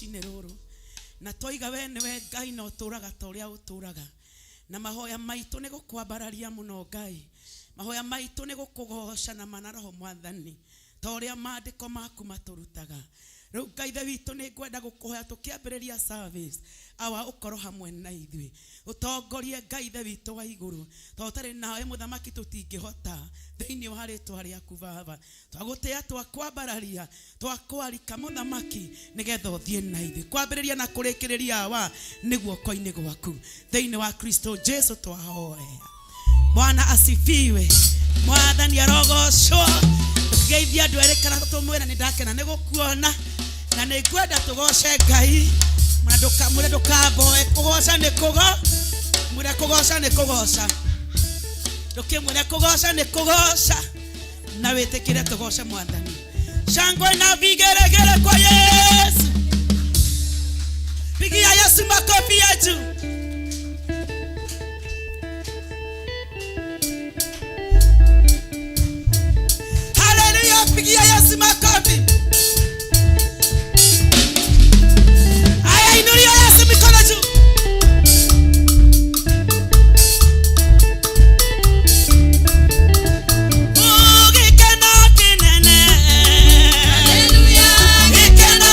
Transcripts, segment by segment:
Rũcinĩ rũrũ na twaiga we nĩwe Ngai na ũtũraga ta ũrĩa ũtũraga, na mahoya maitũ nĩ gũkwambararia mũno Ngai, mahoya maitũ nĩ gũkũgoca na mana roho Mwathani, ta ũrĩa maandĩko maku matũrutaga. Rĩu Ngai Ithe witũ, nĩ ngwenda gũkũhoya tũkĩambĩrĩria service, awa, ũkorwo hamwe na ithuĩ, ũtongorie Ngai Ithe witũ wa igũrũ, tondũ ũtarĩ nawe mũthamaki tũtingĩhota. Thĩinĩ wa rĩtwa rĩaku Baba, twagũtĩa, twakwambararia, twakwarika mũthamaki, nĩgetha ũthiĩ na ithuĩ kwambĩrĩria na kũrĩkĩrĩria, awa, nĩ guoko-inĩ gwaku. Thĩinĩ wa Kristo Jesu twahoya. Bwana asifiwe. Mwathani arogocwo. Tũkĩgeithia andũ erĩ kana tũmwĩre nĩ ndakena nĩ gũkuona na nĩ ngwenda tũgoce Ngai. Mwĩre ndũkamboe, kũgoca nĩ kũgo, mwĩre kũgoca nĩ kũgoca, ndũkĩmwĩre kũgoca nĩ kũgoca, na wĩtĩkĩre tũgoce Mwathani. Shangwe na vigeregere kwa Yesu. Pigia Yesu makofi ya juu. Haleluya, pigia Yesu makofi. Aya, inulia Yesu mikono juu. Oh, gĩkeno kĩnene. Hallelujah. Gĩkeno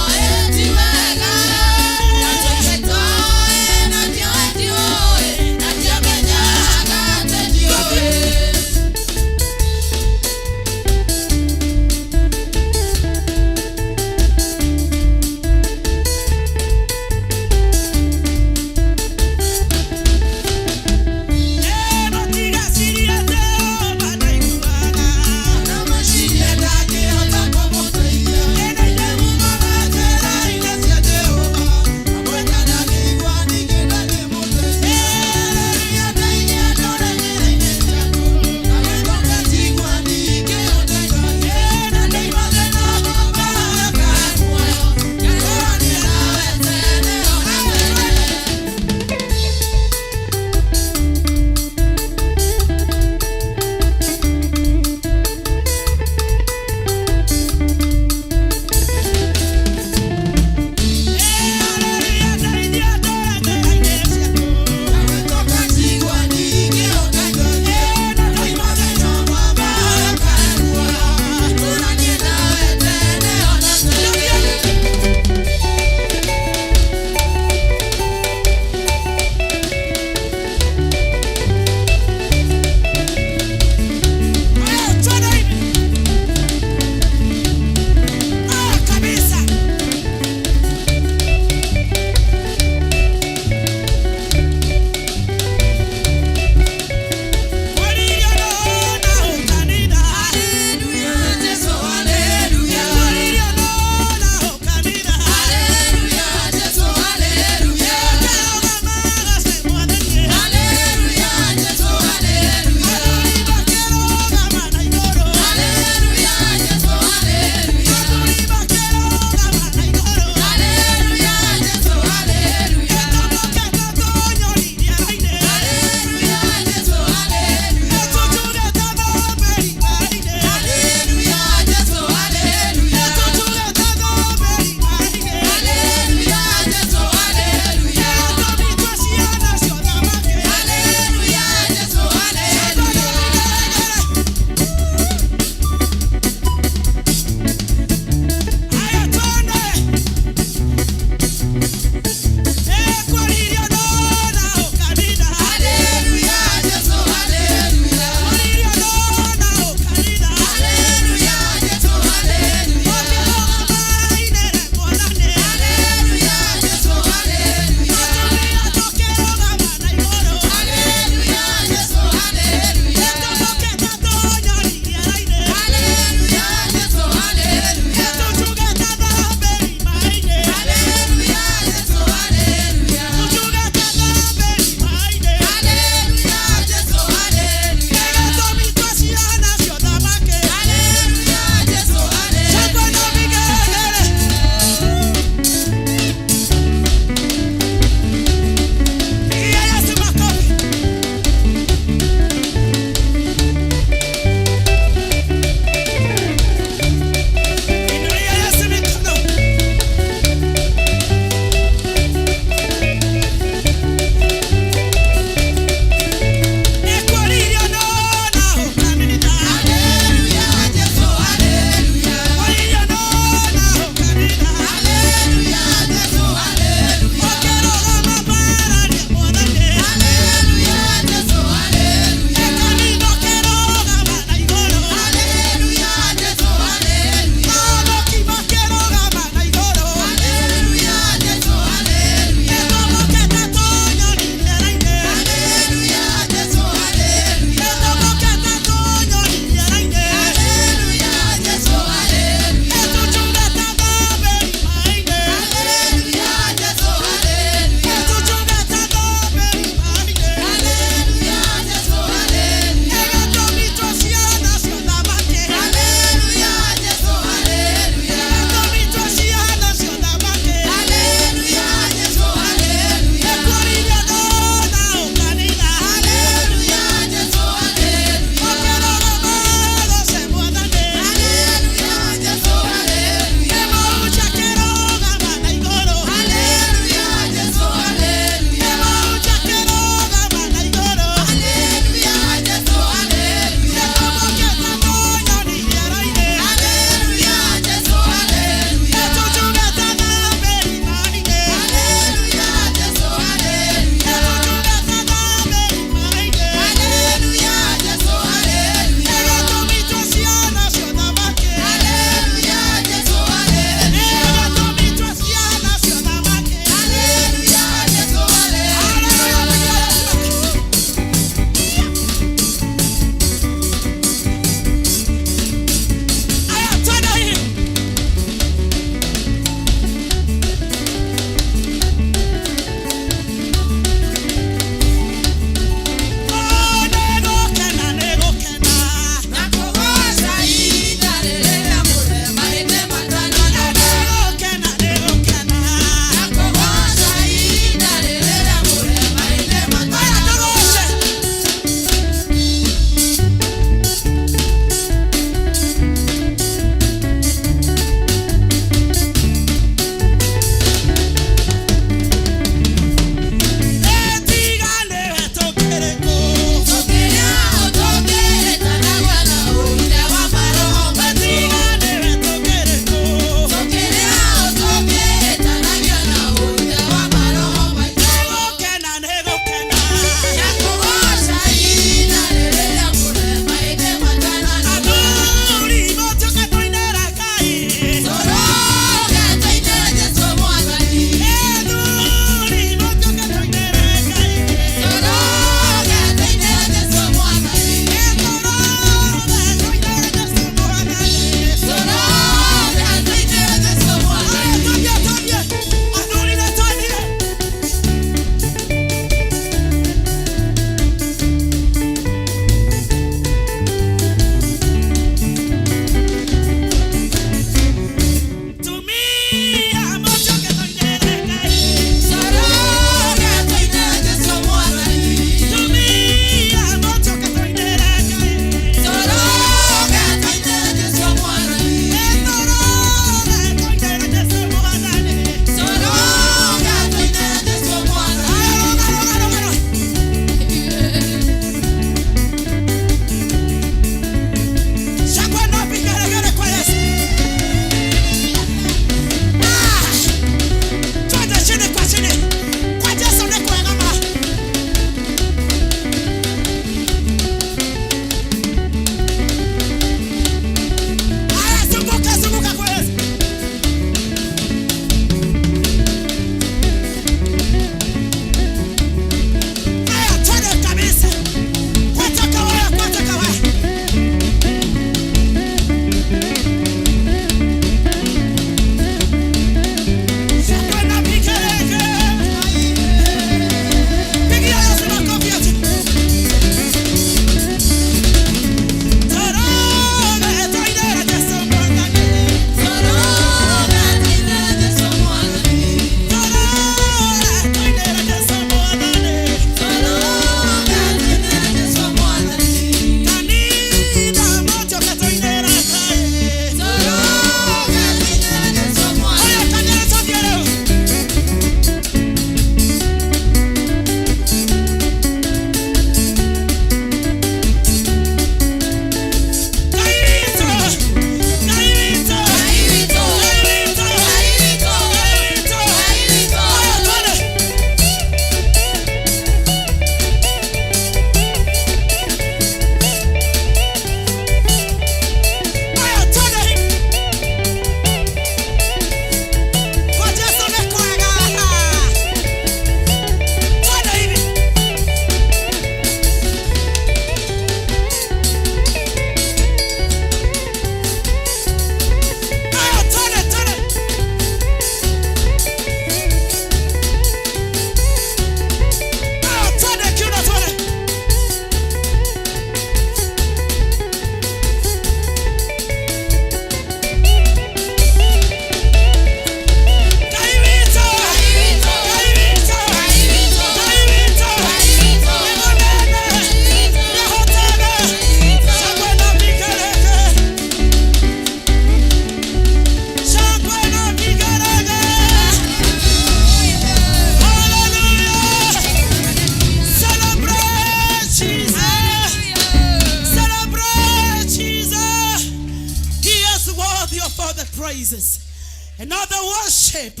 praises and all the worship.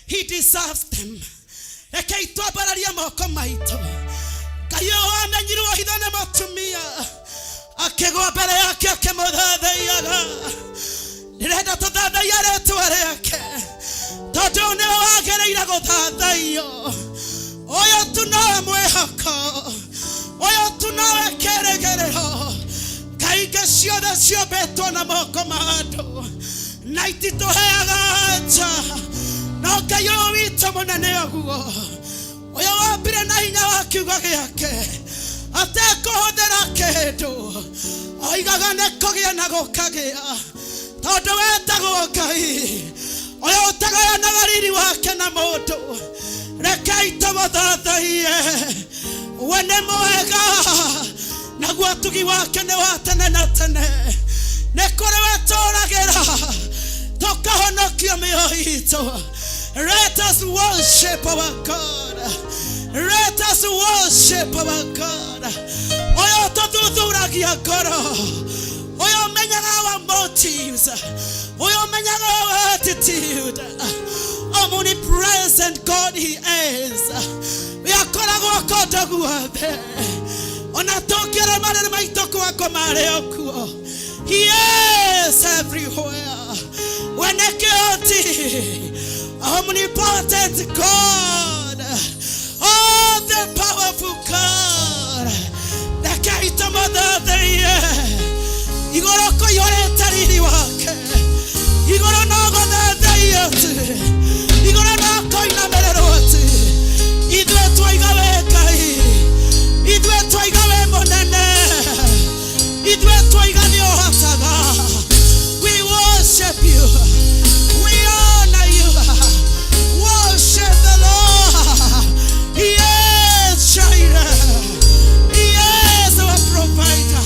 He deserves them. Rekei twambararie moko maitũ. Ngai ũyũ wamenyirwo hitho nĩ mũtumia akĩgwa mbere yake akĩmũthathaiyaga. Ndĩrenda tũthathaiya rĩtwa rĩake tondũ nĩwe wagĩrĩire gũthathaiyo. Ũyũ tu nowe mwĩhoko, ũyũ tu nowe kĩrĩgĩrĩro. Kaingĩ ciothe ciũmbĩtwo na moko ma andũ na ititũheaga anja, no Ngai ũyũ witũ mũnene ũguo, ũyũ wambire na hinya wa kiugo gĩake atekũhũthĩra kĩndũ, oigaga nĩ kũgĩa na gũkagĩa, tondũ wetagwo Ngai ũyũ ũtagayanaga riri wake na mũndũ. Rekei tũmũthathaiye, we nĩ mwega, naguo ũtugi wake nĩ wa tene na tene. Nĩ kũrĩ we tũragĩra tũkahonokio mĩoyo itũ. Let us worship our God. Let us worship our God. Ũyũ tũthuthuragia ngoro, ũyũ ũmenyaga our motives, ũyũ ũmenyaga our attitude. Omnipresent God he is. We akoragwo kũndũ guothe, ona tũngĩra marĩrĩ maitũ kwa ngoma arĩ o kuo. He is everywhere. We nĩ kĩhoti, omnipotent God, oh the powerful God. Rekei tũmũthathaiye. Igũrũ kũihũrĩte riri wake, igũrũ no gũthathaiyo tu, igũrũ no kũinamĩrĩrwo tu. Ithuĩ twaiga we Ngai, ithuĩ twaiga we mũnene, ithuĩ twaiga nĩ ũhotaga. We worship you, we honor you. Worship the Lord. He is Jireh, he is our provider.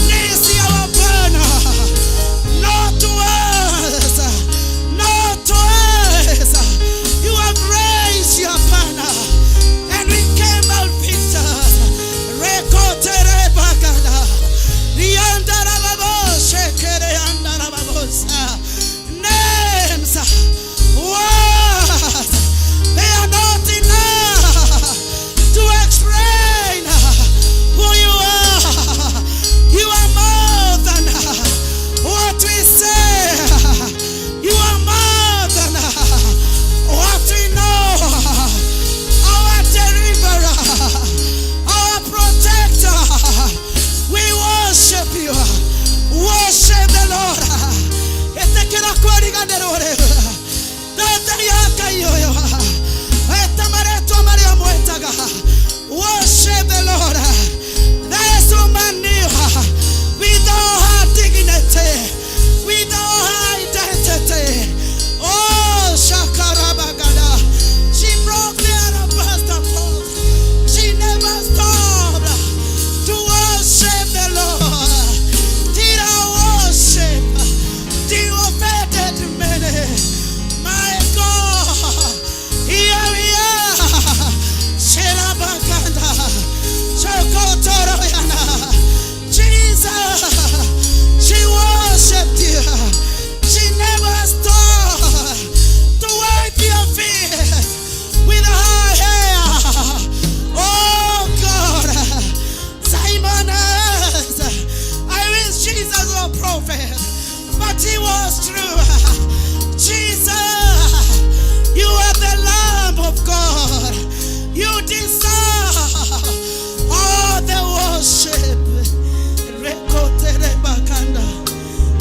Nisi our banner. Not to us, not to us. You have raised your banner and we came out victors. Rekotere bagana. Riandarababo, shekere andarababosa. Names, words, they are not enough to explain who you are. You are more than what we say. You are more than what we know. Our deliverer, our protector. We worship you. Worship the Lord. Ĩtĩkĩra kwĩriganĩrwo rĩu. Thathaiya Ngai ũyũ. Weta marĩtwa marĩa mwĩtaga. Worship the Lord. This woman knew with all her dignity, with all her identity. Oh, Shakarabagada. She broke the alabaster pot. She never stopped to worship the Lord. Did I worship? The offended many. My God, here we are. Shelabaganda. Chokotoroyana. Jesus, she worshipped you. She never stopped to wipe your feet with her hair. Oh God, Simon asked, I wish Jesus was a prophet, but he was true. Jesus, you are the Lamb of God. You deserve all the worship. Rekoterebakanda.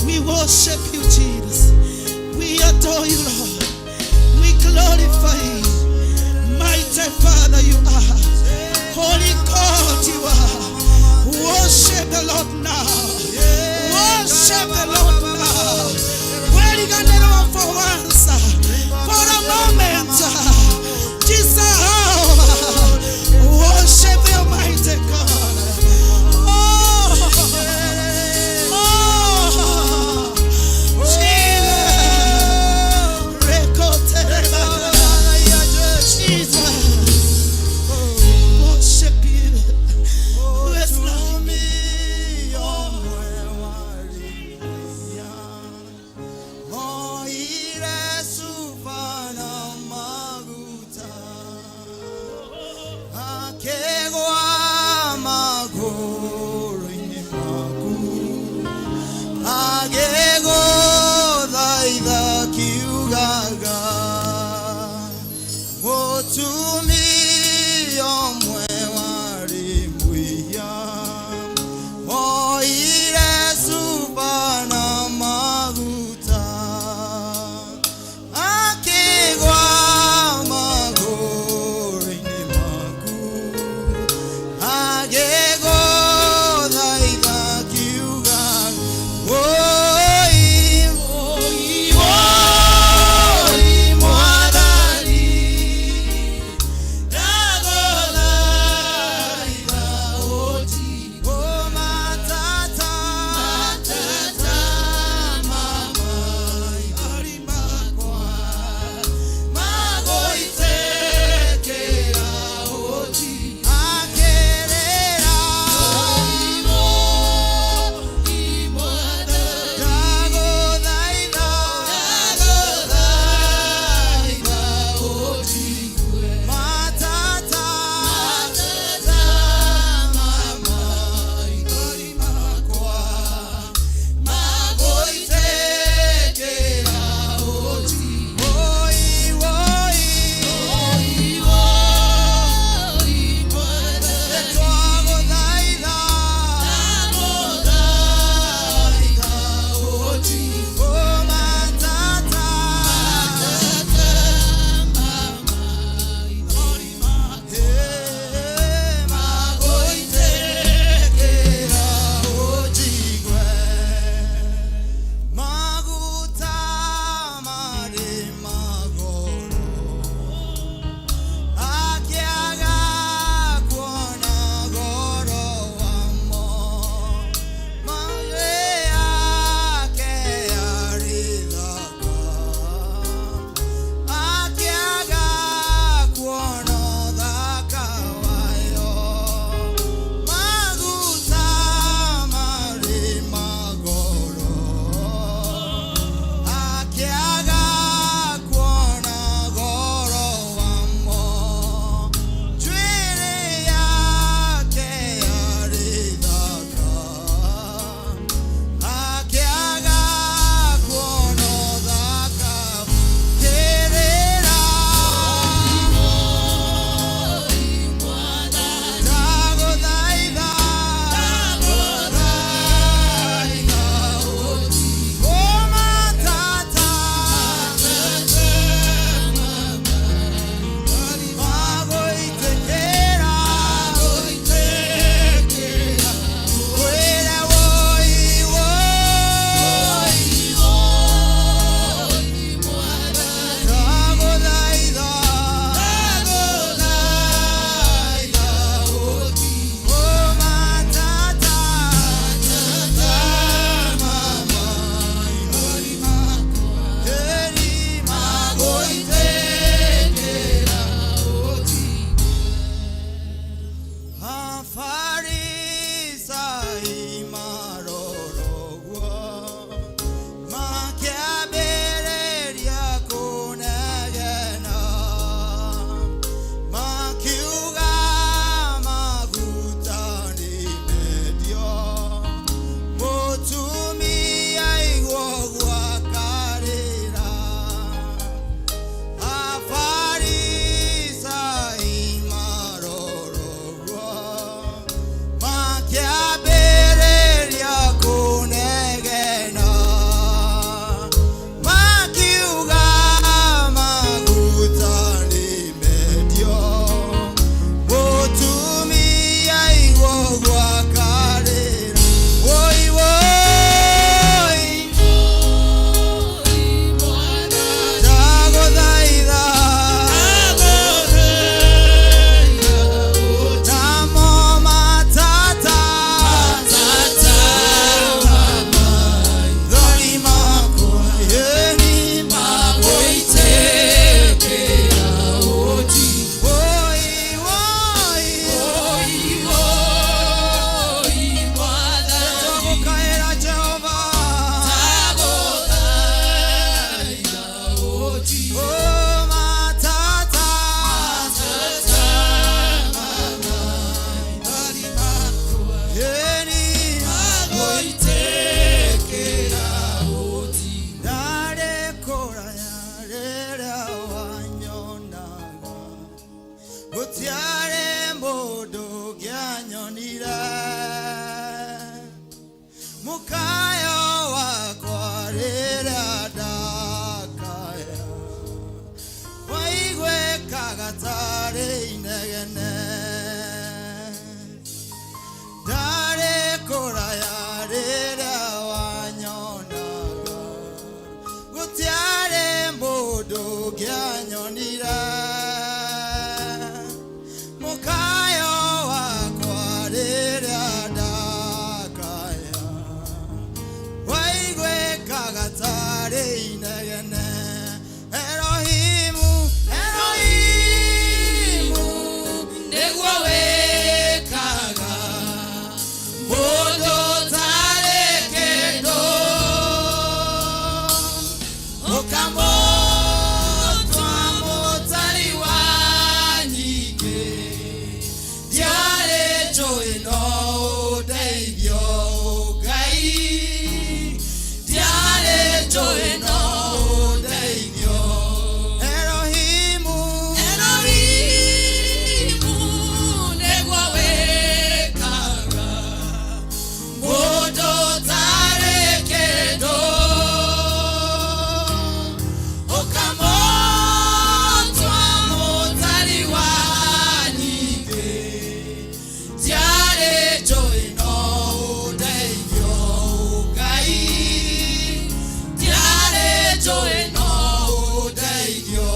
We worship you, Jesus. We adore you, Lord. We glorify you. Mighty Father, you are. Holy God, you are. Worship the Lord now. Worship the Lord now. Where you gonna for once? For a moment. Jesus, worship the Almighty God. Oh, oh, Mũtumia ũmwe warĩ mwĩhia oire cuba na maguta akĩgwa magũrũ-inĩ maku agĩgũthaitha akiuga woi woi woi Mwathani ndagũthaitha ũnjigue matata matata maithori makwa magũitĩkĩra ũnjigue akĩrĩra ndagũthaitha ndagũthaitha ũnjigue matata matata maithori makwa magũitĩkĩra ũnjigue woi woi woi twagũthaitha ndagũthaitha ũnjigue matata matata Waiguĩkaga tarĩ inegene. Ndarĩ kũraya rĩrĩa wanyonaga, gũtiarĩ mũndũ ũngĩanyonire. Mũkayo wakwa rĩrĩa ndakaya, waiguĩkaga tarĩ inegene. Elohimu, Elohimu, nĩguo wĩkaga mũndũ ũtarĩ kĩndũ, ũkamũtua mũtari wa nyingĩ. Ndiarĩ njũĩ no ũndeithio Ngai, ndiarĩ njũĩ no ũndeithio. Elohimu, Elohimu, nĩguo wĩkaga mũndũ ũtarĩ kĩndũ, ũkamũtua mũtari wa nyingĩ. Ndiarĩ njũĩ no ũndeithio Ngai, ndiarĩ njũĩ no ũndeithio.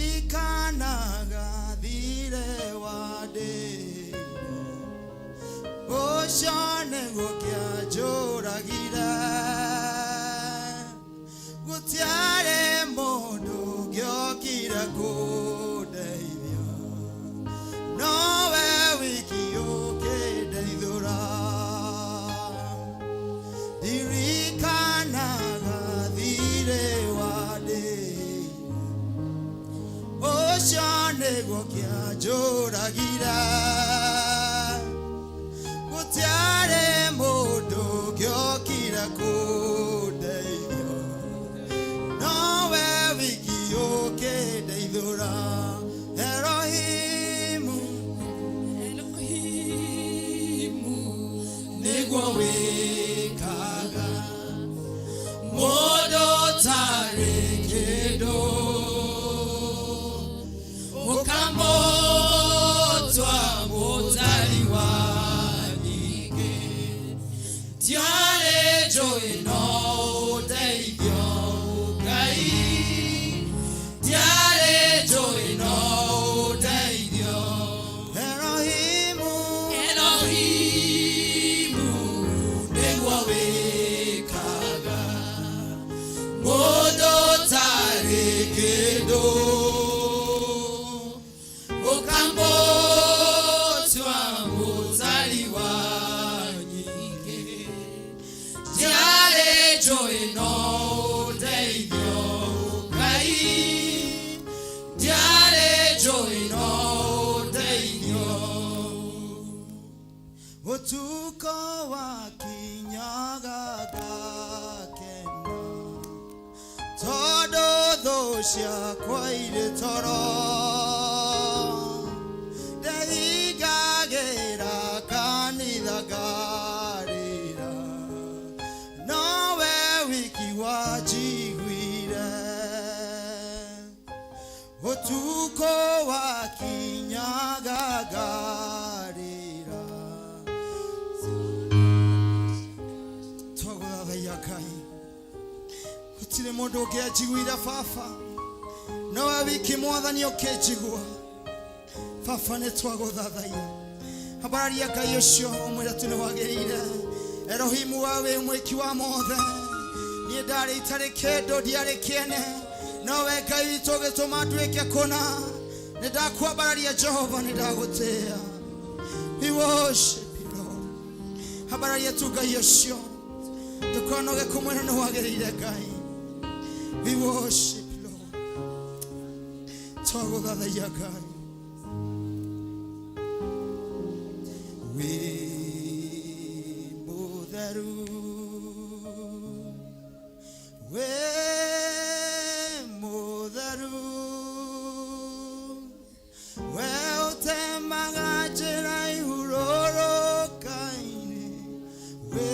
Ndirikanaga thirĩ wa ndĩire, ũcio nĩguo kĩanjũragire. Gũtiarĩ mũndũ ũngĩokire kũndeithia, nowe wiki ũkĩndeithũra. Ndirikanaga thirĩ wa ndĩire, ũcio nĩguo kĩanjũragire. Gũtiarĩ mũndũ ũngĩokire kũndeithia, nowe wiki ũkĩndeithũra. Elohimu, Elohimu, nĩguo wĩkaga mũndũ ũtarĩ kĩndũ, ũkamũtua mũtari wa nyingĩ. Ndiarĩ njũĩ no ũndeithio Ngai, ndiarĩ njũĩ no ũndeithio. Elohimu, Elohimu, nĩguo wĩkaga mũndũ ũtarĩ kĩndũ, ũkamũtua mũtari wa nyingĩ. Ndiarĩ njũĩ no ũndeithio Ngai, ndiarĩ njũĩ no ũndeithio. Ũtukũ wakinyaga ngakena, tondũ thũ ciakwa irĩ toro. Ndehingagĩra kanitha ngarĩra, nowe wiki wanjiguire. Ũtukũ wakinyaga ngarĩra. Twagũthathaiya Ngai, gũtirĩ mũndũ ũngĩanjiguire baba, nowe wiki Mwathani ũkĩnjigua. Baba, nĩ twagũthathaiya. Ambararia Ngai ũcio, ũmwĩre tu nĩ wagĩrĩire. Elohimu, we wĩ mwĩki wa mothe. Niĩ ndarĩ itarĩ kĩndũ, ndiarĩ kĩene, nowe Ngai witũ ũgĩtũma nduĩke kũna. Nĩ ndakwambararia Jehova, nĩ ndagũtĩĩa. We worship you, Lord. Ambararia tu Ngai ũcio, ndũkanoge kũmwĩra nĩ wagĩrĩire Ngai. We worship you, Lord. Twagũthathaiya Ngai. Wĩ mũtheru, wĩ mũtheru, we ũtemaga njĩra ihurũrũka-inĩ. Wĩ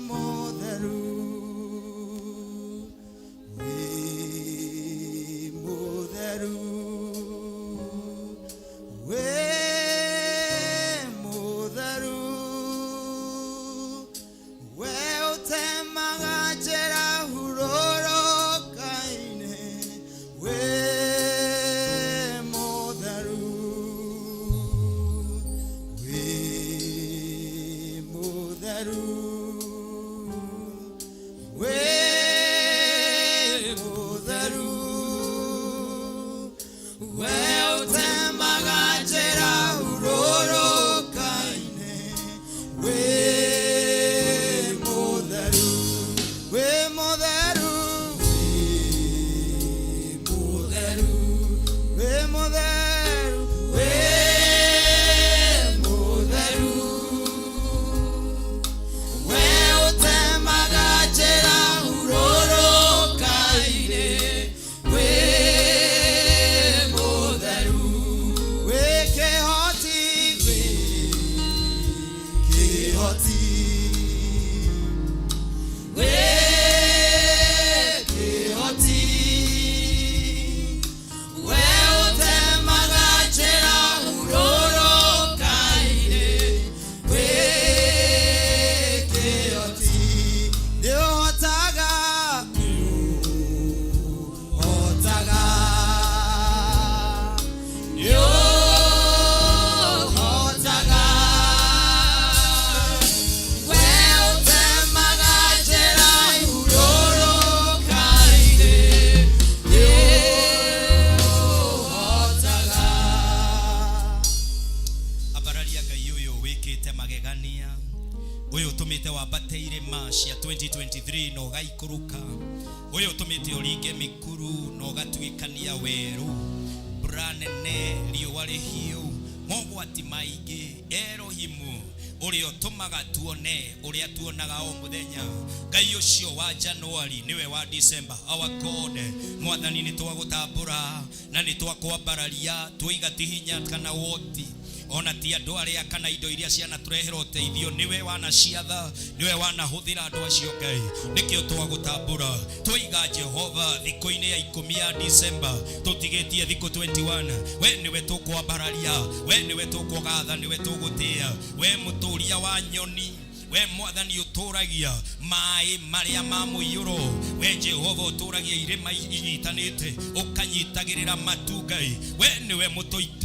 mũtheru, wĩ We ũtemaga njĩra hurũrũka-inĩ, wĩ mũtheru, wĩ mũtheru, wĩ mũtheru, wĩ mũtheru, wĩ mũtheru. We ũtemaga njĩra hurũrũka-inĩ, wĩ mũtheru, wĩ kĩhoti, wĩ kĩhoti, wĩ kĩhoti. We ũtemaga njĩra hurũrũka-inĩ, wĩ kĩhoti. Nĩũhotaga, nĩũhotaga, nĩũhotaga. We ũtemaga njĩra hurũrũka-inĩ, nĩũhotaga. Ambararia Ngai ũyũ wĩkĩte magegania, ũyũ ũtũmĩte wambate irĩma cia 2023 na ũgaikũrũka, ũyũ ũtũmĩte ũringe mĩkuru na ũgatuĩkania werũ, mbura nene, riũa rĩhiũ, mogwati maingĩ. Erohimu ũrĩa ũtũmaga tuone ũrĩa tuonaga o mũthenya, Ngai ũcio wa January nĩwe wa December, our God. Mwathani, nĩ twagũtambũra na nĩ twakwambararia. Twoiga ti hinya kana woti, ona ti andũ arĩa kana indo iria cianatũrehera ũteithio, nĩwe wanaciatha, nĩwe wanahũthĩra andũ acio. Ngai, nĩkĩo twagũtambũra. Twoiga Jehova, thikũ-inĩ ya 10 ya December, tũtigĩtie thikũ 21, we nĩwe tũkwambararia, we nĩwe tũkũgatha, nĩwe tũgũtĩa, we mũtũria wa nyoni, we Mwathani ũtũragia maĩ marĩa ma mũiyũro, we Jehova ũtũragia irĩma inyitanĩte, ũkanyitagĩrĩra matu. Ngai, we nĩwe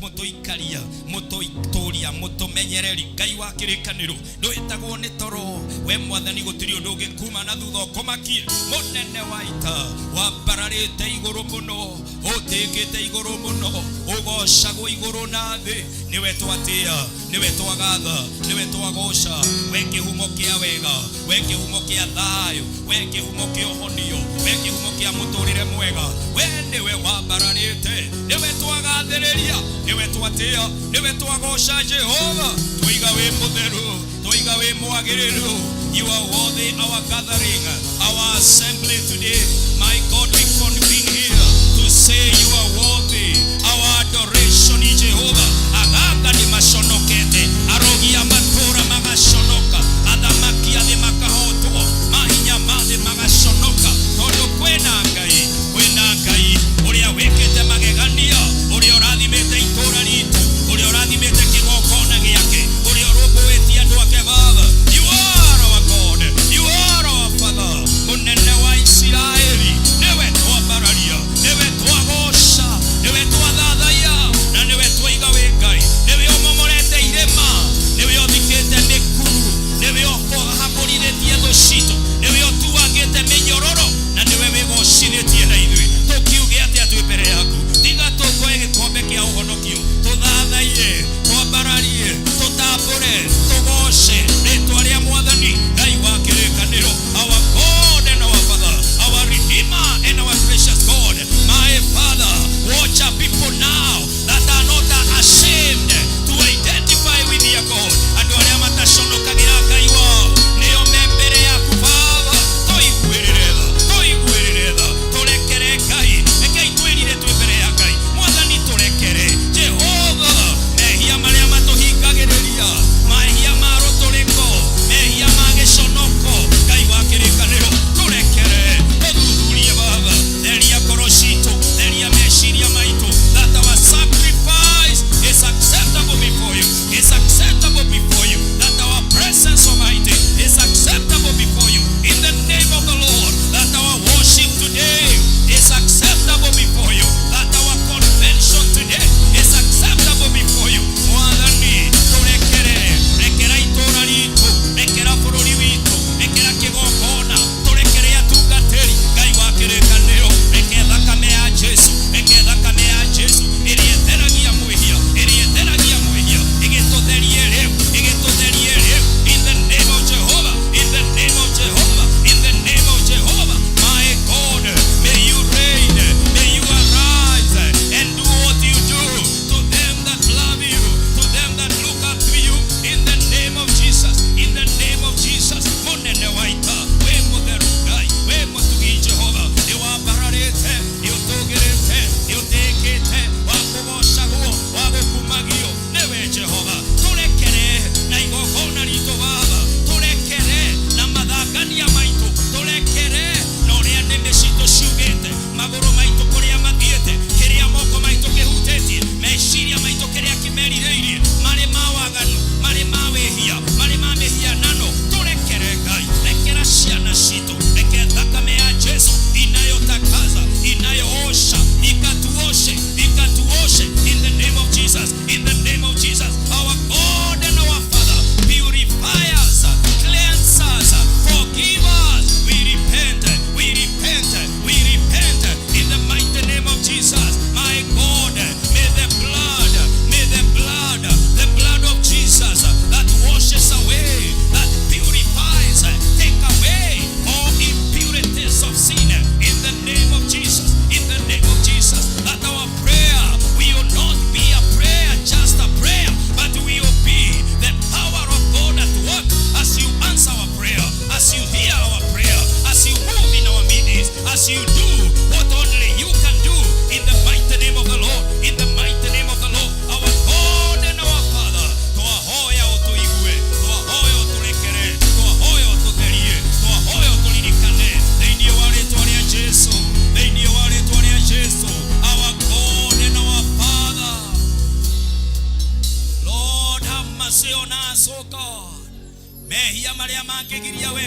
mũtũikaria, mũtũtũria, mũtũmenyereri, Ngai wa kĩrĩkanĩro, ndwĩtagwo nĩ toro. We Mwathani, gũtirĩ ũndũ ũngĩkuma na thutha ũkũmakie. Mũnene wa ita, wambararĩte igũrũ mũno, ũtĩkĩte igũrũ mũno, ũgocagwo igũrũ na thĩ. Nĩwe twatĩa, nĩwe twagatha, nĩwe twagoca, we kĩhumo kĩa wega, we kĩhumo kĩa thayũ, we kĩhumo kĩa ũhonio, we kĩhumo kĩa mũtũrĩre mwega. We nĩwe wambararĩte, nĩwe twagathĩrĩria, nĩwe twatĩa, nĩwe twagoca. Jehova, twoiga wĩ mũtheru, twoiga wĩ mwagĩrĩru. You are worthy. Our gathering, our assembly today, my God, we convene here to say you are worthy our adoration. Jehova, aganga nĩ maconokete, arogi a matũra magaconoka, athamaki a thĩ makahotwo, mahinya ma thĩ magaconoka, tondũ kwĩna Ngai, kwĩna Ngai ũrĩa wĩkĩte magegania, ũrĩa ũrathimĩte itũũra ritũ, ũrĩa ũrathimĩte kĩgongona gĩake, ũrĩa ũrũmbũĩtie andũ ake. Baba, you are our God, you are our Father. Mũnene wa Isiraeli, nĩwe twambaragia.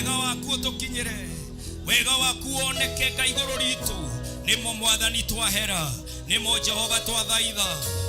Wega waku ũtũkinyĩre, wega waku woneke Ngai igũrũ ritũ. Nĩmo Mwathani twahera, nĩmo Jehova twathaitha,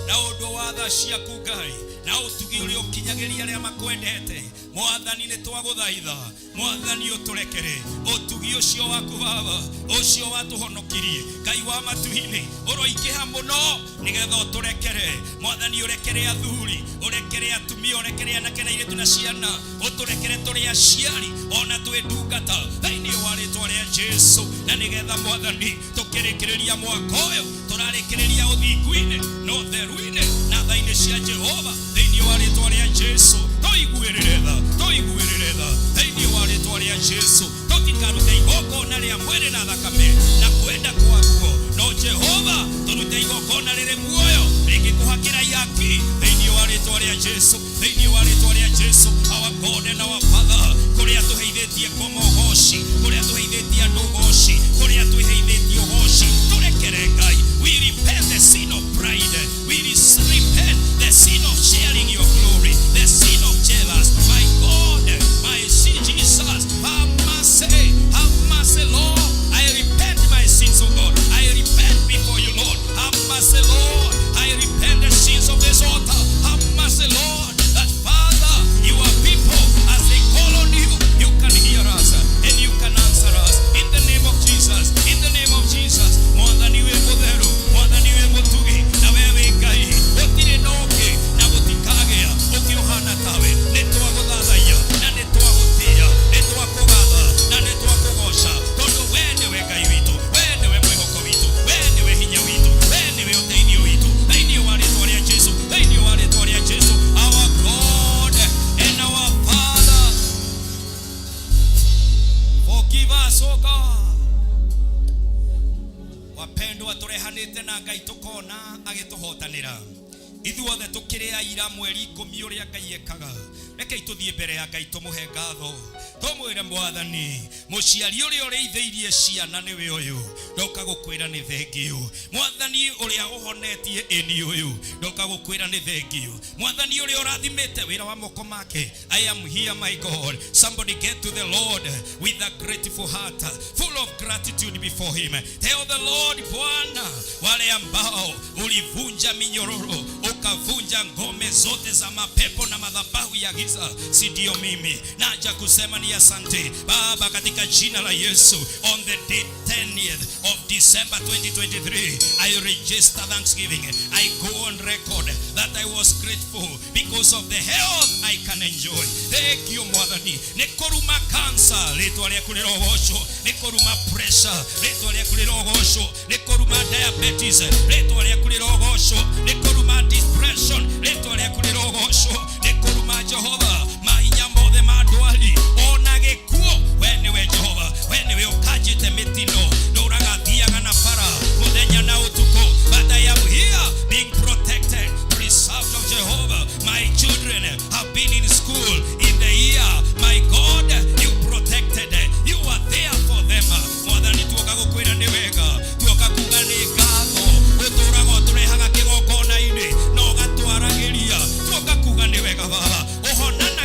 na ũndũ wa tha ciaku Ngai, na ũtugi ũrĩa ũkinyagĩria arĩa makwendete. Mwathani nĩ twagũthaitha, Mwathani ũtũrekere ũtugi ũcio waku Baba, ũcio watũhonokirie Ngai wa matu-inĩ, ũroingĩha mũno nĩgetha ũtũrekere. Mwathani ũrekere athuri, ũrekere atumia, ũrekere anake na airĩtu na ciana, ũtũrekere tũrĩ aciari ona twĩ ndungata, thĩinĩ wa rĩtwa rĩa Jesu. Na nĩgetha Mwathani tũkĩrĩkĩrĩria mwaka ũyũ, tũrarĩkĩrĩria ũthingu-inĩ na ũtheru-inĩ na tha-inĩ cia Jehova, thĩinĩ wa rĩtwa rĩa Jesu. Tũiguĩrĩre tha, tũiguĩrĩre tha, thĩinĩ wa rĩtwa rĩa Jesu. Tũtikarute igongona rĩa mwĩrĩ na thakame na kwenda kwaguo, no Jehova tũrute igongona rĩrĩ muoyo rĩngĩkũhakĩra ihaki, thĩinĩ wa rĩtwa rĩa Jesu, thĩinĩ wa rĩtwa rĩa Jesu. Our God and our Father, kũrĩa tũheithĩtie ngoma ũgoci, kũrĩa tũheithĩtie andũ ũgoci, kũrĩa twĩheithĩtie ũgoci, tũrekere Ngai. We repent the sin of pride, we repent the sin of sharing your glory, the sin of jealous. My God, my Jesus, have mercy, have mercy, Lord. I repent my sins, O God. I repent before you, Lord. Have mercy, Lord. I repent the sins of this altar. Have mercy, Lord, that Father, your people, as they call on you, you can hear us and you can answer us. In the name of Jesus, in the name of Jesus. Mwathani wĩ mũtheru, Mwathani wĩ mũtugi, na we wĩ Ngai, gũtirĩ na ũngĩ na gũtikagĩa ũngĩ ũhana tawe. Nĩ twagũthathaiya na nĩ twagũtĩĩa, nĩ twakũgatha na nĩ twakũgoca, tondũ we nĩwe Ngai witũ, we nĩwe mwĩhoko witũ, we nĩwe hinya witũ, we nĩwe ũteithio witũ, thĩinĩ wa rĩtwa rĩa Jesu, thĩinĩ wa rĩtwa rĩa Jesu. Our God and our Father, forgive us, O God. Wapendwa, tũrehanĩte na Ngai tũkona agĩtũhotanĩra ithuothe, tũkĩrĩ aira mweri 10 ũrĩa Ngai ekaga. Rekei tũthiĩ mbere ya Ngai, tũmũhe ngatho, tũmwĩre, Mwathani, mũciari ũrĩa ũrĩithĩirie ciana nĩwe ũyũ, ndoka gũkwĩra nĩ thengiũ. Mwathani ũrĩa ũhonetie ĩni ũyũ, ndoka gũkwĩra nĩ thengiũ. Mwathani ũrĩa ũrathimĩte wĩra wa moko make, I am here, my God. Somebody get to the Lord with a grateful heart, full of gratitude before him. Tell the Lord, Bwana, wale ambao ulivunja minyororo, ukavunja ngome zote za mapepo na madhabahu ya giza, si ndio mimi naja kusema ni asante Baba, katika jina la Yesu. On the day 10th of December 2023, I register thanksgiving. I go on record that I was grateful because of the health I can enjoy. Thank you, Mwathani. Nĩ kũruma cancer, rĩtwa rĩaku rĩrogocwo. Nĩ kũruma pressure, rĩtwa rĩaku rĩrogocwo. Nĩ kũruma diabetes, rĩtwa rĩaku rĩrogocwo. Nĩ kũruma depression, rĩtwa rĩaku rĩrogocwo. Nĩ kũruma Jehova mahinya mothe ma ndwari ona gĩkuũ, we nĩwe Jehova, we nĩwe ũkanjĩte mĩtino, ndũraga thiaga na bara mũthenya na ũtukũ, but I am here being protected, preserved of Jehovah. My children have been in school in the year. My God, you protected, you are there for them. Mwathani, tuoka gũkwĩra nĩ wega, tuoka kuga nĩ ngatho. Ũtũraga ũtũrehaga kĩgongona-inĩ na ũgatwaragĩria, tuoka kuga nĩ wega Baba. Ũhonanagia.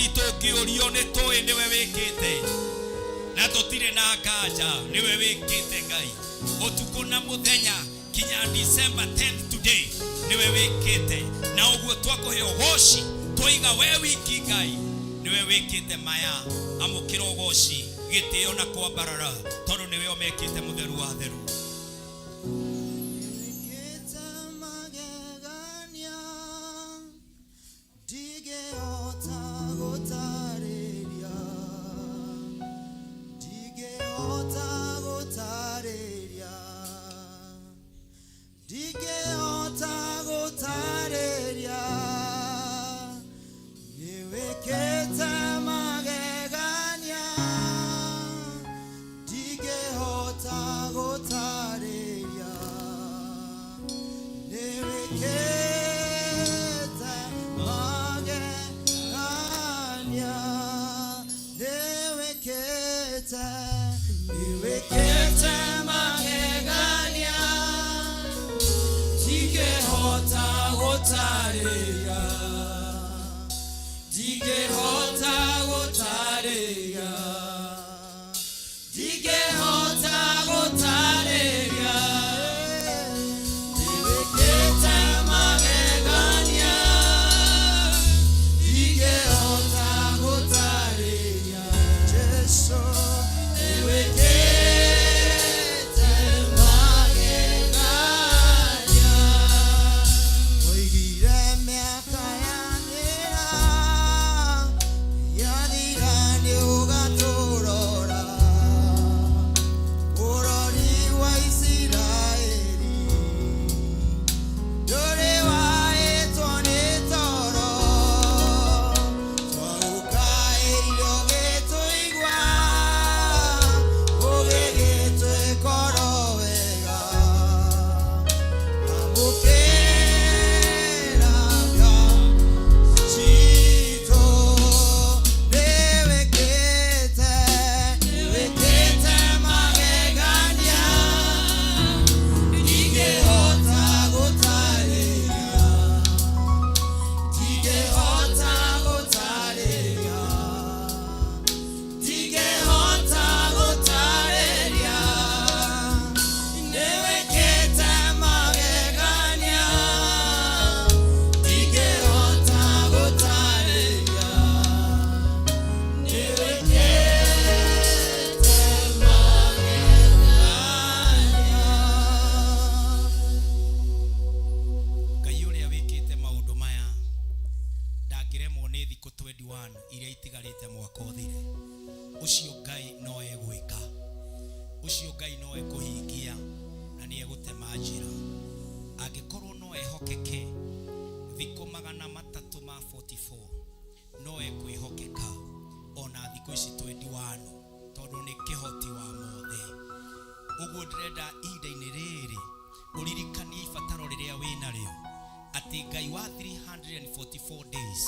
Mwathani tũngĩũrio nĩ tũĩ nĩwe wĩkĩte na tũtirĩ na nganja nĩwe wĩkĩte Ngai ũtukũ na mũthenya kinya December 10th today nĩwe wĩkĩte na ũguo twakũhe ũgoci twaiga we wiki Ngai nĩwe wĩkĩte maya amũkĩra ũgoci gĩtĩo na kwambarara tondũ nĩwe ũmekĩte mũtheru wa theru. Wĩkĩte magegania ndingĩhota gũtarĩria ndingĩhota gũtarĩria ndingĩhota gũtarĩria nĩwĩkĩte magegania ndingĩhota gũtarĩria nĩwĩkĩte magegania nĩwĩkĩte nĩwĩkĩte magegania ndingĩhota gũtarĩria ndingĩhota gũtarĩria ndingĩhota gũtarĩria nĩwĩkĩte magegania ndingĩhota gũtarĩria Jesũ nĩwĩkĩte magegania oigire mĩaka yathira yathira nĩũgatũrora bũrũri wa Isiraeli ndũrĩ wahĩtwo nĩ toro twagũkaĩire ũgĩtũigua ũgĩgĩtwĩkoro wega amũkĩra citũ nĩwĩkĩte nĩwĩkĩte magegania ndingĩhota gũtarĩria ndingĩhota gũtarĩria ndingĩhota gũtarĩria nĩwĩkĩte magegania ndingĩhota gũtarĩria nĩwĩkĩte magegania Ngai ũrĩa wĩkĩte maũndũ maya ndangĩremwo nĩ thikũ 21 iria itigarĩte mwaka ũthire. Ũcio Ngai no egwĩka, ũcio Ngai no ekũhingia na nĩ egũtema njĩra. Angĩkorwo no ehokeke thikũ 344 no ekwĩhokeka ona thikũ ici 21 tondũ nĩ kĩhoti wa mothe. Ũguo ndĩrenda ihinda-inĩ rĩrĩ ũririkanie ibataro rĩrĩa wĩnarĩo atĩ Ngai wa 344 days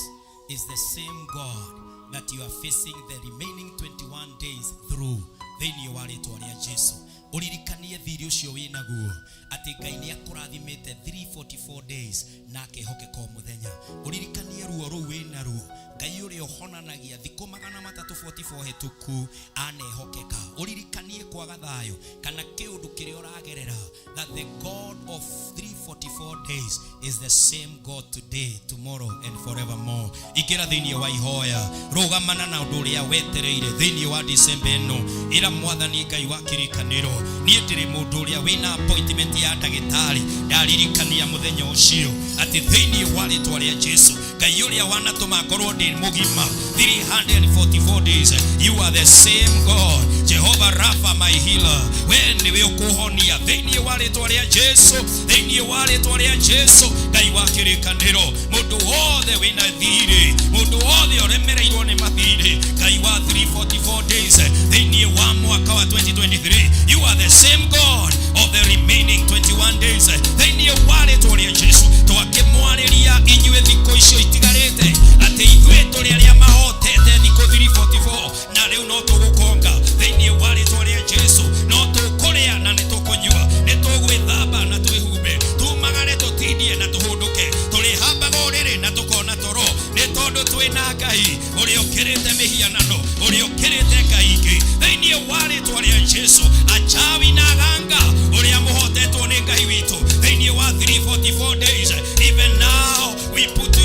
is the same God that you are facing the remaining 21 days through thĩinĩ wa rĩtwa rĩa Jesu. Ũririkanie thirĩ ũcio wĩnaguo atĩ Ngai nĩ akũrathimĩte 344 days na akehokeka o mũthenya. Ũririkanie ruo rũu wĩnaruo Ngai ũrĩa ũhonanagia thikũ 344 hĩtũku anehokeka. Ũririkanie kwaga thayũ kana kĩũndũ kĩrĩa ũragerera that the God of 344 days is the same God today, tomorrow and forevermore. Ingĩra thĩinĩ wa ihoya rũgamana na ũndũ ũrĩa wetereire thĩinĩ wa December ĩno ĩra mwathani Ngai wa kĩrĩkanĩro niĩ ndĩrĩ mũndũ ũrĩa wĩna appointment ya ndagĩtarĩ ndaririkania mũthenya ũcio atĩ thĩinĩ wa rĩtwa rĩa Jesu Ngai ũrĩa wanatũma ngorwo ndĩ mũgima 344 days you are the same God Jehovah Rapha my healer we nĩwe ũkũhonia thĩinĩ wa rĩtwa rĩa Jesu thĩinĩ wa rĩtwa rĩa Jesu Ngai wa kĩrĩkanĩro mũndũ wothe wĩna thirĩ mũndũ wothe ũremereirwo nĩ mathirĩ Ngai wa 344 days thĩinĩ wa mwaka wa 2023 you are the same God of the remaining 21 days thĩinĩ wa rĩtwa rĩa Jesu twakĩmwarĩria inyuĩ thikũ icio itigarĩte atĩ ithuĩ tũrĩ arĩa mahotete thikũ 344 na rĩu no tũgũkonga thĩinĩ wa rĩtwa rĩa Jesu no tũkũrĩa na nĩ tũkũnyua nĩ tũgwĩthamba na twĩhumbe tumagare tũtindie na tũhũndũke tũrĩhambaga ũrĩrĩ na tũkona toro nĩ tondũ twĩna Ngai Ũrĩa ũkĩrĩte mĩhianano, ũrĩa ũkĩrĩte ngai ingĩ, thĩinĩ wa rĩtwa rĩa Jesu. Achawi na aganga ũrĩa mũhotetwo nĩ Ngai witũ thĩinĩ wa 344 days, even now we put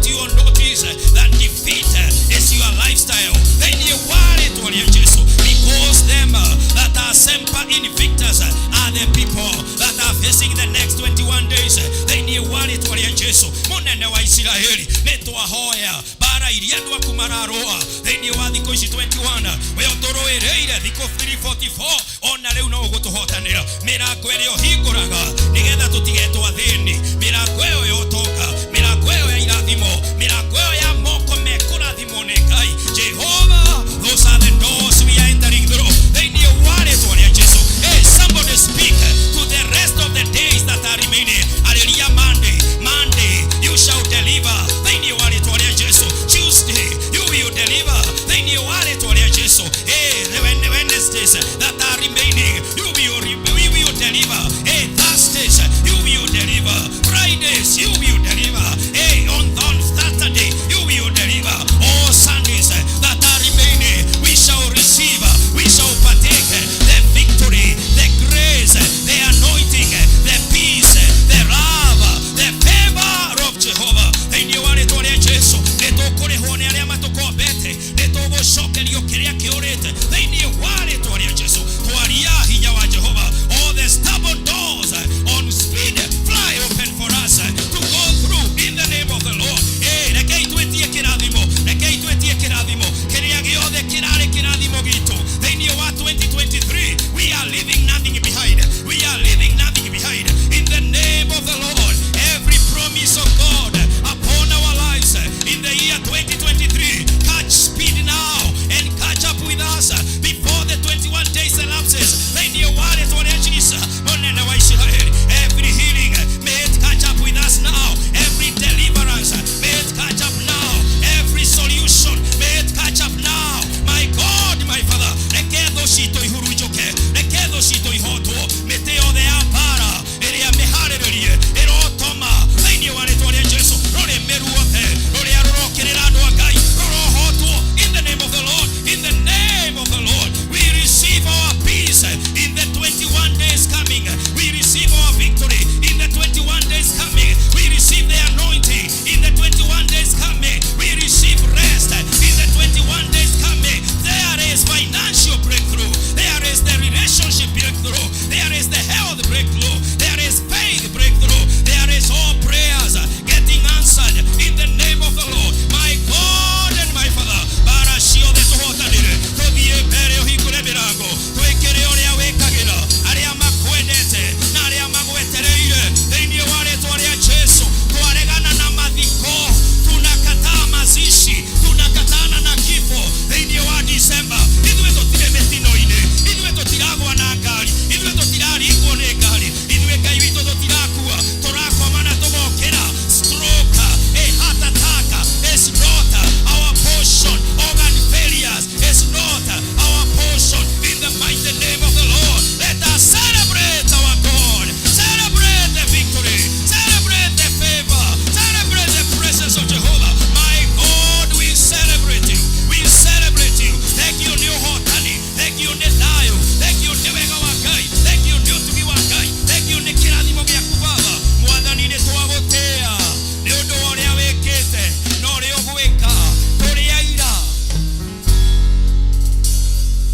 you on notice that defeat is your lifestyle thĩinĩ wa rĩtwa rĩa Jesu, because them that are semper invictus are the people that are facing the next 21 days thĩinĩ wa rĩtwa rĩa Jesu. Mũnene wa Isiraeli, nĩ twahoya mbara iria andũ aku mararũa thĩinĩ wa thikũ ici 21, we ũtũrũĩrĩire thikũ 344, ona rĩu no ũgũtũhotanĩra. Mĩrango ĩrĩa ũhingũraga nĩgetha tũtigetwo athĩni, mĩrango ĩyo ya ũtonga, mĩrango ĩyo ya irathimo, mĩrango ĩyo ya moko mekũrathimwo nĩ Ngai Jehova, those are the doors we are entering through thĩinĩ wa rĩtwa rĩa Jesu. Hey, somebody speak to the rest of the days that are remaining. Arĩria Monday. Monday you shall deliver thĩinĩ wa rĩtwa rĩa Jesu. Tuesday you will deliver thĩinĩ wa rĩtwa rĩa Jesu. Hey, the Wednesdays that are remaining, you will we will deliver. Hey, Thursdays you will deliver. Fridays you will deliver. Hey, on Saturday you will deliver. All Sundays that are remaining, we shall receive, we shall partake the victory, the grace, the anointing, the peace, the love, the favor of Jehovah thĩinĩ wa rĩtwa rĩa Jesu. Nĩ tũkũrĩhwo nĩ arĩa matũkombete, nĩ tũgũcokerio kĩrĩa kĩũrĩte thĩinĩ wa rĩtwa rĩa Jesu. Twaria hinya wa Jehova, all the stubborn doors on speed fly open for us to go through in the name of the Lord. Eh, rekei twĩtie kĩrathimo, rekei twĩtie kĩrathimo kĩrĩa gĩothe kĩrarĩ kĩrathimo gitũ thĩinĩ wa 2023. We are leaving nothing behind, we are leaving nothing behind in the name of the Lord. Every promise of God upon our lives in the year 2023, catch speed now and catch up with us before the 21 days elapses thĩinĩ wa rĩtwa rĩa Jesu. Mũnene wa Isiraeli, every healing, may it catch up with us now. Every deliverance, may it catch up now. Every solution, may it catch up now. My God, my Father, reke thũ citũ ihurunjũke, reke thũ citũ ihotwo. Mĩtĩ yothe ya mbara ĩrĩa mĩharĩrĩrie ĩrotoma thĩinĩ wa rĩtwa rĩa Jesu. Rũrĩmĩ ruothe rũrĩa rũrokĩrĩra andũ a Ngai rũrohotwo in the name of the Lord. In the name of the Lord, we receive our peace in the 21 days coming. We receive our victory in the 21 days coming. We receive the anointing in the 21 days coming. We receive rest in the 21 days coming. There is financial breakthrough, there is the relationship breakthrough, there is the health breakthrough, there is faith breakthrough, there is all prayers getting answered in the name of the Lord. My God and my Father, bara ciothe tũhotanĩre, tũthiĩ mbere, ũhingũre mĩrango, twĩkĩre ũrĩa wĩkagĩra arĩa makwendete na arĩa magwetereire thĩinĩ wa rĩtwa rĩa Jesu. Twaregana na mathiko, tunakataa mazishi, tunakatana na kifo thĩinĩ wa Disemba. Ithuĩ tũtirĩ mĩtino-inĩ, ithuĩ tũtiragwa na ngari, ithuĩ tũtiraringwo nĩ ngari, ithuĩ Ngai witũ tũtirakua, tũrakoma na tũgokĩra. Stroke, a heart attack is not our portion. Organ failures is not our portion in the mighty name of the Lord. Let us celebrate our God, celebrate the victory, celebrate the favor, celebrate the presence of Jehovah. My God, we celebrate you, we celebrate you. Thank you nĩ ũhotani, thank you nĩ thayũ, thank you nĩ wega wa Ngai, thank you nĩ ũtugi wa Ngai, thank you nĩ kĩrathimo gĩaku Baba. Mwathani, nĩ twagũtĩa nĩ ũndũ wa ũrĩa wĩkĩte na ũrĩa ũgwĩka. Tũrĩ aira,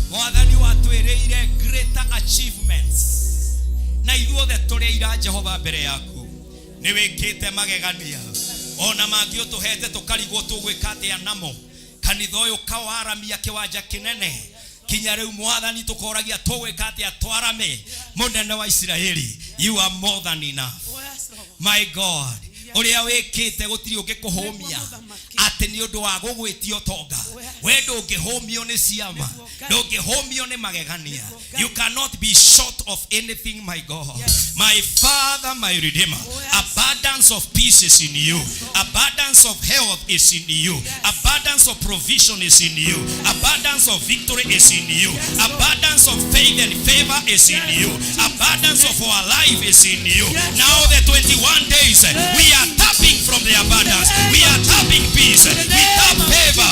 Mwathani, watwĩrĩire greater achievements na ithuothe tũrĩ aira. Jehova, mbere yaku nĩ wĩkĩte magegania ona mangĩ ũtũhete tũkarigwo tũgwĩka atĩa namo. Kanitha ũyũ kawaramia kĩwanja kĩnene kinya rĩu, Mwathani, tũkoragia tũgwĩka atĩa twarame. Mũnene wa Isiraeli, you are more than enough. Oh, yes, Lord. My God, ũrĩa wĩkĩte gũtirĩ ũngĩkũhũmia atĩ nĩ ũndũ wa gũgwĩtia ũtonga. We ndũngĩhũmio nĩ ciama, ndũngĩhũmio nĩ magegania. You cannot be short of anything, my God, my Father, my Redeemer. Abundance of peace is in you, abundance of health is in you, abundance of provision is in you, abundance of victory is in you, abundance of faith and favor is in you, abundance of our life is in you. Now the 21 days, we are tapping from the abundance, we are tapping peace, we tap favor.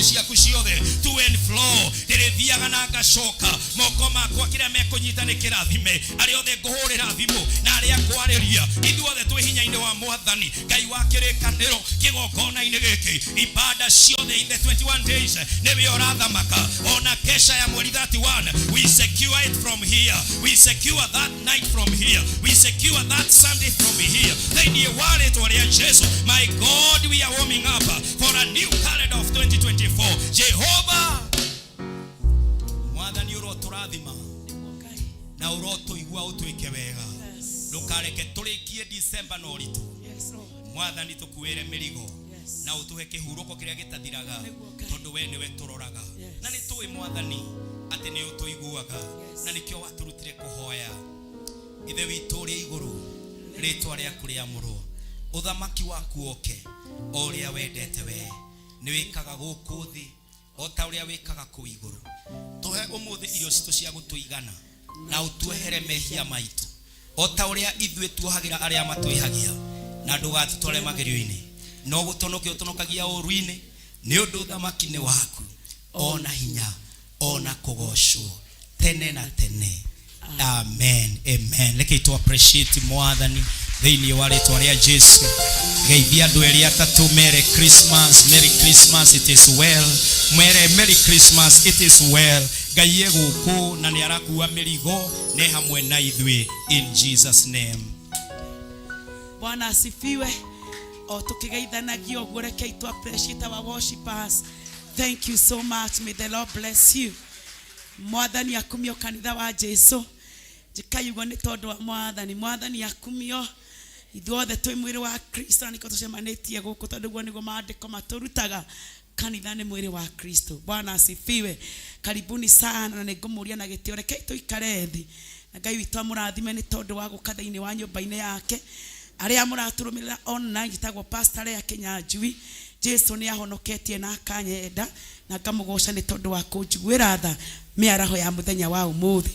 Ciaku ciothe to and flow, ndĩrĩthiaga na ngacoka. Moko makwa kĩrĩa mekũnyita nĩ kĩrathime, arĩa othe ngũhũrĩra thimũ na arĩa ngwarĩria, ithuothe twĩ hinya-inĩ wa Mwathani Ngai wa kĩrĩkanĩro. Kĩgongona-inĩ gĩkĩ, ibada ciothe in the 21 days, nĩwe ũrathamaka. Ona kesha ya mweri 31, we secure it from here, we secure that night from here, we secure that Sunday from here, thĩinĩ wa rĩtwa rĩa Jesu. My God, we are warming up for a new calendar of 2024. Jehova Mwathani, ũrotũrathima na ũrotũigua, ũtwĩke wega. Ndũkareke tũrĩkie December na ũritũ. Mwathani, tũkuĩre mĩrigo na ũtũhe kĩhurũko kĩrĩa gĩtathiraga, tondũ we nĩwe tũroraga. Na nĩ tũĩ, Mwathani, atĩ nĩ ũtũiguaga, na nĩkĩo watũrutire kũhoya: Ithe witũ ũrĩa igũrũ, rĩtwa rĩaku rĩamũrwo, ũthamaki waku oke, o ũrĩa wendete we nĩ wĩkaga gũkũ thĩ o ta ũrĩa wĩkaga kũu igũrũ. Tũhe ũmũthĩ irio citũ cia gũtũigana, na ũtuohere mehia maitũ o ta ũrĩa ithuĩ tuohagĩra arĩa matwĩhagia, na ndũgatũtware magerio-inĩ, no gũtonokia ũtonokagia ũũru-inĩ, nĩ ũndũ ũthamaki nĩ waku, ona hinya, ona kũgocwo tene na tene. Amen, amen. Reke tu appreciate Mwathani thĩinĩ wa rĩtwa rĩa Jesu. Geithia andũ erĩ atatũ, mere Christmas, Merry Christmas, it is well. Mere Merry Christmas, it is well. Ngai e gũkũ na nĩ arakua mĩrigo, nĩ hamwe na ithuĩ, in Jesus' name. Bwana asifiwe. O tukigeithanagia ũguo, rekei tu appreciate our worshipers. Thank you so much. May the Lord bless you. Mwathani akumio. Kanitha wa Jesu, njĩkai ũguo nĩ tondũ wa Mwathani. Mwathani akumio. Ithuothe twĩ mwĩrĩ wa Kristo, na nĩkĩo tũcemanĩtie gũkũ, tondũ guo nĩguo maandĩko matũrutaga. Kanitha nĩ mwĩrĩ wa Kristo. Bwana asifiwe. Karibuni sana, na nĩngũmũria na gĩtĩo, rekei tũikare thĩ, na Ngai witũ amũrathime nĩ tondũ wa gũka thĩinĩ wa nyũmba-inĩ yake. Arĩa mũratũrũmĩrĩra online, njĩtagwo Pastor Lea Kinyanjui. Jesu nĩ ahonoketie na akanyenda, na ngamũgoca nĩ tondũ wa kũnjiguĩra tha mĩaraho ya mũthenya wa ũmũthĩ.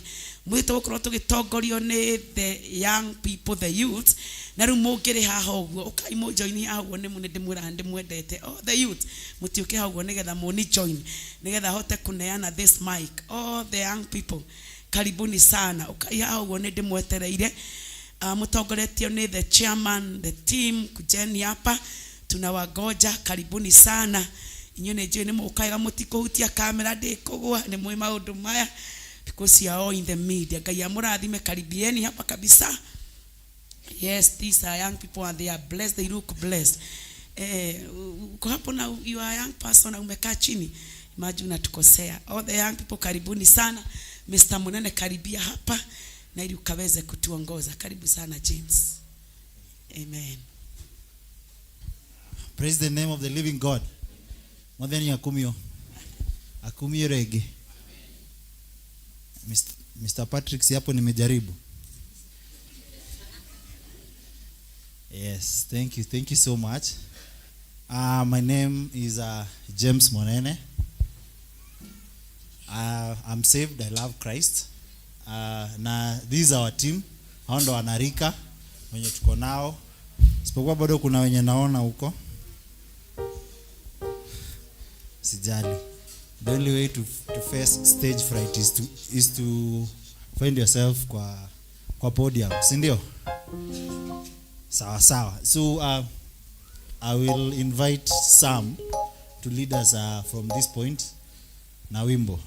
Mũthĩ tũgũkorwo tũgĩtongorio nĩ the young people, the youth. Na rĩu mũngĩrĩ haha ũguo, ũkai mũnjoini haha ũguo, nĩ ndĩmwĩraga ndĩmwendete. All the youth, mũtiũke haha ũguo nĩgetha mũni join, nĩgetha hote kũneana this mic. All the young people, karibuni sana. Ũkai haha ũguo, nĩ ndĩmwetereire. Mũtongoretio nĩ the chairman, the team, kujeni hapa, tunawagoja. Karibuni sana. Inyuĩ nĩ njũĩ nĩ mũkaga, mũtikũhutia kamera, ndĩkũgwa, nĩ mwĩ maũndũ maya because you are all in the media. Ngai amũrathime. Karibieni hapa kabisa. Yes, these are young people and they are blessed. They look blessed. Eh, uko hapo na you are a young person na umekaa chini, imagine unatukosea. All the young people, karibuni sana. Mr. Munene, karibia hapa na ili ukaweze kutuongoza. Karibu sana, James. Amen. Praise the name of the living God. Mwathani akumio. Akumio rege. Mr. Patrick, si hapo nimejaribu. Yes, thank you. Thank you so much. My name is James Monene. I'm saved. I love Christ. Na this is our team. Hao ndo wanarika wenye tuko nao. Isipokuwa bado kuna wenye naona huko. Sijali. The only way to face stage fright is to find yourself kwa podium, si ndio? Sawa sawa. So I will invite Sam to lead us from this point na wimbo.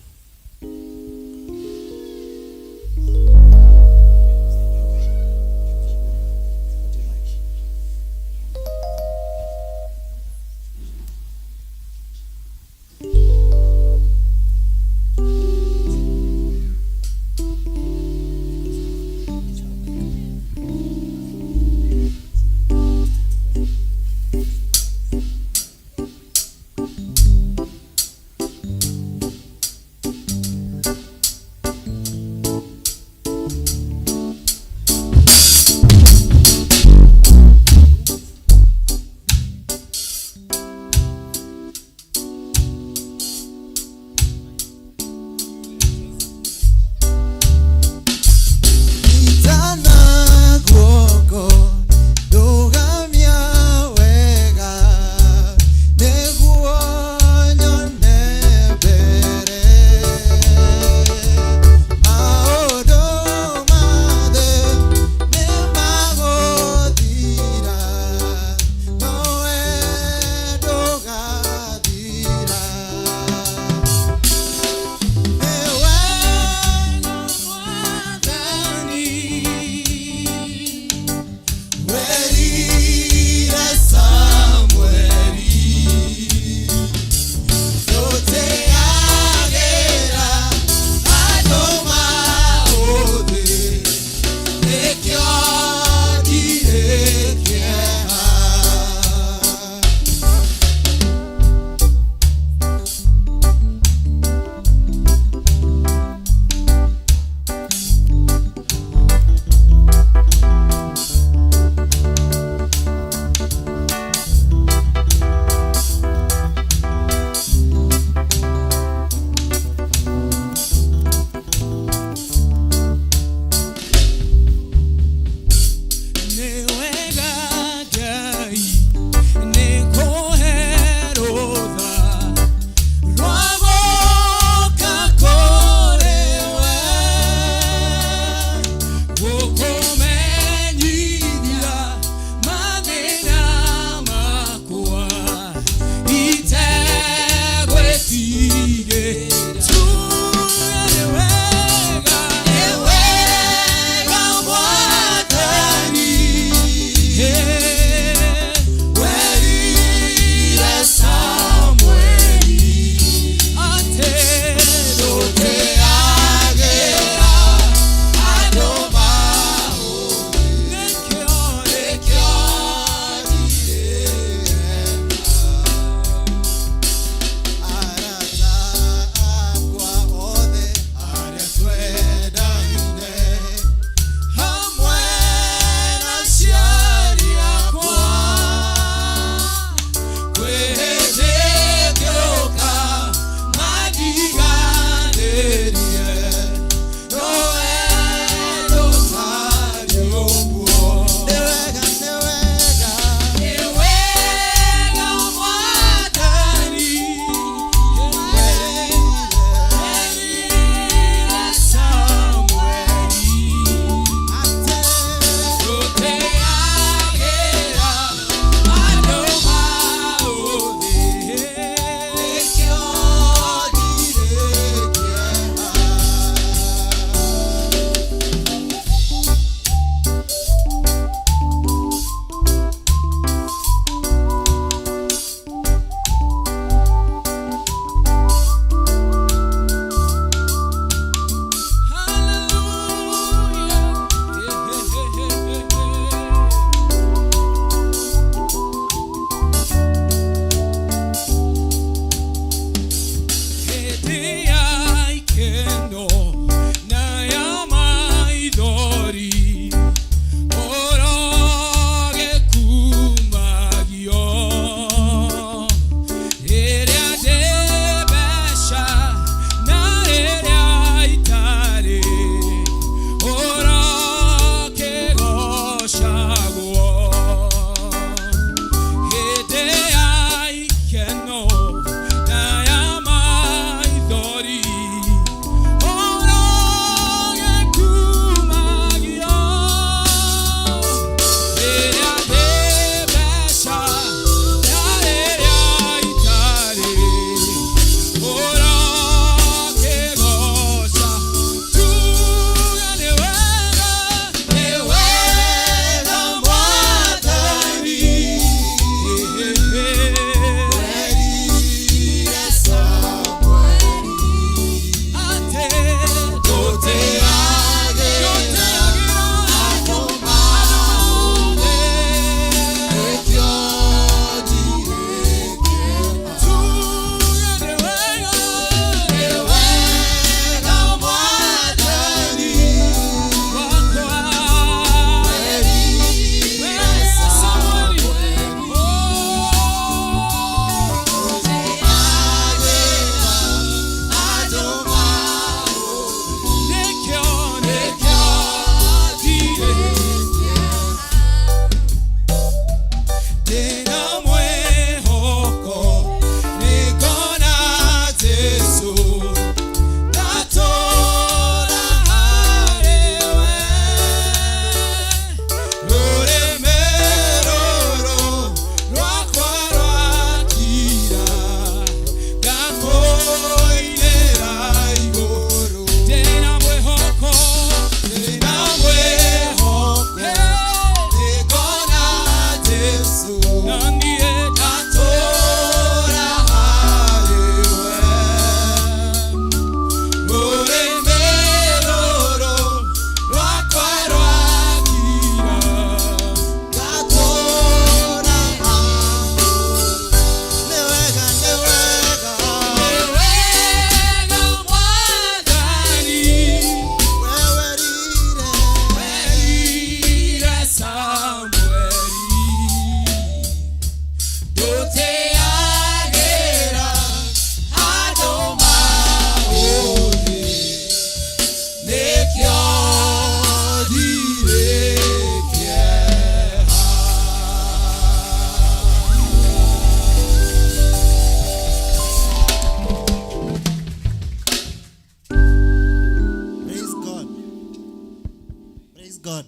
Praise God.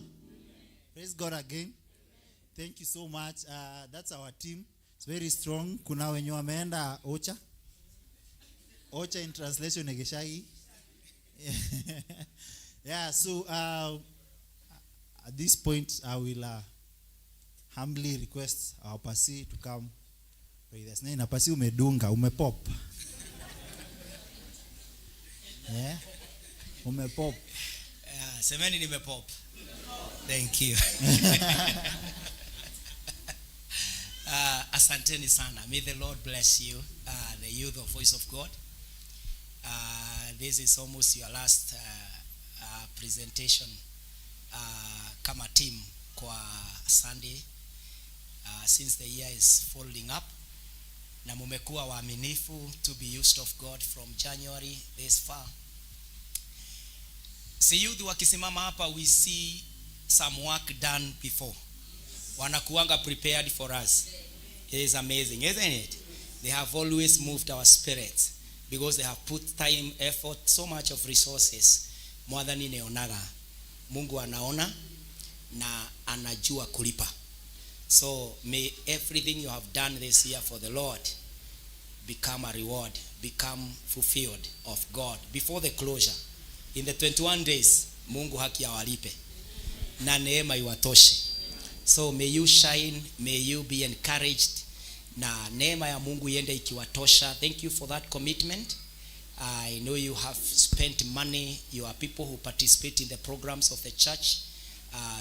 Praise God again. Thank you so much. That's our team. It's very strong. Kuna wenye wameenda Ocha. Ocha in translation ni Gishagi. Yeah, so at this point I will humbly request our pasi to come with us. Na pasi umedunga, umepop. Yeah. Umepop. Semeni nimepop. Thank you. Asanteni sana. May the Lord bless you, the youth of Voice of God. This is almost your last presentation kama team kwa Sunday, since the year is folding up, na mumekuwa waaminifu to be used of God from January this far. Si youth wakisimama hapa, we see some work done before. Wanakuanga prepared for us. It is amazing, isn't it? They have always moved our spirits because they have put time, effort, so much of resources. Mwathani neonaga. Mungu anaona na anajua kulipa. So may everything you have done this year for the Lord become a reward, become fulfilled of God before the closure. In the 21 days, Mungu haki awalipe na neema iwatoshe. So may you shine, may you be encouraged, na neema ya Mungu iende ikiwatosha. Thank you for that commitment. I know you have spent money. You are people who participate in the programs of the church.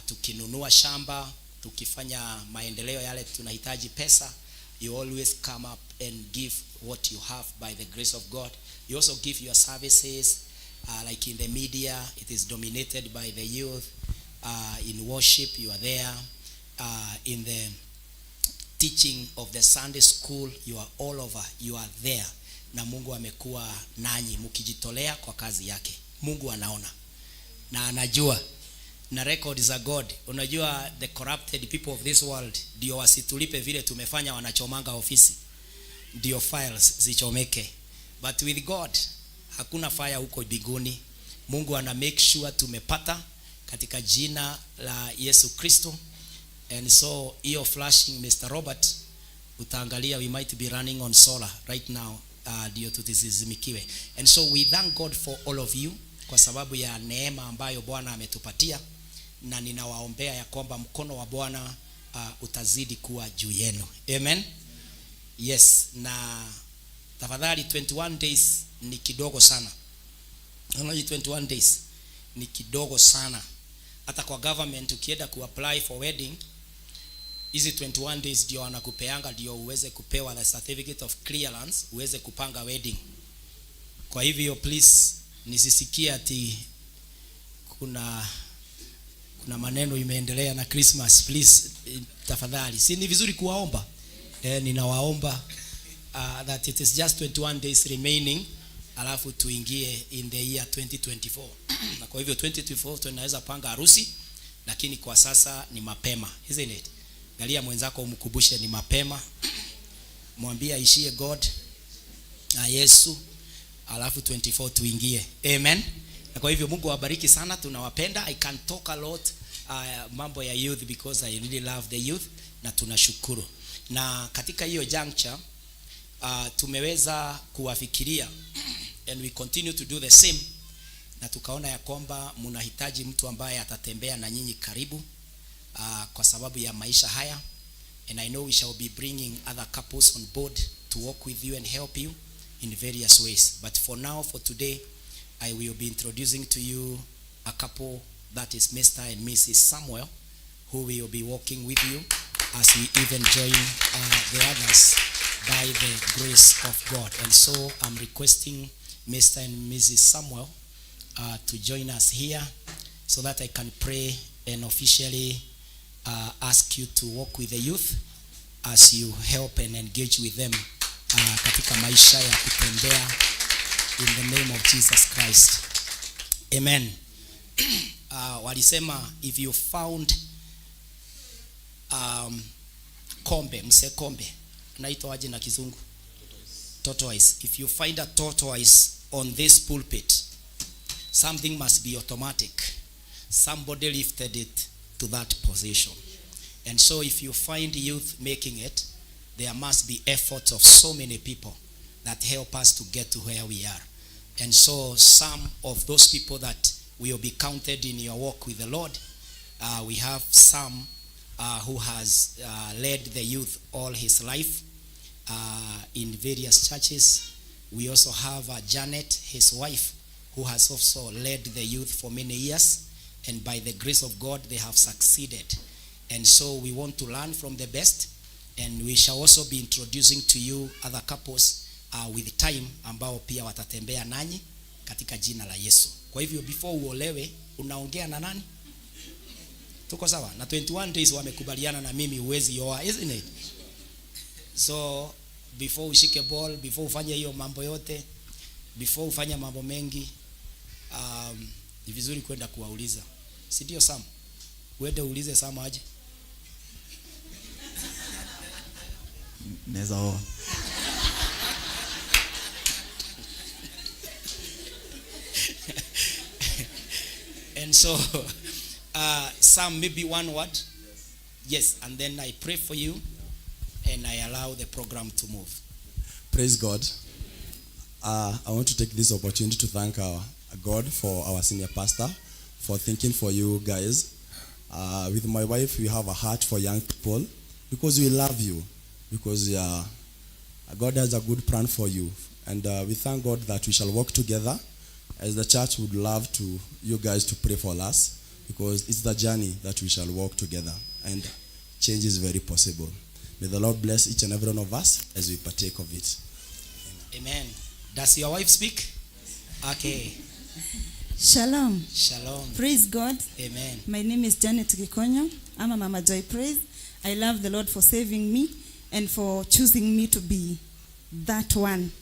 Tukinunua shamba, tukifanya maendeleo yale tunahitaji pesa, you always come up and give what you have by the grace of God. You also give your services, like in the media, it is dominated by the youth. In worship, you are there. In the teaching of the Sunday school, you are all over, you are there. Na Mungu amekuwa nanyi mkijitolea kwa kazi yake. Mungu anaona na anajua, na records za God. Unajua the corrupted people of this world ndio wasitulipe vile tumefanya, wanachomanga ofisi ndio files zichomeke, but with God hakuna fire huko mbinguni. Mungu ana make sure tumepata katika jina la Yesu Kristo. And so hiyo flashing, Mr. Robert, utaangalia we might be running on solar right now, ndio tutizimikiwe. And so we thank God for all of you kwa sababu ya neema ambayo Bwana ametupatia, na ninawaombea ya kwamba mkono wa Bwana utazidi kuwa juu yenu. Amen. Yes, na tafadhali 21 days ni kidogo sana. Unaona 21 days ni kidogo sana. Hata kwa government ukienda kuapply for wedding, hizi 21 days ndio wanakupeanga ndio uweze kupewa the certificate of clearance, uweze kupanga wedding. Kwa hivyo please nisisikie ati kuna maneno imeendelea na Christmas. Please, tafadhali. Si ni vizuri kuwaomba? Ninawaomba that it is just 21 days remaining, alafu tuingie in the year 2024. Na kwa hivyo 2024 tunaweza panga harusi, lakini kwa sasa ni mapema, isn't it? Angalia mwenzako umkumbushe ni mapema. Mwambie aishie God na Yesu, alafu 24 tuingie. Amen. Na kwa hivyo Mungu awabariki sana, tunawapenda. I can talk a lot mambo ya youth because I really love the youth, na tunashukuru. Na katika hiyo juncture tumeweza kuwafikiria and we continue to do the same, na tukaona ya kwamba mnahitaji mtu ambaye atatembea na nyinyi karibu kwa sababu ya maisha haya. And I know we shall be bringing other couples on board to work with you and help you in various ways. But for now, for today, I will be introducing to you a couple that is Mr. and Mrs. Samuel, who will be working with you as we even join the others by the grace of God. And so I'm requesting Mr. and Mrs. Samuel to join us here so that I can pray and officially ask you to work with the youth as you help and engage with them katika maisha ya kutembea in the name of Jesus Christ. Amen. Walisema if you found kombe, mse kombe, naitwa aje na kizungu? Tortoise. If you find a tortoise on this pulpit, something must be automatic. Somebody lifted it to that position. And so if you find youth making it, there must be efforts of so many people that help us to get to where we are. And so some of those people that will be counted in your walk with the Lord, we have some who has led the youth all his life in various churches. We also have Janet, his wife, who has also led the youth for many years. And by the grace of God, they have succeeded. And so we want to learn from the best. And we shall also be introducing to you other couples with time ambao pia watatembea nanyi katika jina la Yesu. Kwa hivyo before uolewe, unaongea na nani? Tuko sawa? Na 21 days wamekubaliana na mimi huwezi oa, isn't it? So before ushike ball, before ufanye hiyo mambo yote, before ufanye mambo mengi, ni vizuri kwenda kuwauliza. Si ndio Sam? Uende uulize Sam aje. Naweza oa. And so, Sam, maybe one word. Yes, and then I pray for you and I allow the program to move. Praise God. I want to take this opportunity to thank our God for our senior pastor for thinking for you guys. With my wife, we have a heart for young people because we love you, because God has a good plan for you. And we thank God that we shall work together. As the church would love to you guys to pray for us, because it's the journey that we shall walk together, and change is very possible. May the Lord bless each and every one of us as we partake of it. Amen. Does your wife speak? Okay. Shalom. Shalom. Praise God. Amen. My name is Janet Gikonyo. I'm a Mama Joy Praise. I love the Lord for saving me and for choosing me to be that one.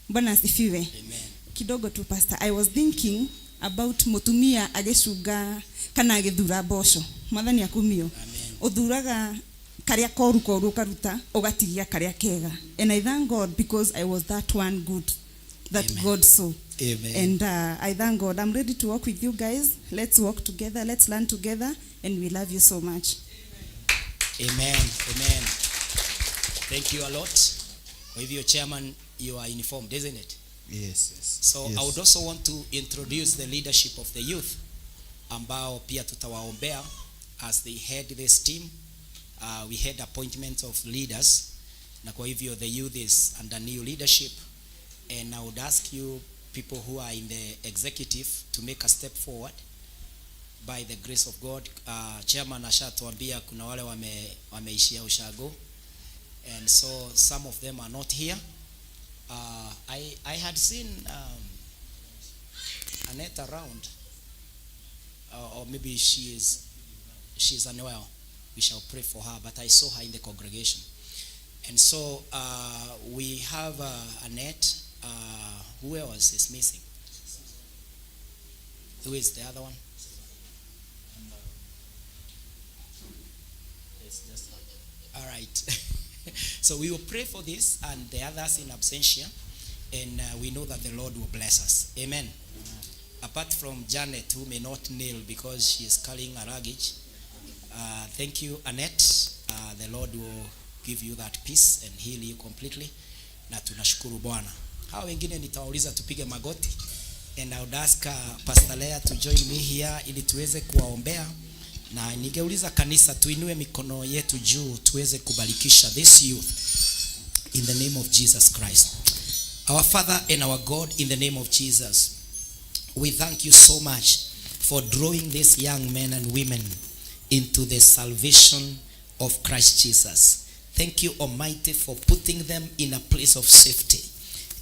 Bwana asifiwe. Amen. Kidogo tu pastor, I was thinking about mutumia agĩcunga kana agĩthura mboco. Mwathani akumio. Amen. Ũthuraga karĩa koru koru ũkaruta ũgatigia karĩa kega. And I thank God because I was that one good that Amen. God saw. Amen. And I thank God. I'm ready to work with you guys. Let's work together. Let's learn together. And we love you so much. Amen. Amen. Thank you a lot. Kwa hivyo chairman, you are informed, isn't it? Yes, yes. So yes. I would also want to introduce the leadership of the youth ambao pia tutawaombea as they head this team. We had appointment of leaders, na kwa hivyo the youth is under new leadership, and I would ask you people who are in the executive to make a step forward by the grace of God. Chairman ashatuambia kuna wale wameishia ushago, and so some of them are not here. I had seen Annette around, or maybe she is unwell. We shall pray for her, but I saw her in the congregation. And so we have Annette. Who else is missing? Who is the other one? All right. So we will pray for this and the others in absentia, and we know that the Lord will bless us. Amen. Apart from Janet, who may not kneel because she is carrying a luggage, thank you, Annette. The Lord will give you that peace and heal you completely. Na tunashukuru Bwana. Hao wengine nitawauliza tupige magoti, and I would ask Pastor Leah to join me here ili tuweze kuwaombea. Na ningeuliza kanisa tuinue mikono yetu juu tuweze kubarikisha this youth in the name of Jesus Christ. Our Father and our God, in the name of Jesus, we thank you so much for drawing these young men and women into the salvation of Christ Jesus. Thank you, Almighty, for putting them in a place of safety.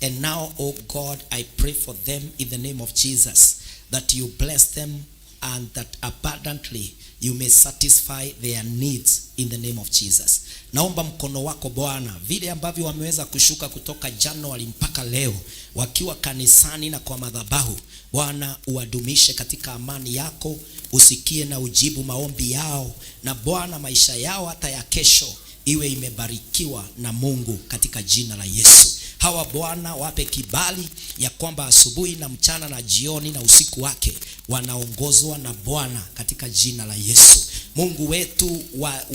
And now, oh God, I pray for them in the name of Jesus, that you bless them and that abundantly you may satisfy their needs in the name of Jesus. Naomba mkono wako Bwana, vile ambavyo wameweza kushuka kutoka Januari mpaka leo wakiwa kanisani na kwa madhabahu, Bwana uwadumishe katika amani yako, usikie na ujibu maombi yao, na Bwana maisha yao hata ya kesho iwe imebarikiwa na Mungu katika jina la Yesu. Hawa Bwana wape kibali ya kwamba asubuhi na mchana na jioni na usiku wake wanaongozwa na Bwana katika jina la Yesu. Mungu wetu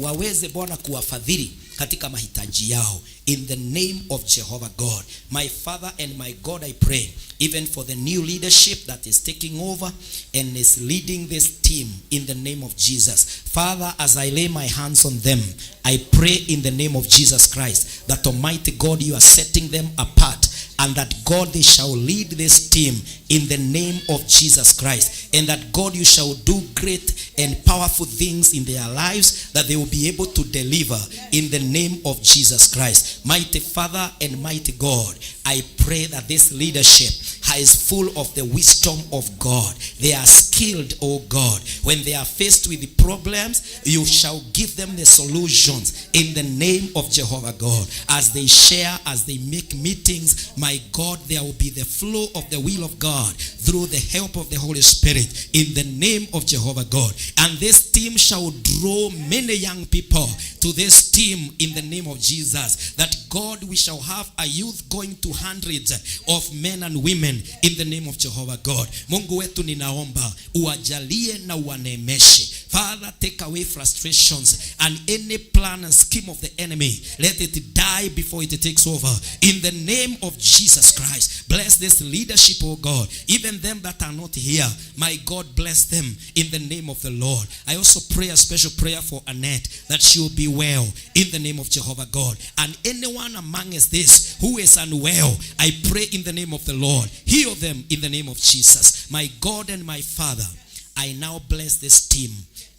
waweze Bwana kuwafadhili katika mahitaji yao in the name of Jehovah God. My Father and my God, I pray even for the new leadership that is taking over and is leading this team in the name of Jesus. Father, as I lay my hands on them, I pray in the name of Jesus Christ that Almighty God, you are setting them apart, and that God, they shall lead this team in the name of Jesus Christ, and that God, you shall do great and powerful things in their lives that they will be able to deliver in the name of Jesus Christ. Mighty Father and mighty God, I pray that this leadership is full of the wisdom of God. They are skilled, oh God. When they are faced with the problems, you shall give them the solutions in the name of Jehovah God. As they share, as they make meetings, my God, there will be the flow of the will of God through the help of the Holy Spirit in the name of Jehovah God. And this team shall draw many young people to this team in the name of Jesus. That God, we shall have a youth going to hundreds of men and women in the name of Jehovah God. Mungu wetu, ninaomba uwajalie na uwaneemeshe. Father, take away frustrations and any plan and scheme of the enemy. Let it die before it takes over. In the name of Jesus Christ, bless this leadership, oh God. Even them that are not here, my God, bless them in the name of the Lord. I also pray a special prayer for Annette, that she will be well in the name of Jehovah God. And anyone among us this who is unwell, I pray in the name of the Lord, heal them in the name of Jesus. My God and my Father, I now bless this team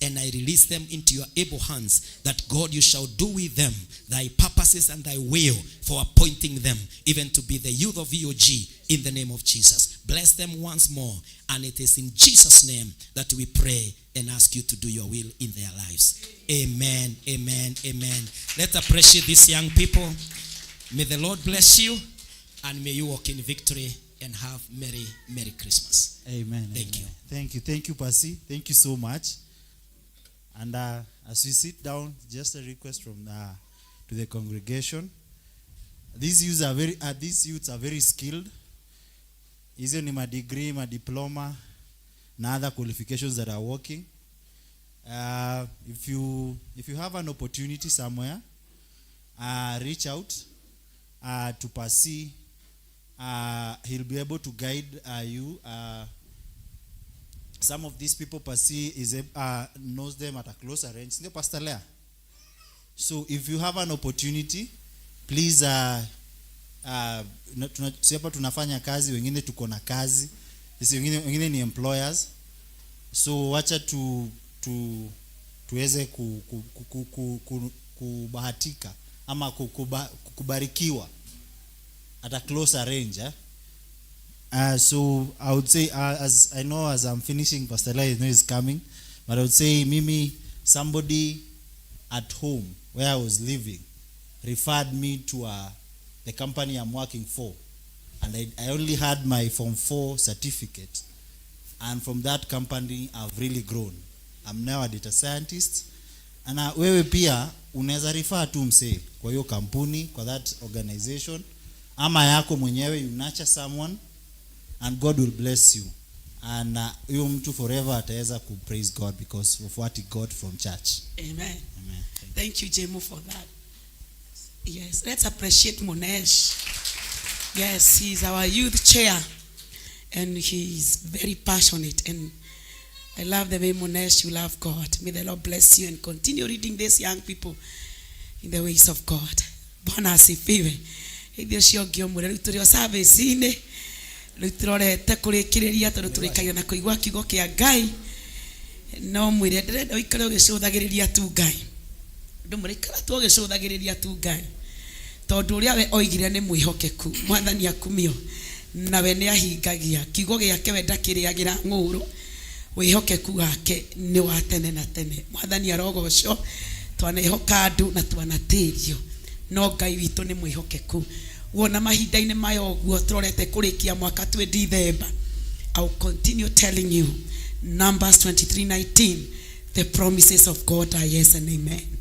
and I release them into your able hands, that God, you shall do with them thy purposes and thy will for appointing them even to be the youth of EOG in the name of Jesus. Bless them once more, and it is in Jesus' name that we pray and ask you to do your will in their lives. Amen, amen, amen. Let's appreciate these young people. May the Lord bless you, and may you walk in victory and have merry, merry Christmas. Amen. Thank amen. you. Thank you. Thank you, Pasi. Thank you so much. And as we sit down, just a request from to the congregation. These youths are very, these youths are very skilled. Hizo ni ma degree, ma diploma, na other qualifications that are working. If you have an opportunity somewhere, reach out to Pasi. He'll be able to guide you. Some of these people Pasi knows them at a closer range. Ndio, Pastor Lea? So if you have an opportunity, please, si hapa tunafanya kazi, wengine tuko na kazi, sisi wengine ni employers. So wacha tuweze kubahatika ama kubarikiwa at a closer range. Eh? So I would say, as I know, as I'm finishing, Pastor Lea, I know is coming, but I would say, Mimi, somebody at home where I was living referred me to the company I'm working for, and I only had my Form 4 certificate, and from that company I've really grown. I'm now a data scientist. And wewe pia unaweza refer tu msee kwa hiyo kampuni, kwa that organization, ama yako mwenyewe, you nurture someone and God will bless you, and huyo mtu forever ataweza ku praise God because of what he got from church. Amen. Amen. Thank you, Jemo, for that. Yes, let's appreciate Monesh. Yes, he's our youth chair and he's very passionate. And I love the way, Monesh, you love God. May the Lord bless you and continue leading these young people in the ways of God. Bwana asifiwe. Hĩndĩ ũcio ũngĩ ũmwe rĩu tũrĩ o service-inĩ, rĩu tũrorete kũrĩkĩrĩria tondũ tũrĩkagia na kũigua kiugo kĩa Ngai. No mwĩre ndĩrenda ũikare ũgĩcũthagĩrĩria tu Ngai, ndũ mũrĩikara tu ũgĩcũthagĩrĩria tu Ngai, tondũ ũrĩa we oigire nĩ mwĩhokeku. Mwathani akumio, nawe nĩ ahingagia kiugo gĩake, we ndakĩrĩagĩra ng'ũrũ, wĩhokeku wake nĩ wa tene na tene. Mwathani arogocwo. Twanehoka andũ na twanatĩrio, no Ngai witũ nĩ mwĩhokeku. Wona mahinda-inĩ maya ũguo tũrorete kũrĩkia mwaka twĩ December, I will continue telling you Numbers 23:19, the promises of God are yes and amen.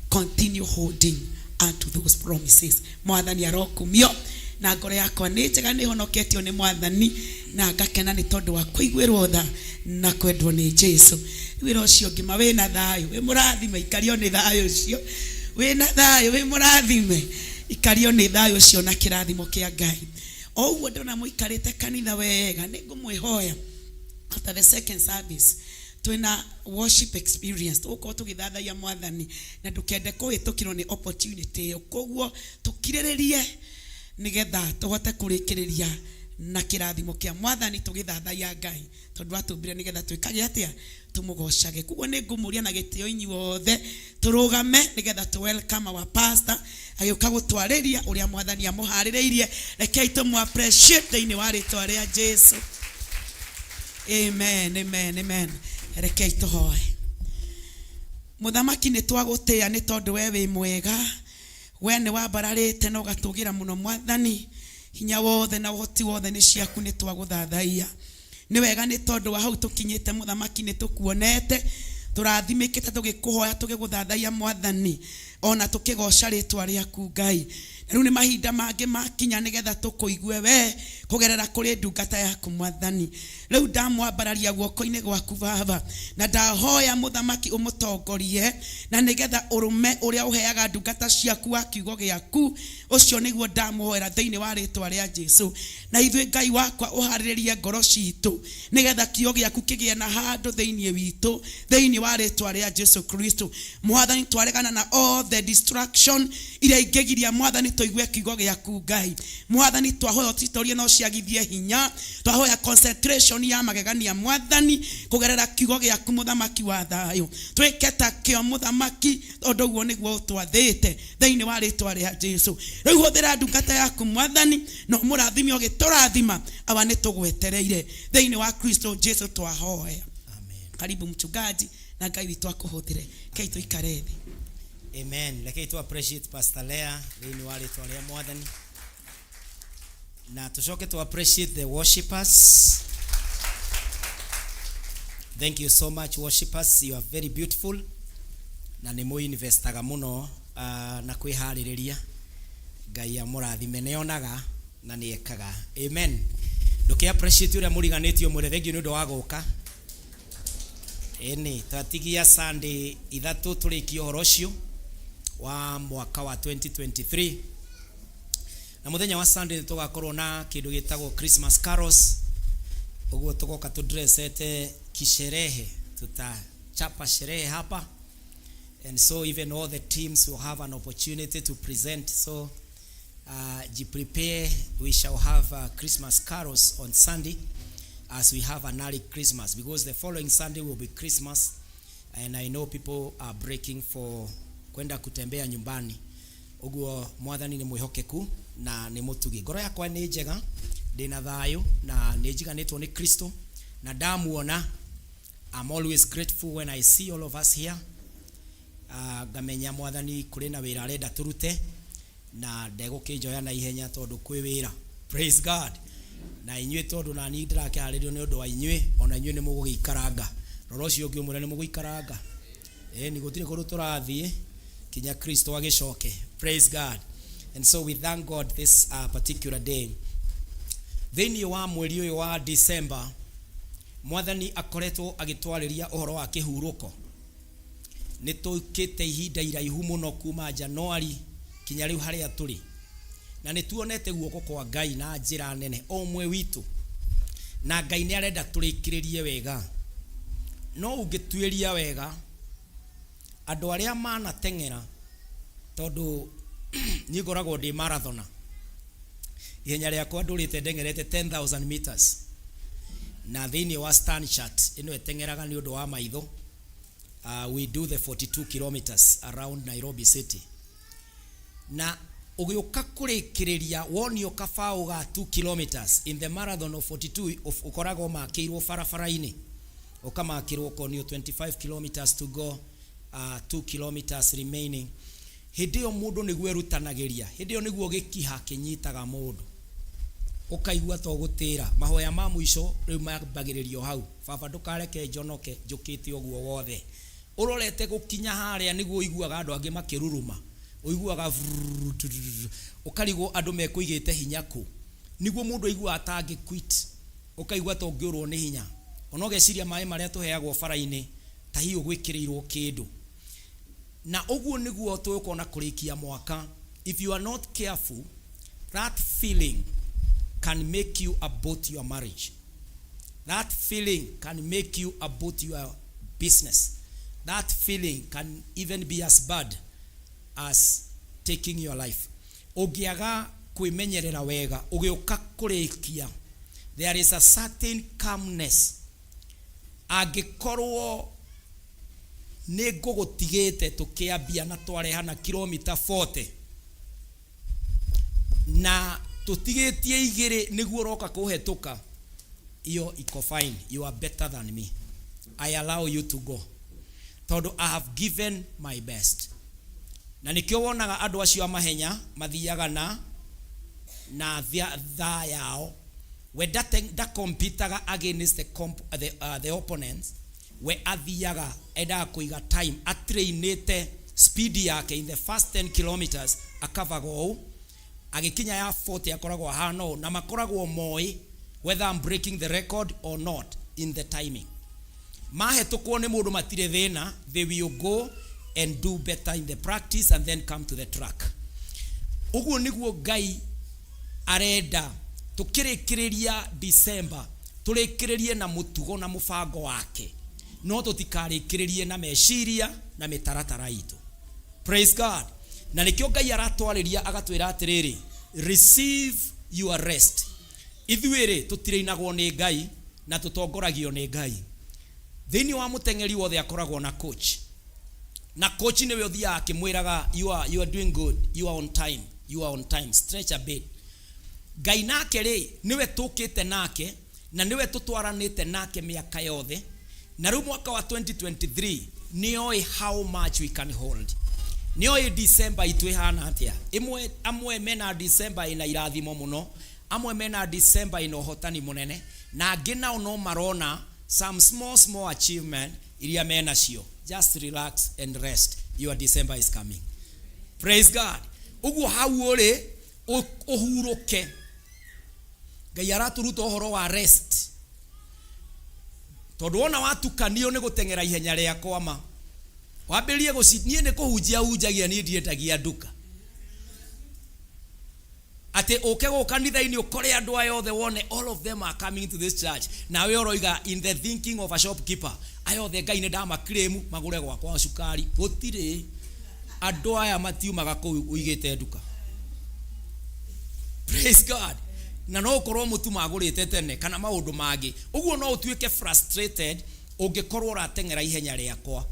Continue holding unto those promises. Mwathani arokumio. Na ngoro yakwa nĩ njega, nĩ honoketio nĩ Mwathani, na ngakena nĩ tondũ wa kũiguĩrwo tha na kwendwo nĩ Jesu. Wĩra ũcio ngima wĩna thayũ, wĩ mũrathime, ikario nĩ thayũ ũcio. Wĩna thayũ, wĩ mũrathime, ikario nĩ thayũ ũcio na kĩrathimo kĩa Ngai. O ũguo ndona mũikarĩte kanitha wega, nĩ ngũmwĩhoya after the second service twĩna worship experience, tũgũkorwo tũgĩthathaiya Mwathani, na ndũkende kũhĩtũkĩrwo nĩ opportunity ĩyo. Koguo tũkirĩrĩrie nĩgetha tũhote kũrĩkĩrĩria na kĩrathimo kĩa Mwathani tũgĩthathaiya Ngai, tondũ atũmbire nĩgetha twĩkage atĩa? Tũmũgocage. Koguo nĩ ngũmũria na gĩtĩo inyuothe tũrũgame nĩgetha tũ welcome our pastor agĩũka gũtwarĩria ũrĩa Mwathani amũharĩrĩirie. Rekei tũmũ appreciate thĩinĩ wa rĩtwa rĩa Jesu. Amen, amen, amen. Rekei tũhoe. Mũthamaki, nĩ twagũtĩĩa nĩ tondũ we wĩ mwega, we nĩ wambararĩte na ũgatũgĩra mũno. Mwathani, hinya wothe na ũhoti wothe nĩ ciaku, nĩ twagũthathaiya. Nĩ wega nĩ tondũ wa hau tũkinyĩte. Mũthamaki, nĩ tũkuonete, tũrathimĩkĩte tũgĩkũhoya, tũgĩgũthathaiya, Mwathani, ona tũkĩgoca rĩtwa rĩaku, Ngai. Na rĩu nĩ mahinda mangĩ makinya nĩgetha tũkũigue we kũgerera kũrĩ ndungata yaku. Mwathani, rĩu ndamwambararia guoko-inĩ gwaku, Baba, na ndahoya, Mũthamaki, ũmũtongorie, na nĩgetha ũrũme ũrĩa ũheaga ndungata ciaku wa kiugo gĩaku, ũcio nĩguo ndamũhoera thĩinĩ wa rĩtwa rĩa Jesu. Na ithuĩ, Ngai wakwa, ũharĩrĩrie ngoro citũ nĩgetha kiugo gĩaku kĩgĩe na handũ thĩinĩ witũ, thĩinĩ wa rĩtwa rĩa Jesu Kristo. Mwathani, twaregana na all the distraction iria ingĩgiria, Mwathani, tũigue kiugo gĩaku. Ngai Mwathani, twahoya ũtitorie no ciagithie hinya. Twahoya concentration ya magegania, Mwathani, kũgerera kiugo gĩaku. Mũthamaki wa thayũ, twĩke ta kĩo, Mũthamaki, tondũ ũguo nĩguo ũtwathĩte thĩinĩ wa rĩtwa rĩa Jesu. Rĩu hũthĩra ndungata yaku, Mwathani, na ũmũrathime ũgĩtũrathima. Awa, nĩ tũgwetereire thĩinĩ wa Kristo Jesu twahoya. Karibu, mchungaji, na Ngai witũ akũhũthĩre. Kei tũikare thĩ. Amen. Rekei tu appreciate Pastor Lea thĩinĩ wa rĩtwa rĩa Mwathani, na tũcoke tu appreciate the worshipers. Thank you so much, worshipers. You are very beautiful, na nĩ mũinvestaga mũno na kwĩharĩrĩria. Ngai amũrathime, nĩonaga na nĩekaga. Amen. Ndũkĩ appreciate ũrĩa mũriganĩtio, mwĩre thank you nĩ ũndũ wa gũka. Ĩni twatigia Sunday 3 tũrĩkie ũhoro ũcio wa mwaka wa 2023, na mũthenya wa Sunday nĩ tũgakorwo na kĩndũ gĩtagwo Christmas carols. Ũguo tũgoka tũdressete kisherehe, tutachapa sherehe hapa, and so even all the teams will have an opportunity to present. So jiprepare, we shall have Christmas carols on Sunday as we have an early Christmas, because the following Sunday will be Christmas, and I know people are breaking for kwenda kutembea nyumbani. Ũguo Mwathani nĩ mwĩhokeku na nĩ mũtugi. Ngoro yakwa nĩ njega, ndĩna thayũ na nĩ njiganĩtwo nĩ Kristo na ndamuona. I'm always grateful when I see all of us here. Ngamenya Mwathani kũrĩ na wĩra arenda tũrute na ndegũkĩnjoya na ihenya tondũ kwĩ wĩra. Praise God. Na inyuĩ, tondũ na niĩ ndĩrakĩharĩrio nĩ ũndũ wa inyuĩ, ona inyuĩ nĩ mũgũgĩikaranga. Rora ũcio ũngĩ ũmwĩre nĩ mũgũikaranga. Ĩni, gũtirĩ kũndũ tũrathiĩ kinya Kristo agĩcoke. Praise God. And so we thank God this particular day. Thĩinĩ wa mweri ũyũ wa December, Mwathani akoretwo agĩtwarĩria ũhoro wa kĩhurũko. Nĩ tũkĩte ihinda iraihu mũno kuma Januari kinya rĩu harĩa tũrĩ, na nĩ tuonete guoko kwa Ngai na njĩra nene o ũmwe witũ, na Ngai nĩ arenda tũrĩkĩrĩrie wega. No ũngĩtuĩria wega andũ arĩa manateng'era, tondũ niĩ ngoragwo ndĩ marathona, ihenya rĩakwa ndũrĩte ndeng'erete 10,000 meters, na thĩinĩ wa Stanchart ĩno ĩteng'eraga nĩ ũndũ wa maitho, we do the 42 kilometers around Nairobi city, na ũgĩũka kũrĩkĩrĩria wonio kabaũ ga 2 kilometers in the marathon of 42, ũkoragwo makĩirwo barabara-inĩ, ũkamakĩrwo ũkonio 25 kilometers to go, 2 kilometers remaining. Hĩndĩ ĩyo mũndũ nĩguo erutanagĩria, hĩndĩ ĩyo nĩguo gĩkiha kĩnyitaga mũndũ, ũkaigua to gũtĩra mahoya ma mũico rĩu mambagĩrĩrio hau: "Baba, ndũkareke njonoke njũkĩte ũguo wothe." Ũrorete gũkinya harĩa nĩguo ũiguaga andũ angĩ makĩruruma. Ũiguaga vrrrr, turururu. Ũkarigwo andũ mekũigĩte hinya kũ. Nĩguo mũndũ aiguaga ta angĩ quit. Ũkaigua ta ũngĩũrwo nĩ hinya. Ona ũgeciria maĩ marĩa tũheagwo bara-inĩ ta hihi ũgwĩkĩrĩirwo kĩndũ. Na ũguo nĩguo tũgũkorwo na kũrĩkia mwaka. If you are not careful, that feeling can make you abort your marriage. That feeling can make you abort your business. That feeling can even be as bad as taking your life. Ũngĩaga kwĩmenyerera wega, ũgĩũka kũrĩkia, there is a certain calmness. Angĩkorwo nĩ ngũgũtigĩte tũkĩambia na twarehana kilomita 40 na tũtigĩtie igĩrĩ nĩguo ũroka kũhetũka, iyo iko fine, you are better than me. I allow you to go. Tondũ I have given my best. Na nĩkĩo wonaga andũ acio a mahenya mathiaga na thaa yao. We ndakompitaga against the opponents. We athiaga endaga kũiga time, atrainĩte speed yake in the first 10 kilometers akavaga ũũ, agĩkinya ya 40 akoragwo ahana ũũ, na makoragwo moĩ whether I'm breaking the record or not in the timing. Mahetũkwo nĩ mũndũ matirĩ thĩna, they will go and do better in the practice and then come to the track. Ũguo nĩguo Ngai arenda tũkĩrĩkĩrĩria December, tũrĩkĩrĩrie na mũtugo na mũbango wake, no tũtikarĩkĩrĩrie na meciria na mĩtaratara itũ. Praise God. Na nĩkĩo Ngai aratwarĩria agatwĩra atĩrĩrĩ, receive your rest. Ithuĩ rĩ, tũtirĩinagwo nĩ Ngai na tũtongoragio nĩ Ngai. Thĩinĩ wa mũteng'eri wothe akoragwo na coach. Na coach nĩwe ũthiaga akĩmwĩraga, you are doing good, you are on time, you are on time, stretch a bit. Ngai nake rĩ, nĩwe tũkĩte nake na nĩwe tũtwaranĩte nake mĩaka yothe. Na rĩu mwaka wa 2023 nĩoĩ how much we can hold. Nĩoĩ December itũ ĩhana atĩa. Ĩmwe, amwe mena December ĩna irathimo mũno, amwe mena December ĩna ũhotani mũnene, na angĩ nao no marona some small small achievement iria menacio. Just relax and rest, your December is coming. Praise God. Ũguo hau ũrĩ ũhurũke. Ngai aratũruta ũhoro wa rest. Tondũ wona watukanio nĩ gũteng'era ihenya rĩa kwama, wambĩrĩrie gũci, niĩ nĩ kũhunjia hunjagia, niĩ ndiendagia nduka. Atĩ ũke gũkũ kanitha-inĩ ũkore andũ aya othe wone all of them are coming to this church. Nawe ũroiga in the thinking of a shopkeeper, aya othe Ngai nĩ ndamaclaim magũre gwakwa cukari. Gũtirĩ. Andũ aya matiumaga kũu ũigĩte nduka. Praise God. Na no ũkorwo mũtu magũrĩte tene kana maũndũ mangĩ. Ũguo no ũtuĩke frustrated ũngĩkorwo ũrateng'era ihenya rĩakwa.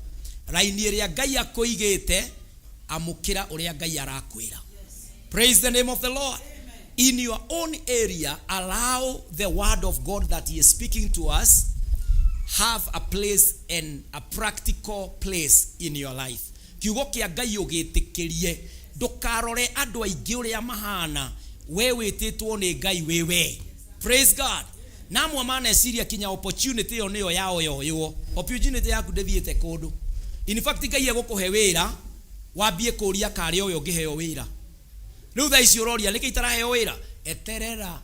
Raini ĩrĩa Ngai akũigĩte, amũkĩra ũrĩa Ngai arakwĩra. Praise the name of the Lord. In your own area, allow the word of God that he is speaking to us have a place and a practical place in your life. Kiugo kĩa Ngai ũgĩtĩkĩrie, ndũkarore andũ aingĩ ũrĩa mahana, we wĩtĩtwo nĩ Ngai wĩ we. Praise God. Na amwe maneciria kinya opportunity ĩyo nĩyo yao yoywo. Opportunity yaku ndĩthiĩte kũndũ. In fact, Ngai egũkũhe wĩra, wambie kũria karĩ ũyũ ũngĩheo wĩra. Rĩu thaa ici ũroria nĩkĩ itaraheo wĩra? Eterera.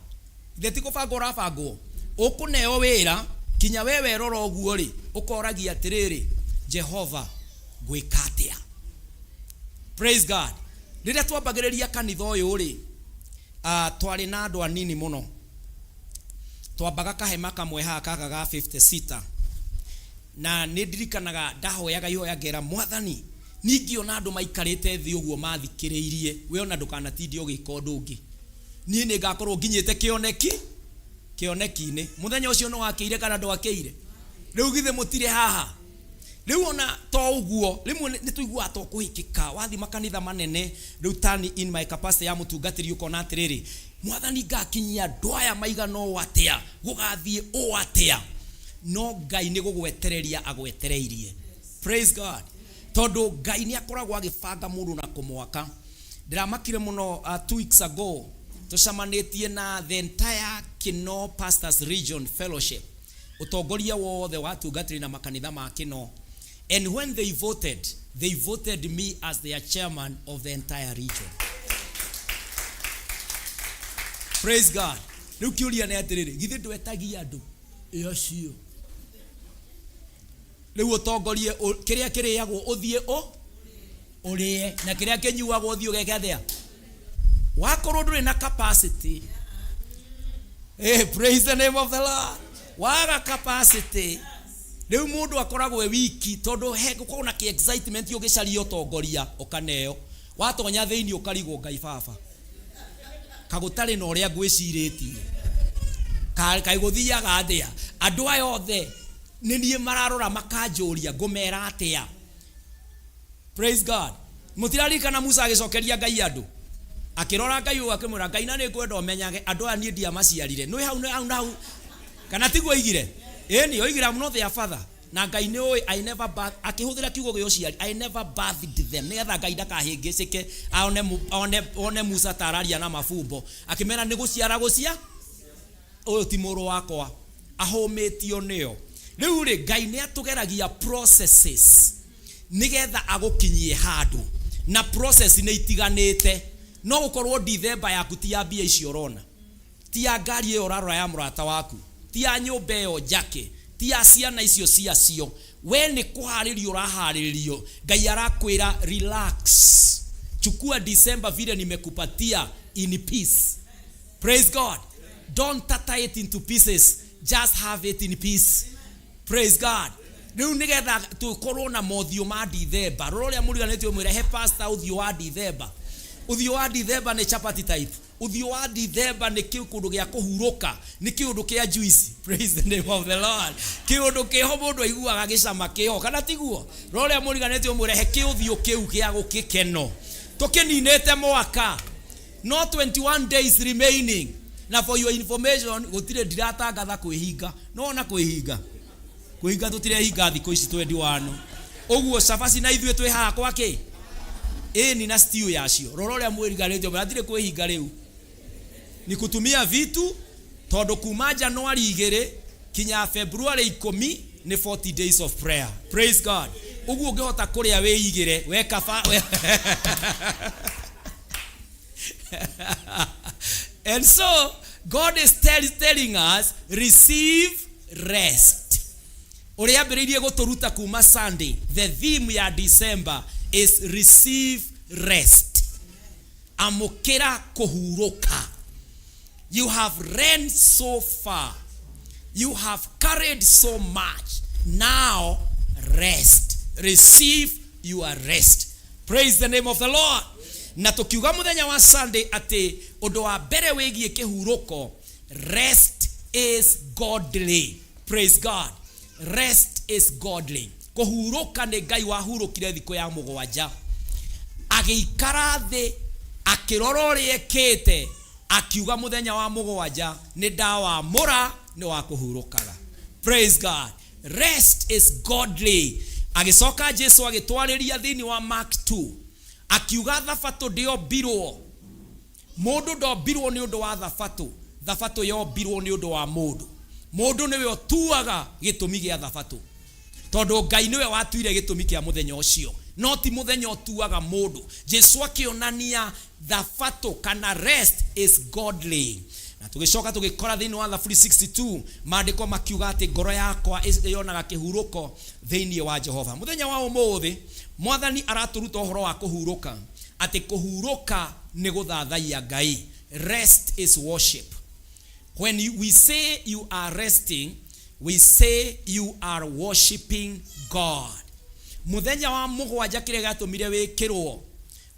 Ithe ti kũbangwo ũrabangwo. Ũkũneo wĩra kinya we werora ũguo rĩ, ũkoragia atĩrĩrĩ, Jehova ngwĩka atĩa? Praise God. Rĩrĩa twambagĩrĩria kanitha ũyũ rĩ, twarĩ na andũ anini mũno. Twambaga kahema kamwe haha gaka ga 50 seater. Na nĩ ndirikanaga ndahoyaga ihoya ngera Mwathani, niĩ ngĩona andũ maikarĩte thĩ ũguo mathikĩrĩirie, we ona ndũkanatinde ũgĩka ũndũ ũngĩ. Niĩ nĩ ngakorwo nginyĩte kĩoneki-inĩ. Mũthenya ũcio nĩ wakĩire kana ndwakĩire? Rĩu githĩ mũtirĩ haha? Rĩu ona to ũguo, rĩmwe nĩ tũiguaga to kũhĩkĩka. Wathiĩ makanitha manene, rĩu tani in my capacity ya mũtungatĩri ũkona atĩrĩrĩ, Mwathani ngakinyia andũ aya maigana ũũ atĩa? Gũgathiĩ ũũ atĩa? No Ngai nĩ gũgwetereria agwetereirie. Praise God. Tondũ Ngai nĩ akoragwo agĩbanga mũndũ na kũmwaka. Ndĩramakire mũno 2 weeks ago, tũcemanĩtie na the entire Kinoo Pastors Region Fellowship. Ũtongoria wothe wa atungatĩri na makanitha ma Kinoo. And when they voted, they voted me as their chairman of the entire region. Praise God. Rĩu kĩũria nĩ atĩrĩrĩ, githĩ ndwetagia andũ? Ĩ acio. Rĩu ũtongorie kĩrĩa kĩrĩagwo ũthiĩ ũ ũrĩe na kĩrĩa kĩnyuagwo ũthiĩ ũgeke atĩa? Wakorwo ndũrĩ na capacity. Hey, praise the name of the Lord. Waga capacity. Rĩu mũndũ akoragwo e wiki tondũ he gũkoragwo na kĩ excitement ũgĩcaria ũtongoria ũkaneo. Watonya thĩinĩ ũkarigwo Ngai baba. Kagũtarĩ na ũrĩa ngwĩcirĩtie. Kaĩ gũthiaga atĩa? Andũ aya othe nĩ niĩ mararora makanjũria ngũmera atĩa? Praise God. Mũtiraririkana Musa agĩcokeria Ngai andũ? Akĩrora Ngai ũguo akĩmwĩra Ngai na nĩ ngwenda ũmenyage andũ aya niĩ ndiamaciarire. Nĩ hau hau na hau kana tiguo oigire? Ĩni oigire I'm not their father. Na Ngai nĩ ũĩ I never birth, akĩhũthĩra kiugo gĩa ũciari I never birthed them nĩgetha Ngai ndakahĩngĩcĩke one, one, one Musa ta araria na mabumbo. Akĩmera nĩ gũciara gũcia ũyũ ti mũrũ wakwa ahũmĩtio nĩo. Rĩu rĩ Ngai nĩ atũgeragia processes nĩgetha agũkinyie handũ na process nĩ itiganĩte. No gũkorwo Dithemba yaku ti ya mbia icio ũrona, ti ya ngari ĩyo ũrarora ya mũrata waku, ti ya nyũmba ĩyo njake, ti ya ciana icio ciacio. We nĩ kũharĩrio ũraharĩrĩrio. Ngai arakwĩra relax, chukua December vile nimekupatia in peace. Praise God. Don't tata it into pieces, just have it in peace. Praise God. Rĩu nĩgetha tũkorwo na mothiũ ma Dithemba, rora ũrĩa mũriganĩtie ũmwĩre he pastor ũthiũ wa Dithemba. Ũthiũ wa Dithemba nĩ chapati type. Ũthiũ wa Dithemba nĩ kĩũndũ gĩa kũhurũka, nĩ kĩũndũ kĩa juice. Praise the name of the Lord. Kĩũndũ kĩho mũndũ aiguaga gĩcama kĩho, kana tiguo? Rora ũrĩa mũriganĩtie ũmwĩre he kĩũthiũ kĩu gĩa gũkĩkeno. Tũkĩninĩte mwaka. No 21 days remaining. Na for your information, gũtirĩ ndiratangatha kwĩhinga. No ona kwĩhinga. Kwĩhinga tũtirehinga thikũ ici 21. Ũguo cabaci na ithuĩ twĩ haha kwa kĩ? Ĩni na stew yacio. Rora ũrĩa mwĩriganĩtie ũmwĩre hatirĩ kwĩhinga rĩu. Ni kutumia vitu tondũ kuma January igĩrĩ kinya February ikũmi nĩ 40 days of prayer. Praise God. Ũguo ũngĩhota kũrĩa wĩigĩre weka fa And so God is telling us receive rest. Ũrĩa ambĩrĩirie gũtũruta kuma Sunday, the theme ya December is receive rest. Amũkĩra kũhurũka. You have ran so far. You have carried so much. Now rest. Receive your rest. Praise the name of the Lord. Na tukiuga muthenya wa Sunday atĩ ũndũ wa mbere wĩgiĩ kĩhurũko, rest is godly. Praise God. Rest is godly. Kũhurũka nĩ Ngai wahurũkire thikũ ya mũgwanja, agĩikara thĩ akĩrora ũrĩa ekĩte, akiuga mũthenya wa mũgwanja nĩ ndawamũra nĩ wa kũhurũkaga. Praise God. Rest is godly. Agĩcoka Jesu agĩtwarĩria thĩinĩ wa Mark 2 akiuga thabatũ ndĩombirwo, mũndũ ndombirwo nĩ ũndũ wa thabatũ, thabatũ yombirwo nĩ ũndũ wa mũndũ. Mũndũ nĩwe ũtuaga gĩtũmi gĩa thabatũ, tondũ Ngai nĩwe watuire gĩtũmi kĩa mũthenya ũcio, no ti mũthenya ũtuaga mũndũ. Jesu akĩonania thabatũ kana rest is godly. Na tũgĩcoka tũgĩkora thĩinĩ wa Thaburi 62 maandĩko makiuga atĩ ngoro yakwa yonaga kĩhurũko thĩinĩ wa Jehova. Mũthenya wa ũmũthĩ Mwathani aratũruta ũhoro wa kũhurũka, atĩ kũhurũka nĩ gũthathaiya Ngai. Rest is worship. When we say you are resting, we say you are worshiping God. Mũthenya wa mũgwanja kĩrĩa gĩatũmire wĩkĩrwo,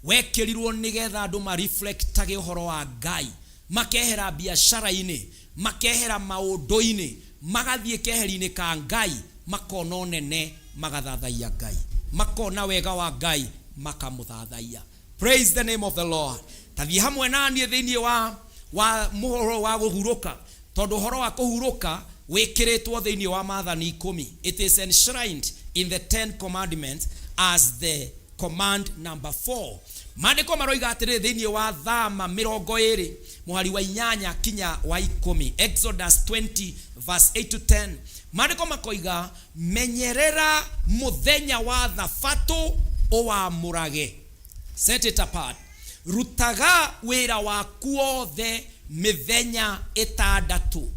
wekĩrirwo nĩgetha andũ mareflectage ũhoro wa Ngai, makehera biacara-inĩ, makehera maũndũ-inĩ, magathiĩ keheri-inĩ ka Ngai, makona ũnene, magathathaiya Ngai, makona wega wa Ngai, makamũthathaiya. Praise the name of the Lord. Tathiĩ hamwe na niĩ thĩinĩ wa mũhoro wa kũhurũka, tondũ ũhoro wa kũhurũka wĩkĩrĩtwo thĩinĩ wa maathani ikũmi. It is enshrined in the 10 commandments as the command number 4. Maandĩko maroiga atĩrĩrĩ thĩinĩ wa Thama mĩrongo ĩrĩ mũhari wa inyanya kinya wa ikũmi, Exodus 20 verse 8 to 10. Maandĩko makoiga, menyerera mũthenya wa thabatũ ũwamũrage. Set it apart. Rutaga wĩra waku wothe mĩthenya ĩtandatũ.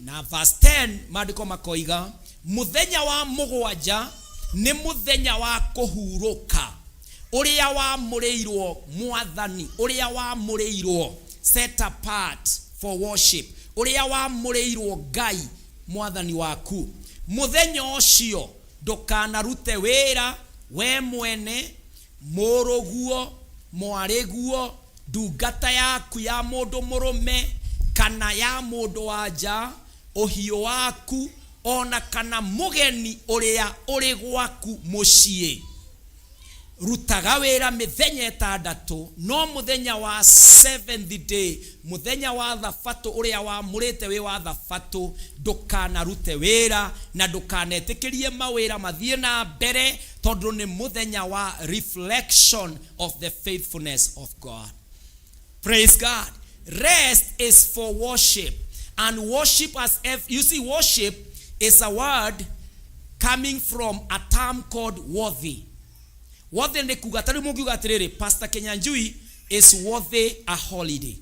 Na verse 10 maandĩko makoiga, mũthenya wa mũgwanja nĩ mũthenya wa kũhurũka ũrĩa wamũrĩirwo Mwathani, ũrĩa wamũrĩirwo, set apart for worship, ũrĩa wamũrĩirwo Ngai Mwathani waku. Mũthenya ũcio ndũkanarute wĩra we mwene, mũrũguo, mwarĩguo, ndungata yaku ya mũndũ mũrũme kana ya mũndũ wa nja, ũhiũ waku, ona kana mũgeni ũrĩa ũrĩ gwaku mũciĩ. Rutaga wĩra mĩthenya ĩtandatũ, no mũthenya wa seventh day, mũthenya wa thabatũ ũrĩa wamũrĩte wĩ wa thabatũ, ndũkanarute wĩra na ndũkanetĩkĩrie mawĩra mathiĩ na mbere, tondũ nĩ mũthenya wa reflection of the faithfulness of God. Praise God. Rest is for worship. And worship, as if you see, worship is a word coming from a term called worthy. Worthy nĩ kuga, ta rĩu mũngiuga atĩrĩrĩ, Pastor Kenyanjui is worthy a holiday.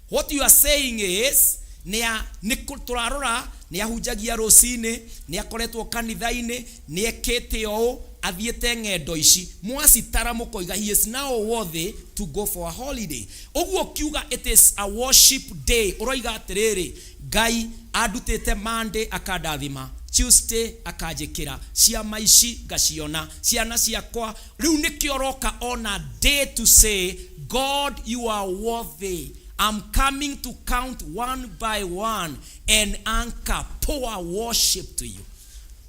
What you are saying is, nĩ tũrarora nĩ ahunjagia rũcinĩ, nĩ akoretwo kanitha-inĩ, nĩ ekĩte ũũ, athiĩte ng'endo ici, mwacitara mũkoiga he is now worthy to go for a holiday. Ũguo kiuga it is a worship day, ũroiga atĩrĩrĩ, Ngai andutĩte Monday akandathima, Tuesday akanjĩkĩra ciama ici ngaciona, ciana ciakwa rĩu nĩkĩo ũroka on a day to say, God, you are worthy. I'm coming to count one by one and anchor pour worship to you.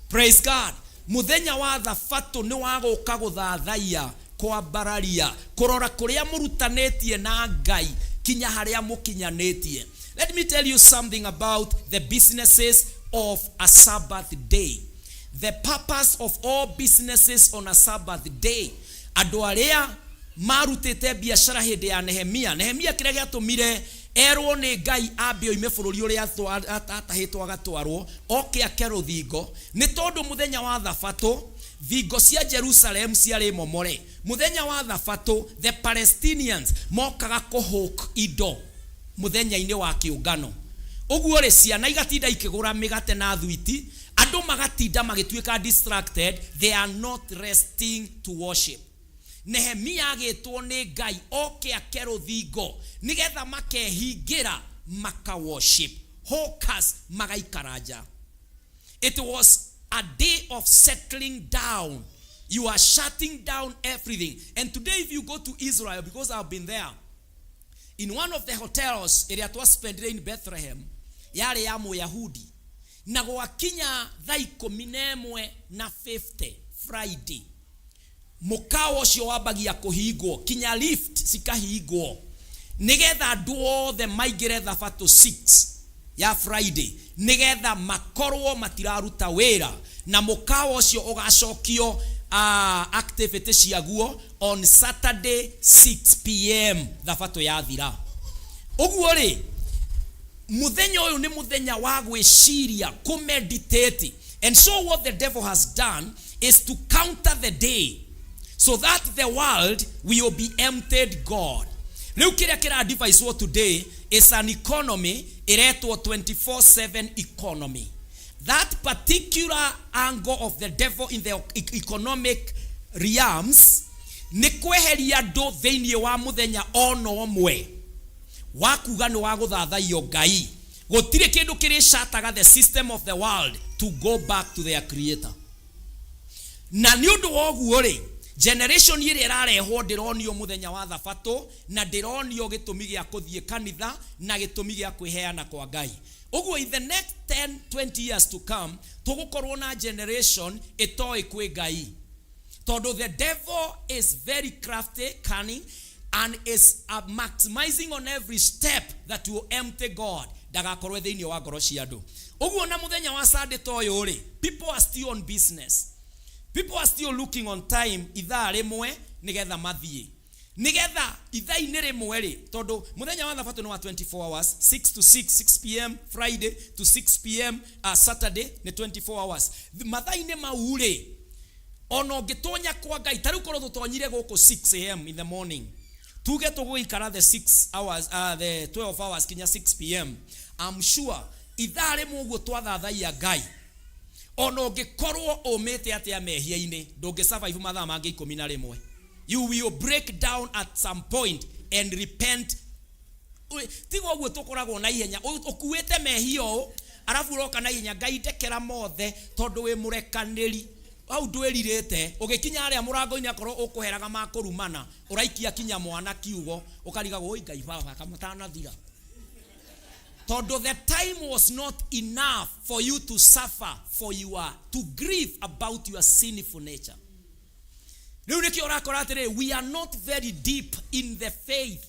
Praise God. Muthenya wa thabatũ nĩ wa gũka gũthathaiya, kwambararia, kũrora kũrĩa mũrutanĩtie na Ngai kinya harĩa mũkinyanĩtie. Let me tell you something about the businesses of a Sabbath day. The purpose of all businesses on a Sabbath day. Andũ arĩa marutĩte biacara hĩndĩ ya Nehemia, Nehemia kĩrĩa gĩatũmire erwo nĩ Ngai ambe oime bũrũri ũrĩa atahĩtwo agatwarwo oke ake rũthingo, nĩ tondũ mũthenya wa thabatũ thingo cia Jerusalem ciarĩ momore. Mũthenya wa thabatũ the Palestinians mokaga kũhũk indo mũthenya-inĩ wa kĩũngano. Ũguo rĩ, ciana igatinda ikĩgũra mĩgate na thwiti, andũ magatinda magĩtuĩka distracted, they are not resting to worship. Nehemia agĩtwo nĩ Ngai oke ake rũthingo nĩgetha makehingĩra maka worship, hawkers magaikara nja. It was a day of settling down. You are shutting down everything. And today if you go to Israel, because I've been there, in one of the hotels ĩrĩa twaspendire in Bethlehem, yarĩ ya Mũyahudi, na gwakinya thaa 11:50 Friday, mũkawa ũcio wambagia kũhingwo, kinya lift cikahingwo, nĩgetha andũ othe maingĩre thabatũ 6 ya Friday, nĩgetha makorwo matiraruta wĩra, na mũkawa ũcio ũgacokio activity ciaguo on Saturday 6 p.m. thabatũ yathira. Ũguo rĩ, muthenya ũyũ nĩ muthenya wa gwĩciria, kũmeditate. And so what the devil has done is to counter the day so that the world will be emptied God. Rĩu kĩrĩa kĩra device today is an economy ĩretwo 24/7 economy. That particular angle of the devil in the economic realms nĩ kweheria andũ thĩinĩ wa mũthenya ona ũmwe wa kuga nĩ wa gũthathaiyo Ngai. Gũtirĩ kĩndũ kĩrĩcataga the system of the world to go back to their creator. Na nĩ ũndũ wa ũguo rĩ, generation ĩrĩa ĩrarehwo ndĩronio mũthenya wa thabatũ, na ndĩronio gĩtũmi gĩa kũthiĩ kanitha na gĩtũmi gĩa kwĩheana kwa Ngai. Ũguo in the next 10 20 years to come, tũgũkorwo na generation ĩtoĩ kwĩ Ngai, tondũ the devil is very crafty, cunning, and is maximizing on every step that will empty God ndagakorwo thĩinĩ wa ngoro cia andũ. Ũguo na mũthenya wa Sunday ta ũyũ rĩ, people are still on business, people are still looking on time, ithaa rĩmwe nĩgetha mathiĩ. Nigetha ithaa-inĩ rĩmwe rĩ, tondũ mũthenya wa thabatũ nĩ wa 24 hours, 6 to 6, 6 p.m. Friday to 6 p.m. Saturday nĩ 24 hours. Mathaa-inĩ mau rĩ, ona ũngĩtonya kwa Ngai ta rĩu, korwo tũtonyire gũkũ 6 a.m. in the morning, tuge tũgũikara the 6 hours, the 12 hours kinya 6 p.m., I'm sure ithaa rĩmwe ũguo twathathaia Ngai, ona ũngĩkorwo ũmĩte atĩa mehia-inĩ, ndũngĩ survive mathaa mangĩ 11. You will break down at some point and repent. Tiga ũguo tũkoragwo na ihenya. Ũkuĩte mehia ũũ, arabu ũroka na ihenya, "Ngai, ndekera mothe tondũ wĩ mũrekanĩri." Hau ndwĩrirĩte. Ũgĩkinya harĩa mũrango-inĩ, akorwo ũkũheraga makũrumana, ũraikia kinya mwana kiugo, ũkarigagwo, "Oi Ngai baba, kamũtanathira," tondũ the time was not enough for you to suffer, for your to grieve about your sinful nature. Rĩu nĩkĩo ũrakora atĩrĩrĩ, we are not very deep in the faith,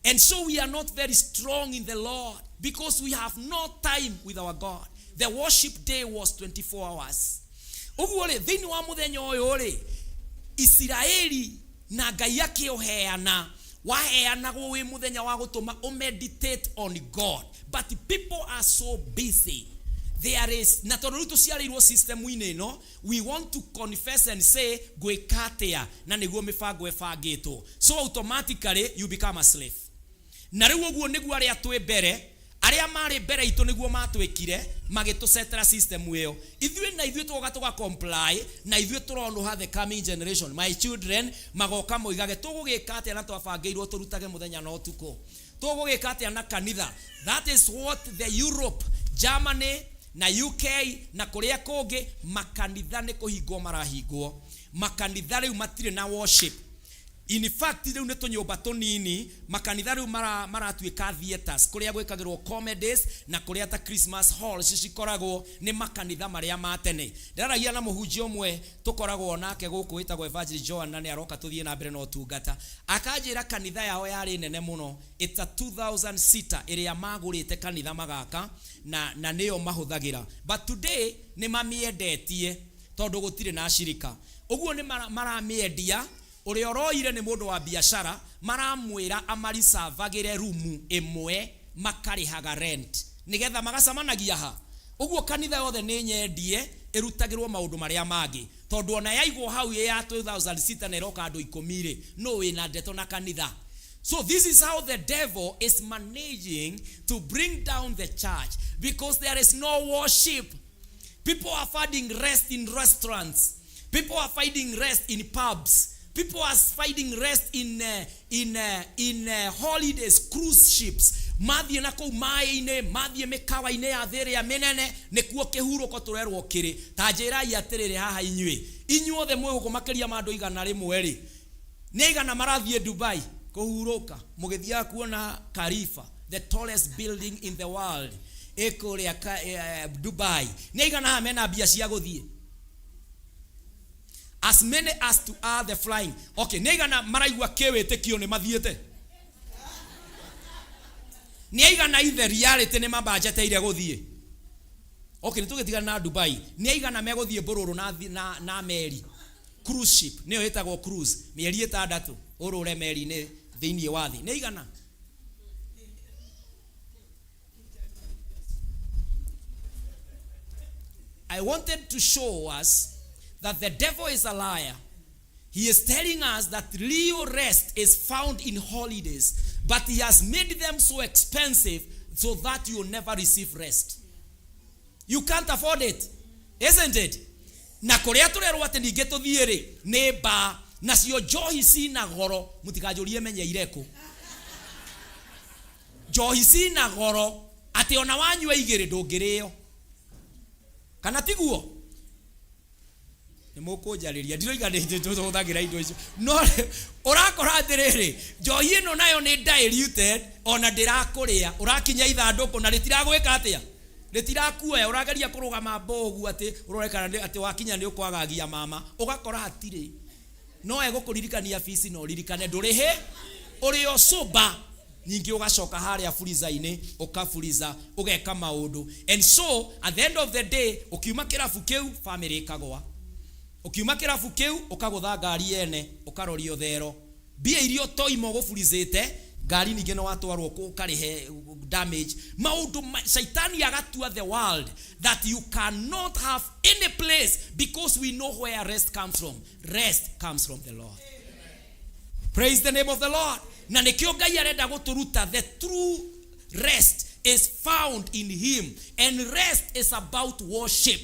and so we are not very strong in the Lord, because we have no time with our God. The worship day was 24 hours. Ũguo rĩ, thĩinĩ wa mũthenya ũyũ rĩ, Isiraeli na Ngai akĩũheana, waheanagwo wĩ mũthenya wa gũtũma ũmeditate on God, but people are so busy. There is na tondũ rĩu tũciarĩirwo system-inĩ ĩno, we want to confess and say, "Ngwĩka atĩa?" Na nĩguo mĩbango ĩbangĩtwo, so automatically you become a slave. Na rĩu ũguo nĩguo arĩa twĩ mbere, arĩa marĩ mbere itũ, nĩguo matwĩkire, magĩtũcetera system ĩyo. Ithuĩ na ithuĩ tũgoka tũga comply, na ithuĩ tũronũha. The coming generation, my children, magoka moigage, "Tũgũgĩka atĩa na twabangĩirwo tũrutage mũthenya na ũtukũ? Tũgũgĩka atĩa na kanitha?" That is what the Europe, Germany na UK na kũrĩa kũngĩ, makanitha nĩ kũhingwo marahingwo. Makanitha rĩu matirĩ na worship. In fact, rĩu nĩ tũnyũmba tũnini. Makanitha rĩu maratuĩka theaters kũrĩa gwĩkagĩrwo comedies na kũrĩa ta Christmas halls cikoragwo nĩ makanitha marĩa ma tene. Ndĩraragia na mũhunjia ũmwe tũkoragwo nake gũkũ wĩtagwo Evangelist Joan, na nĩ aroka tũthiĩ na mbere na ũtungata. Akanjĩra kanitha yao yarĩ nene mũno. It's a 2000 seater ĩrĩa magũrĩte kanitha magaka na nĩyo mahũthagĩra, but today nĩ mamĩendetie tondũ gũtirĩ na ashirika. Ũguo nĩ maramĩendia. Ũrĩa ũroire nĩ mũndũ wa biacara, maramwĩra amarisavagĩre rumu ĩmwe, makarĩhaga rent nĩgetha magacemanagia ha. Ũguo kanitha yothe nĩ nyendie, ĩrutagĩrwo maũndũ marĩa mangĩ, tondũ ona yaigwo hau ĩ ya 2006 na ĩroka andũ 10 rĩ, no wĩna ndeto na kanitha. So this is how the devil is managing to bring down the church, because there is no worship. People are finding rest in restaurants. People are finding rest in pubs. People are finding rest in holidays, cruise ships. Mathiĩ na kũu maĩ-inĩ, mathiĩ mĩkawa-inĩ ya thĩ ĩrĩa mĩnene, nĩkuo kĩhurũko tũrerwo kĩrĩ. Ta njĩrai atĩrĩrĩ, haha inyuĩ, inyuothe mwĩ gũkũ makĩria ma andũ 100 rĩ, nĩ aigana marathiĩ Dubai kũhurũka, mũgĩthiaga kuona Khalifa, the tallest building in the world ĩkũrĩa Dubai? Nĩ aigana haha mena mbia cia gũthiĩ? As many as to are the flying. Okay, nĩ aigana maraigua kĩwĩtĩkio nĩ mathiĩte? Nĩ aigana ithe reality nĩ mabanjeteire gũthiĩ? Okay, nĩ tũgĩtigana na Dubai. Nĩ aigana megũthiĩ mbũrũrũ na meri, cruise ship, nĩyo ĩtagwo cruise, mĩeri 6 ũrũre meri-inĩ thĩinĩ wa thĩ? Nĩ aigana? I wanted to show us that the devil is a liar. He is telling us that real rest is found in holidays, but he has made them so expensive so that you will never receive rest. You can't afford it, isn't it? Na kũrĩa tũrerwo atĩ ningĩ tũthiĩ rĩ, nĩ mbaa, nacio njohi cina goro. Mũtikanjũrie menyeire kũ njohi cina goro, atĩ ona wanyua igĩrĩ ndũngĩrĩo, kana tiguo? Nĩ mũkũnjarĩria, ndiroiga nĩ tũhũthagĩra indo icio, no ũrakora atĩrĩrĩ, njohi ĩno nayo nĩ diluted, ona ndĩrakũrĩa. Ũrakinya ithandũkũ na rĩtiragwĩka atĩa, rĩtirakuoya. Ũrageria kũrũgama mbogu atĩ ũrore kana atĩ wakinya nĩ ũkwagagia mama, ũgakora hatirĩ. No egũkũririkania bici na ũririkane ndũrĩhĩ, ũrĩ o sober. Ningĩ ũgacoka harĩa furiza-inĩ, ũkaburiza, ũgeka maũndũ, and so at the end of the day, ũkiuma kĩrabu kĩu, family ĩkagwa. Ũkiuma kĩrabu kĩu, ũkagũtha ngari ene, ũkarorio thero. Mbia iria ũtoima ũgũburicĩte ngari ningĩ nĩ watwarwo ũkarĩhe damage. Maũndũ shaitani agatua the world that you cannot have any place, because we know where rest comes from. Rest comes from the Lord. Praise the name of the Lord. Na nĩkĩo Ngai arenda gũtũruta the true rest is found in him, and rest is about worship.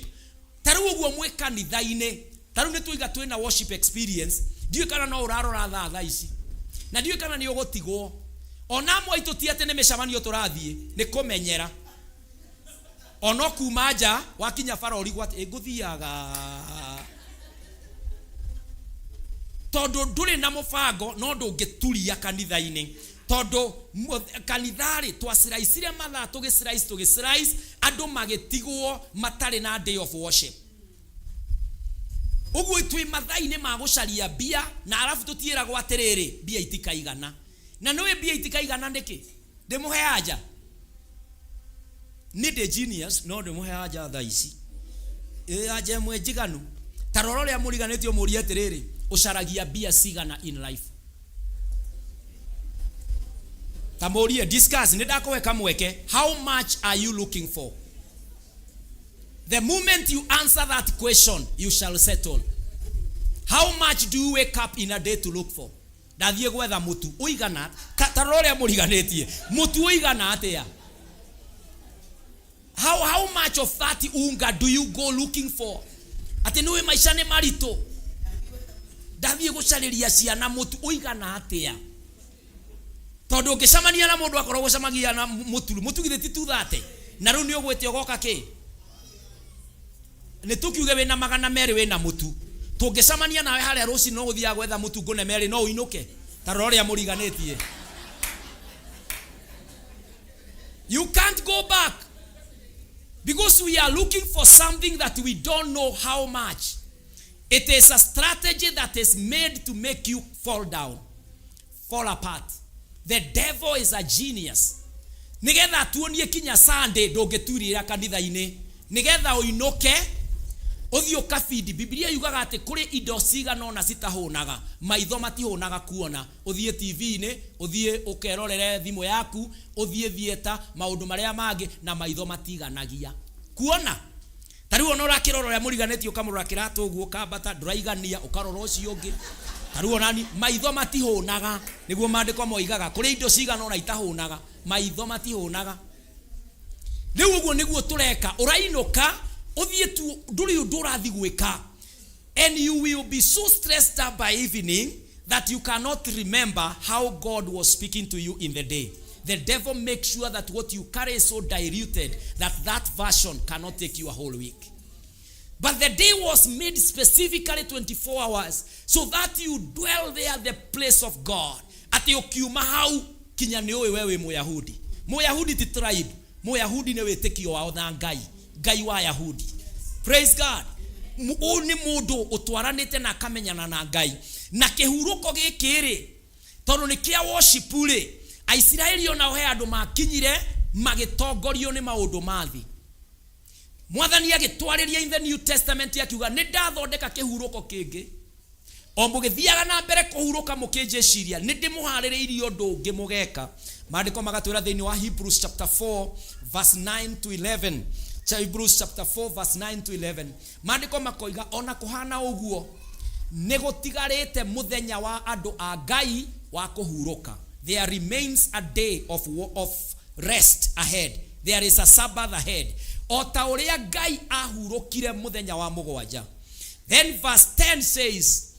Ta rĩu ũguo mwĩ kanitha-inĩ, ta rĩu nĩ tuiga twĩna worship experience. Ndiũĩ kana no ũrarora thaa thaa ici, na ndiũĩ kana nĩ ũgũtigwo ona amwe aitũ. Ti atĩ nĩ mĩcemanio tũrathiĩ, nĩ kũmenyera ono kuma nja wakinya bara ũrigwo atĩ ngũthiaga, tondũ ndũrĩ na mũbango. No ndũngĩturia kanitha-inĩ, tondũ kanitha-rĩ, twaciraicire mathaa, tũgĩcirice tũgĩcirice, andũ magĩtigwo matarĩ na day of worship. Ũguo twĩ mathaa-inĩ ma gũcaria mbia, na arabu tũtiĩragwo atĩrĩrĩ, mbia itikaigana. Na nĩũĩ mbia itikaigana nĩkĩ? Ndĩmũhe anja. Nĩ ndĩ genius, no ndĩmũhe anja thaa ici. Ĩ anja ĩmwe njiganu. Ta rora ũrĩa mũriganĩtie, ũmũrie atĩrĩrĩ, ũcaragia mbia cigana in life? Ta mũrie, discuss. Nĩ ndakũhe kamweke. How much are you looking for? The moment you answer that question, you shall settle. How much do you wake up in a day to look for? Ndathiĩ gwetha mũtu ũigana. Ta rora ũrĩa mũriganĩtie, mũtu ũigana atĩa? How much of that unga do you go looking for? Atĩ nĩũĩ maica nĩ maritũ, ndathiĩ gũcarĩria ciana mũtu ũigana atĩa? Tondũ ũngĩcemania na mũndũ akorwo gũcemagia na mũtu, mũtu githĩ ti 230? Na rĩu nĩ ũgwĩte ũgoka kĩ nĩ tũkiuge wĩna 200, wĩna mũtu. Tũngĩcemania nawe harĩa rũcinĩ, no gũthiaga gwetha mũtu ngũne 2, no ũinũke. Ta rora ũrĩa mũriganĩtie. You can't go back because we are looking for something that we don't know how much. It is a strategy that is made to make you fall down, fall apart. The devil is a genius. Nigetha tuonie kinya Sunday ndũngĩturĩra kanitha-inĩ, nigetha ũinũke ũthiĩ ũkabindi. Biblia yugaga atĩ kũrĩ indo cigana ũna citahũnaga. Maitho matihũnaga kuona. Ũthiĩ TV-inĩ, ũthiĩ ũkerorere thimũ yaku, ũthiĩ theatre, maũndũ marĩa mangĩ, na maitho matiganagia kuona. Ta rĩu ona ũrakĩrora ũrĩa mũriganĩtie, ũkamũrora kĩratũ ũguo, ũkambata, ndũraigania, ũkarora ũcio ũngĩ. Ta rĩu onani maitho matihũnaga. Nĩguo maandĩko moigaga kũrĩ indo cigana ũna itahũnaga. Maitho matihũnaga. Rĩu ũguo nĩguo tũreka. Ũrainũka ũthiĩ tu, ndũrĩ ũndũ ũrathiĩ gwĩka, and you will be so stressed up by evening that you cannot remember how God was speaking to you in the day. The devil makes sure that what you carry is so diluted that that version cannot take you a whole week. But the day was made specifically 24 hours so that you dwell there, the place of God. Atĩ ũkiuma hau kinya nĩ ũĩ we wĩ Mũyahudi. Mũyahudi ti tribe. Mũyahudi nĩ wĩtĩkio wao na Ngai. Ngai wa Yahudi. Praise God. Ũyũ nĩ mũndũ ũtwaranĩte na akamenyana na Ngai. Na kĩhurũko gĩkĩ rĩ, tondũ nĩ kĩa worship rĩ, Aisiraeli onao he andũ makinyire magĩtongorio nĩ maũndũ ma thĩ. Mwathani agĩtwarĩria in the New Testament akiuga, nĩ ndathondeka kĩhurũko kĩngĩ. O mũgĩthiaga na mbere kũhurũka mũkĩnjĩciria, nĩ ndĩmũharĩrĩirie ũndũ ũngĩ mũgeka. Maandĩko magatwĩra thĩinĩ wa Hebrews chapter 4 verse 9 to 11. Hebrews chapter 4 verse 9 to 11, maandĩko makoiga, ona kũhana ũguo, nĩ gũtigarĩte mũthenya wa andũ a Ngai wa kũhurũka. There remains a day of rest ahead. There is a Sabbath ahead, o ta ũrĩa Ngai ahurũkire mũthenya wa mũgwanja. Then verse 10 says,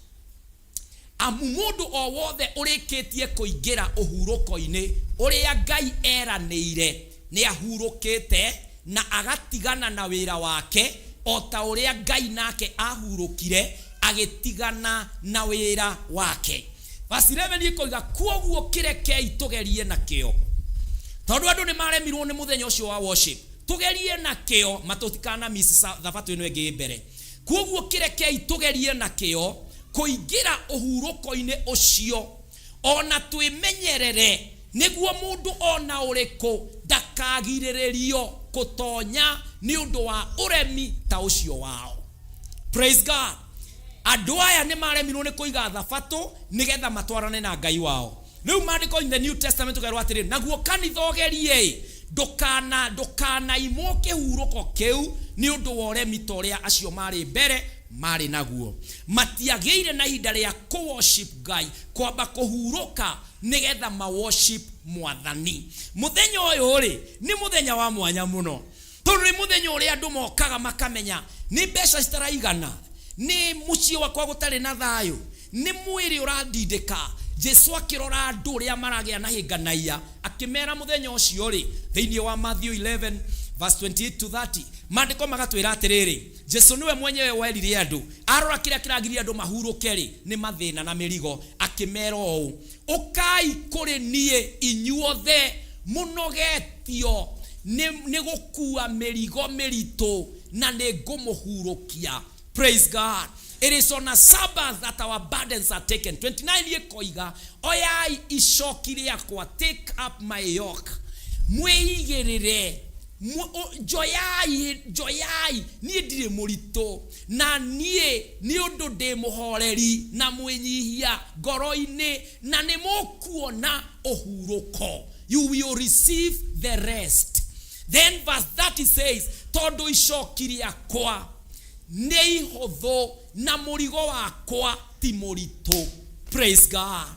amu mũndũ o wothe ũrĩkĩtie kũingĩra ũhurũko-inĩ ũrĩa Ngai eranĩire nĩ ahurũkĩte na agatigana na wĩra wake, o ta ũrĩa Ngai nake ahurũkire agĩtigana na wĩra wake. Verse 11 ĩkoiga, kuoguo kĩrekei tũgerie na kĩo, tondũ andũ nĩ maremirwo nĩ mũthenya ũcio wa worship, tũgerie na kĩo matũtikana miss thabatũ ĩno ĩngĩ mbere. Kuoguo kĩrekei tũgerie na kĩo kũingĩra ũhurũko-inĩ ũcio, ona twĩmenyerere nĩguo mũndũ ona ũrĩkũ ndakagirĩrĩrio kũtonya nĩ ũndũ wa ũremi ta ũcio wao. Praise God. Andũ aya nĩ maremirwo nĩ kũiga thabatũ nĩgetha matwarane na Ngai wao. Rĩu maandĩko in the New Testament tũkerwo atĩrĩ, naguo kanitha ũgerie ndũkana ndũkanaimwo kĩhurũko kĩu nĩ ũndũ wa ũremi ta ũrĩa acio marĩ mbere marĩ naguo. Matiagĩire na ihinda rĩa kũ worship Ngai, kwamba kũhurũka nĩgetha ma worship Mwathani. Mũthenya ũyũ rĩ, nĩ mũthenya wa mwanya mũno, tondũ nĩ mũthenya ũrĩa andũ mokaga makamenya nĩ mbeca citaraigana, nĩ mũciĩ wakwa gũtarĩ na thayũ, nĩ mwĩrĩ ũrandindĩka. Jesu akĩrora andũ ũrĩa maragĩa na hĩnganaia, akĩmera mũthenya ũcio rĩ, thĩinĩ wa Matthew 11 verse 28 to 30, maandĩko magatwĩra atĩrĩrĩ, Jesu nĩwe mwenyewe werire andũ, arora kĩrĩa kĩragiria andũ mahurũke rĩ, nĩ mathĩna na mĩrigo, akĩmera ũũ, ũkai kũrĩ niĩ inyuothe mũnogetio nĩ nĩ gũkua mĩrigo mĩritũ, na nĩ ngũmũhurũkia. Praise God. It is on a Sabbath that our burdens are taken. 29 ĩkoiga, oyai icoki rĩakwa, take up my yoke, mwĩigĩrĩre, njoyai, njoyai, niĩ ndirĩ mũritũ, na niĩ nĩ ũndũ ndĩ mũhoreri na mwĩnyihia ngoro-inĩ, na nĩ mũkuona ũhurũko. You will receive the rest. Then verse 30 says, tondũ icoki rĩakwa nĩ ihũthũ na mũrigo wakwa ti mũritũ. Praise God.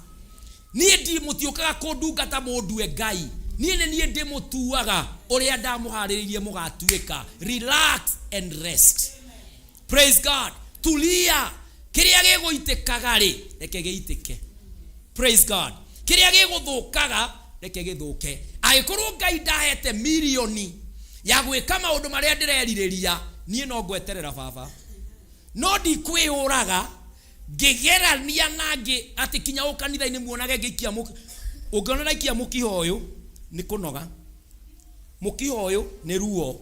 Niĩ ndi mũtiũkaga kũndungata mũndue Ngai, niĩ nĩ niĩ ndĩmũtuaga ũrĩa ndamũharĩrĩirie mũgatuĩka. Relax and rest. Praise God. Tulia, kĩrĩa gĩgũitĩkaga rĩ, reke gĩitĩke. Praise God. Kĩrĩa gĩgũthũkaga reke gĩthũke. Angĩkorwo Ngai ndahete mirioni ya gwĩka maũndũ marĩa ndĩrerirĩria, niĩ no ngweterera baba, no ndikwĩyũraga ngĩgerania na ngĩ atĩ kinya ũ kanitha-inĩ muonage ngĩikia mũki. Ũngĩona ndaikia mũkiha ũyũ nĩ kũnoga, mũkiha ũyũ nĩ ruo,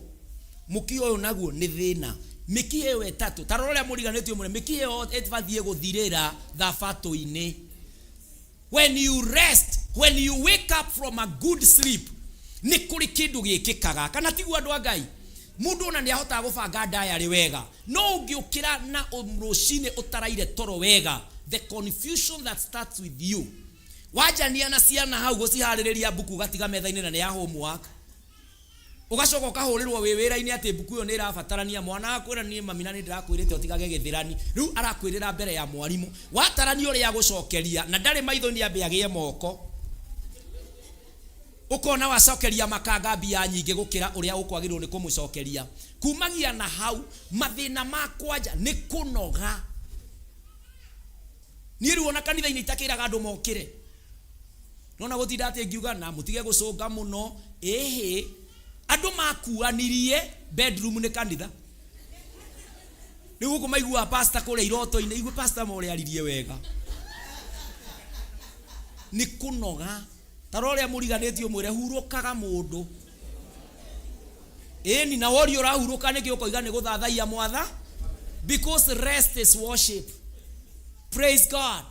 mũkiha ũyũ naguo nĩ thĩna. Mĩkiha ĩyo ĩtatũ, ta rora ũrĩa mũriganĩtio mũno, mĩkiha ĩyo ĩbatiĩ gũthirĩra thabatũ-inĩ. When you rest, when you wake up from a good sleep, nĩ kũrĩ kĩndũ gĩkĩkaga, kana tiguo andũ a Ngai? Mũndũ ona nĩ ahotaga gũbanga diary wega, no ũngĩũkĩra na rũcinĩ ũtaraire toro wega, the confusion that starts with you. Wanjania na ciana hau gũciharĩrĩria mbuku ũgatiga metha-inĩ na nĩ ya homework, ũgacoka ũkahũrĩrwo wĩ wĩra-inĩ atĩ mbuku ĩyo nĩ ĩrabatarania, mwana akwĩra niĩ mami na nĩ ndĩrakwĩrĩte ũtigage gĩthĩrani, rĩu arakwĩrĩra mbere ya mwarimũ, watarania ũrĩa agũcokeria na ndarĩ maitho-inĩ ambe agĩe moko, ũkona wacokeria makanga mbia nyingĩ gũkĩra ũrĩa ũkwagĩrĩirwo nĩ kũmũcokeria. Kumagia na hau mathĩna ma kwanja nĩ kũnoga. Niĩ rĩu ona kanitha-inĩ itakĩraga andũ mokĩre, nona gũtinda atĩ ngiuga na mũtige gũcũnga mũno, ĩhĩ, andũ makuanirie bedroom nĩ kanitha. Rĩu gũkũ maiguaga pastor kũrĩa iroto-inĩ, igue pastor ma ũrĩa aririe wega. Nĩ kũnoga. Ta rora ũrĩa mũriganĩtie ũmwĩre hurũkaga mũndũ. Ĩni, na woria ũrahurũka nĩkĩ ũkoiga nĩ gũthathaiya mwatha, because rest is worship. Praise God.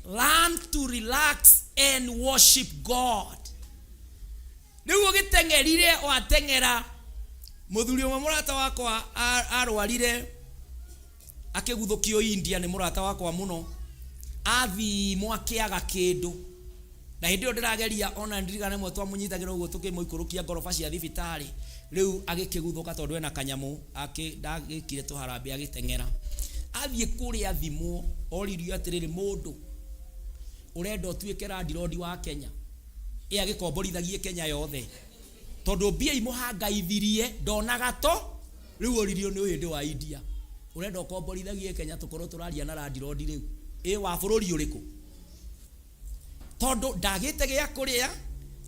Learn to relax and worship God. Rĩu ũgĩteng'erire wateng'era, mũthuri ũmwe mũrata wakwa arwarire akĩguthũkio India, nĩ mũrata wakwa mũno, athimwo akĩaga kĩndũ, na hĩndĩ ĩyo ndĩrageria ona ndirikana rĩmwe twamũnyitagĩra ũguo tũkĩmũikũrũkia ngoroba cia thibitarĩ, rĩu agĩkĩguthũka tondũ ena kanyamũ ndagĩkire tũharambĩ agĩteng'era. Athiĩ kũrĩa thimwo, oririo atĩrĩrĩ, mũndũ ũrenda ũtuĩke landlord wa Kenya, ĩ agĩkomborithagie Kenya yothe, tondũ mbia imũhangaithirie ndonaga to, rĩu oririo nĩ ũhĩndĩ wa India, ũrenda ũkomborithagie Kenya tũkorwo tũraria na landlord rĩu, ĩ wa bũrũri ũrĩkũ? Tondũ ndagĩte gĩa kũrĩa,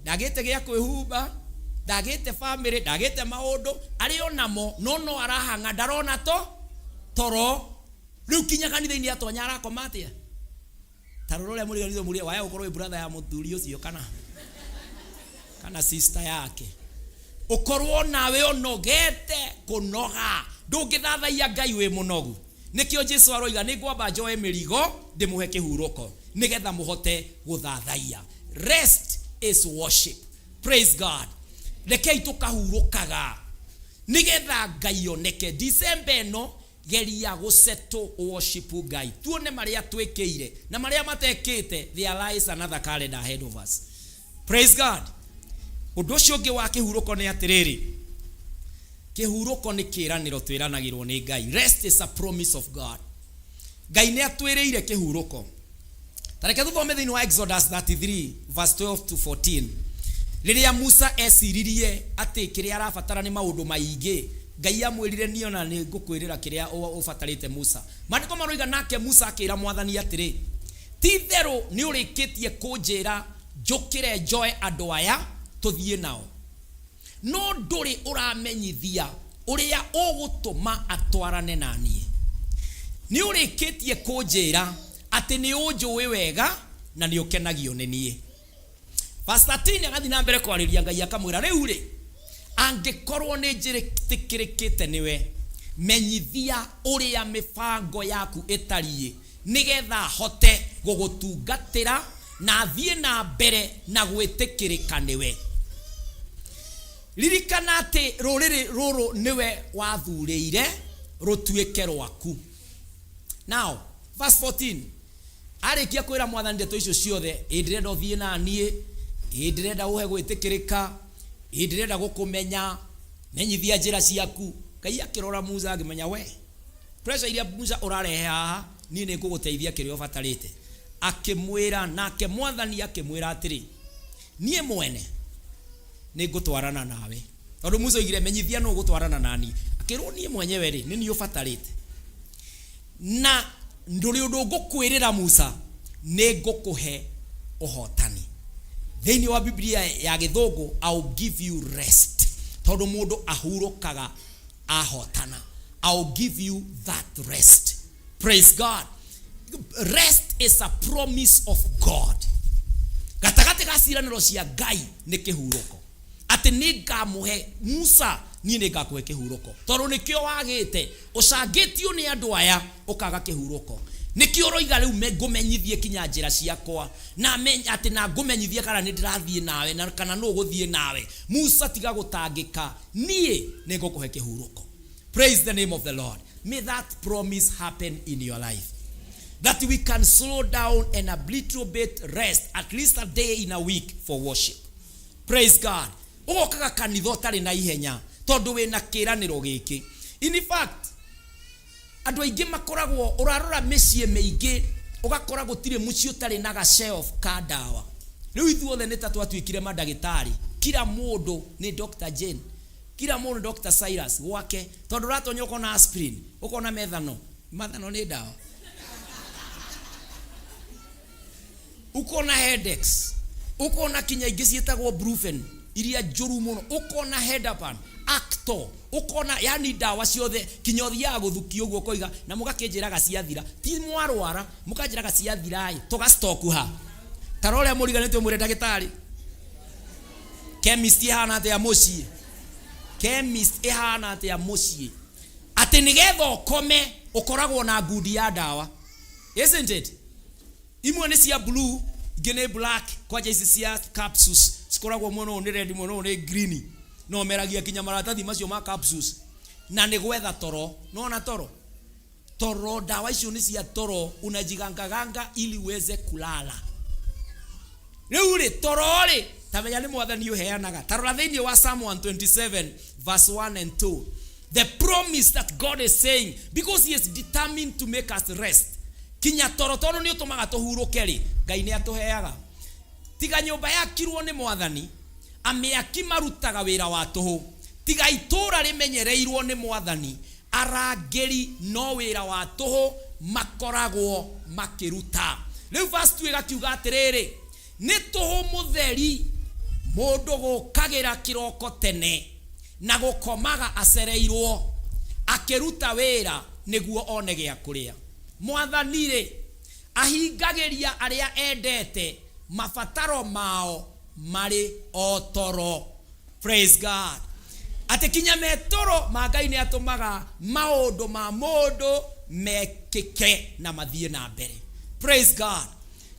ndagĩte gĩa kwĩhumba, ndagĩte family, ndagĩte maũndũ arĩ o namo, no no arahang'a, ndarona to toro. Rĩu kinya kanitha-inĩ atonya arakoma atĩa? Ta rora ũrĩa mũriganĩtwo mũrĩa waya gũkorwo wĩ brother ya mũthuri ũcio kana sister yake, ũkorwo nawe ũnogete kũnoga, ndũngĩthathaiya Ngai wĩ mũnogu. Nĩkĩo Jesu aroiga nĩ ngwamba njoe mĩrigo ndĩmũhe kĩhurũko nĩgetha mũhote gũthathaiya. Rest is worship. Praise God. Rekei tũkahurũkaga nĩgetha Ngai oneke. December ĩno Geria gũsettle worship Ngai, tuone marĩa twĩkĩire na marĩa matekĩte. There lies another calendar ahead of us. Praise God. Ũndũ ũcio ũngĩ wa kĩhurũko nĩ atĩrĩrĩ, kĩhurũko nĩ kĩĩranĩro twĩranagĩrwo nĩ Ngai. Rest is a promise of God. Ngai nĩ atwĩrĩire kĩhurũko. Ta reke tũthome thĩinĩ wa Exodus 33 verse 12 to 14. Rĩrĩa Musa eciririe atĩ kĩrĩa arabatara nĩ maũndũ maingĩ, Ngai amwĩrire, niĩ ona nĩ ngũkwĩrĩra kĩrĩa ũbatarĩte Musa. Maandĩko maroiga, nake Musa akĩra Mwathani atĩrĩ, ti itherũ nĩ ũrĩkĩtie kũnjĩra njũkĩre njoe andũ aya tũthiĩ nao, no ndũrĩ ũramenyithia ũrĩa ũgũtũma atwarane na niĩ. Nĩ ũrĩkĩtie kũnjĩra atĩ nĩ ũnjũĩ wega na nĩ ũkenagio nĩ niĩ. Verse 13, agathiĩ na mbere kwarĩria Ngai, akamwĩra, rĩu rĩ, angĩkorwo nĩ njĩtĩkĩrĩkĩte nĩwe, menyithia ũrĩa mĩbango yaku ĩtariĩ, nĩgetha hote gũgũtungatĩra na thiĩ na mbere na gwĩtĩkĩrĩka nĩwe. Ririkana atĩ rũrĩrĩ rũrũ nĩwe wathurĩire rũtuĩke rwaku. Now verse 14, arĩkia kwĩra Mwathani ndeto icio ciothe, ĩ ndĩrenda ũthiĩ na niĩ, ĩ ndĩrenda ũhe gwĩtĩkĩrĩka, ĩ ndĩrenda gũkũmenya, menyithia njĩra ciaku. Ngai akĩrora Musa akĩmenya, we pressure iria Musa ũrarehe haha, niĩ nĩ ngũgũteithia kĩrĩa ũbatarĩte. Akĩmwĩra, nake Mwathani akĩmwĩra atĩrĩ, niĩ mwene nĩ ngũtwarana nawe. Tondũ Musa oigire, menyithia nũ ũgũtwarana nani, akĩrwo, niĩ mwenyewe rĩ, nĩ niĩ ũbatarĩte, na ndũrĩ ũndũ ngũkwĩrĩra Musa, nĩ ngũkũhe ũhotani. Thĩinĩ wa Biblia ya Gĩthũngũ, I'll give you rest, tondũ mũndũ ahurũkaga ahotana. I'll give you that rest. Praise God. Rest is a promise of God. Gatagatĩ ga ciĩranĩro cia Ngai nĩ kĩhurũko, atĩ nĩ ngamũhe Musa, niĩ nĩ ngakũhe kĩhurũko, tondũ nĩkĩo wagĩte ũcangĩtio nĩ andũ aya, ũkaga kĩhurũko. Nĩkĩo ũroiga rĩu ngũmenyithie kinya njĩra ciakwa na atĩ na ngũmenyithie kana nĩ ndĩrathiĩ nawe na kana nũ ũgũthiĩ nawe. Musa, tiga gũtangĩka, niĩ nĩ ngũkũhe kĩhurũko. Praise the name of the Lord. May that promise happen in your life, that we can slow down and a little bit rest at least a day in a week for worship. Praise God. Ũgokaga kanitha ũtarĩ na ihenya, tondũ wĩna kĩĩranĩro gĩkĩ. In fact, andũ aingĩ makoragwo, ũrarora mĩciĩ mĩingĩ, ũgakora gũtirĩ mũciĩ ũtarĩ na ga-shelf ka ndawa. Rĩu ithuothe nĩ ta twatuĩkire mandagĩtarĩ. Kila mũndũ nĩ Dr. Jane, kila mũndũ nĩ Dr. Cyrus gwake, tondũ ũratonya ũkona aspirin, ũkona methano. Methano nĩ ndawa. Ukona Hedex, ukona kinya ingĩ ciĩtagwo Brufen iria njũru mũno, ukona Hedapan Acto, ukona yani ndawa ciothe, kinya ũthiaga gũthukia ũguo ũkoiga, na mũgakĩnjĩraga ciathira, ti mwarwara mũkanjĩraga ciathira ĩ, tũgastoku ha tara ũrĩa mũriganĩtio, mwĩre ndagĩtarĩ chemist ĩhana atĩa mũciĩ, chemist ĩhana atĩa mũciĩ, atĩ nĩgetha ũkome ũkoragwo na ngundi ya ndawa, isn't it? Imwe nĩ cia blue, ingĩ nĩ black. Kwanja ici cia capsules cikoragwo mwena ũyũ nĩ red, mwena ũyũ nĩ green, no meragia kinya maratathi macio ma capsules, na nĩ gwetha toro. Nona toro, toro, ndawa icio nĩ cia toro, unajigangaganga ili uweze kulala. Rĩu rĩ, toro rĩ, ta menya nĩ Mwathani ũheanaga. Ta rora thĩinĩ wa Psalm 127 verse 1 and 2, the promise that God is saying, because he is determined to make us rest, kinya toro, tondũ nĩ ũtũmaga tũhurũke rĩ, Ngai nĩ atũheaga. Tiga nyũmba yakirwo nĩ Mwathani, amĩaki marutaga wĩra wa tũhũ. Tiga itũũra rĩmenyereirwo nĩ Mwathani, arangĩri no wĩra wa tũhũ makoragwo makĩruta. Rĩu verse 2 ĩgakiuga atĩrĩrĩ, nĩ tũhũ mũtheri mũndũ gũkagĩra kĩroko tene na gũkomaga acereirwo akĩruta wĩra nĩguo one gĩa kũrĩa. Mwathani rĩ, ahingagĩria arĩa endete mabataro mao marĩ o toro. Praise God. Atĩ kinya metoro ma Ngai nĩ atũmaga maũndũ ma mũndũ mekĩke na mathiĩ na mbere. Praise God.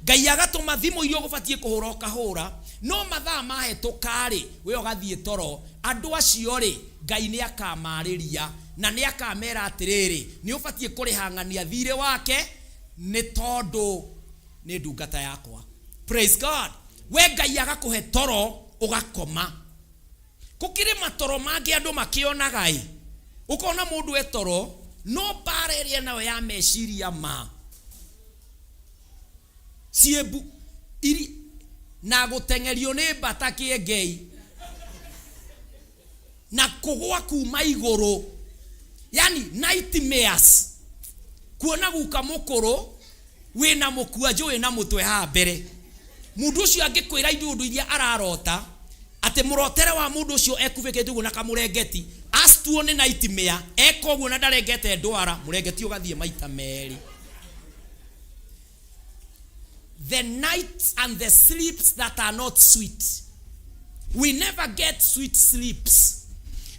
Ngai agatũma thimũ iria ũgũbatiĩ kũhũra ũkahũra, no mathaa mahĩtũka-rĩ, we ũgathiĩ toro. Andũ acio-rĩ, Ngai nĩ akamarĩria na nĩ akamera atĩrĩrĩ, nĩ ũbatiĩ kũrĩha ng'ania thirĩ wake nĩ tondũ nĩ ndungata yakwa. Praise God. We Ngai agakũhe toro ũgakoma. Gũkĩrĩ matoro mangĩ andũ makĩonaga ĩ, ũkona mũndũ e toro no mbara ĩrĩa enayo ya meciria ma ciĩmbu iri na gũteng'erio nĩ mbata kĩengei na kũgwa kuma igũrũ, yani nightmares, kuona guka mũkũrũ wĩna mũkwanjũ wĩna mũtwe haha mbere. Mũndũ ũcio angĩkwĩra iũndũ iria ararota, atĩ mũrotere wa mũndũ ũcio ekubĩkĩte ũguo na kamũrengeti, astuo nĩ nightmare, eka ũguo na ndarengete ndwara, mũrengeti ũgathiĩ maita merĩ. The nights and the sleeps that are not sweet. We never get sweet sleeps.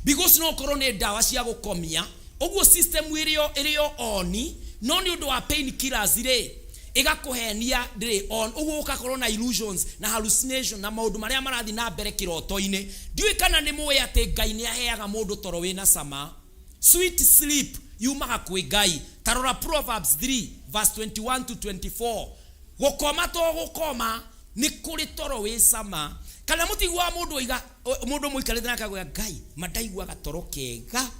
Because no korwo nĩ ndawa cia gũkomia, ũguo system ĩrĩ ĩrĩ on, no nĩ ũndũ wa pain killers rĩ, ĩgakũhenia ndĩrĩ on, ũguo ũgakorwo na illusions na hallucination na maũndũ marĩa marathiĩ na mbere kĩroto-inĩ. Ndiũĩ kana nĩ mũĩ atĩ Ngai nĩ aheaga mũndũ toro wĩna cama. Sweet sleep yumaga kwĩ Ngai. Ta rora Proverbs 3 verse 21 to 24. Gũkoma to gũkoma, nĩ kũrĩ toro wĩ cama. Kana mũtiguaga mũndũ oiga, mũndũ mũikarĩte nake akoiga, Ngai, ma ndaiguaga toro kega.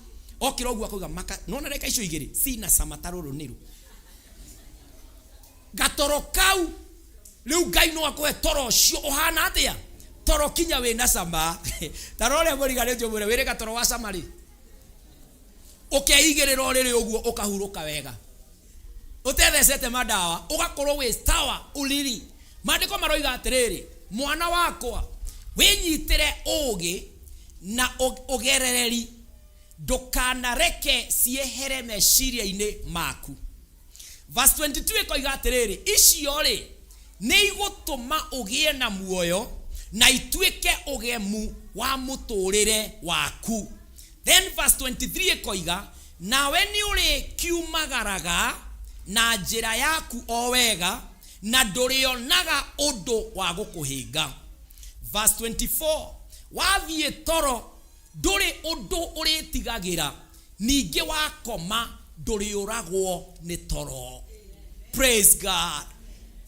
Okĩra ũguo akoiga, maka, nĩwona ndagĩka icio igĩrĩ cina cama ta rũrũ nĩrũ. Gatoro kau, rĩu Ngai no akũhe toro ũcio ũhana atĩa? Toro kinya wĩna cama. Ta rora ũrĩa mũriganĩtie ũmwĩre, wĩrĩ gatoro wa cama rĩ? Ũkeigĩrĩra ũrĩrĩ ũguo ũkahurũka wega. Ũtethecete madawa, ũgakorwo wĩ sawa ũrĩrĩ. Maandĩko maroiga atĩrĩrĩ, mwana wakwa, wĩnyitĩre ũũgĩ na ũgerereri, ndũkanareke ciehere meciria-inĩ maku. Verse 22 ĩkoiga atĩrĩrĩ, icio-rĩ, nĩ igũtũma ũgĩe na muoyo na ituĩke ũgemu wa mũtũũrĩre waku. Then verse 23 ĩkoiga, nawe nĩ ũrĩkiumagaraga na njĩra yaku o wega, na ndũrĩonaga ũndũ wa gũkũhĩnga. Verse 24, wathiĩ toro ndũrĩ ũndũ ũrĩtigagĩra, ningĩ wakoma ndũrĩũragwo nĩ toro. Praise God.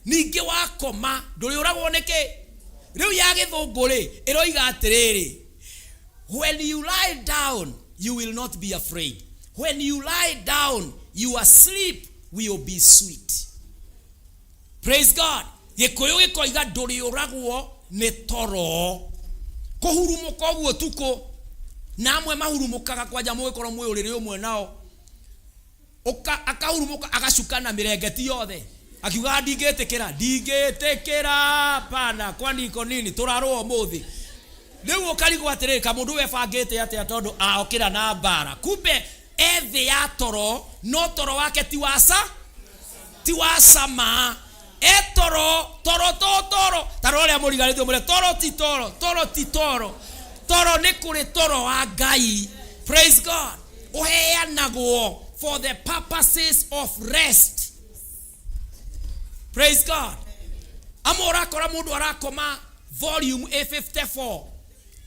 Ningĩ wakoma ndũrĩũragwo nĩ kĩ? Rĩu ya gĩthũngũ rĩ, ĩroiga atĩrĩrĩ, when you lie down you will not be afraid, when you lie down your sleep will be sweet. Praise God. Gĩkũyũ gĩkoiga ndũrĩũragwo nĩ toro. Kũhurumũka ũguo ũtukũ, na amwe mahurumũkaga kwanja mũgĩkorwo mwĩ ũrĩrĩ ũmwe nao, Ũka, akahurumũka agacuka na mĩrengeti yothe akiugaga ndingĩtĩkĩra, ndingĩtĩkĩra, pana kwani iko nini, tũrarũa ũmũthĩ. Rĩu ũkarigwo atĩrĩrĩ, kamũndũ webangĩte atĩa tondũ aokĩra na mbara, kumbe e thĩ ya toro, no toro wake ti wa ca, ti wa cama. E toro, toro to toro, ta rora ũrĩa mũriganĩtie ũmwĩre toro ti toro, toro ti toro, toro nĩ kũrĩ toro wa Ngai. Praise God. Ũheanagwo for the purposes of rest. Praise God. Amwe ũrakora mũndũ arakoma volume A54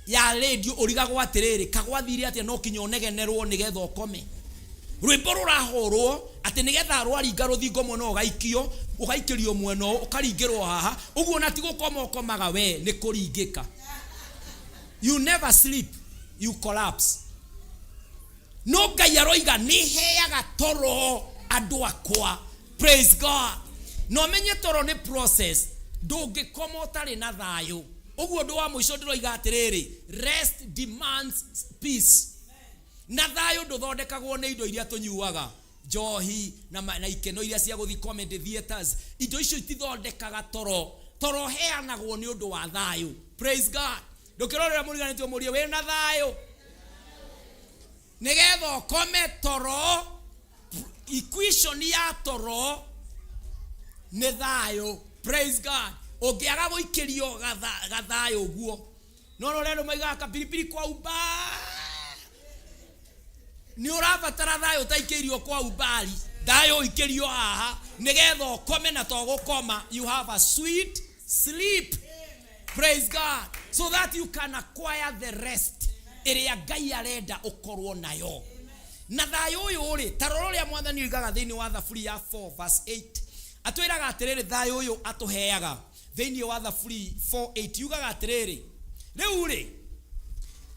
ya radio, ũrigagwo atĩrĩrĩ, kagwathire atĩa no kinya ũnegenerwo nĩgetha ũkome. Rwĩmbo rũrahũrwo atĩ nĩgetha rwaringa rũthingo mwena ũyũ ũgaikio, ũgaikĩrio mwena ũyũ, ũkaringĩrwo haha, ũguo ona ti gũkoma ũkomaga we, nĩ kũringĩka. You never sleep, you collapse. No Ngai aroiga nĩ heaga toro andũ akwa. Praise God. Na ũmenye toro nĩ process, ndũngĩkoma ũtarĩ na thayũ. Ũguo ũndũ wa mũico ndĩroiga atĩrĩrĩ, rest demands peace. Na thayũ ndũthondekagwo nĩ indo iria tũnyuaga, njohi na ikeno iria cia gũthiĩ comedy theaters. Indo icio itithondekaga toro. Toro ũheanagwo nĩ ũndũ wa thayũ. Praise God. Ndũkĩrorera mũriganĩtie ũmũrie wĩna thayũ, nĩgetha ũkome toro. Equation ya toro nĩ thayũ. Praise God. Ũngĩaga gũikĩrio gathayũ ũguo, no rora andũ maigaga kapiripiri kwa umbali, nĩ ũrabatara thayũ ũtaikĩirio kwa umbali. Thayũ ũikĩrio haha nĩgetha ũkome, na to gũkoma, you have a sweet sleep. Praise God. So that you can acquire the rest ĩrĩa Ngai arenda ũkorwo nayo. Na thayũ ũyũ rĩ, ta rora ũrĩa Mwathani oigaga thĩinĩ wa Thaburi ya 4 verse 8. Atwĩraga atĩrĩrĩ, thayũ ũyũ atũheaga thĩinĩ wa Thaburi 4:8 yugaga atĩrĩrĩ, rĩu rĩ,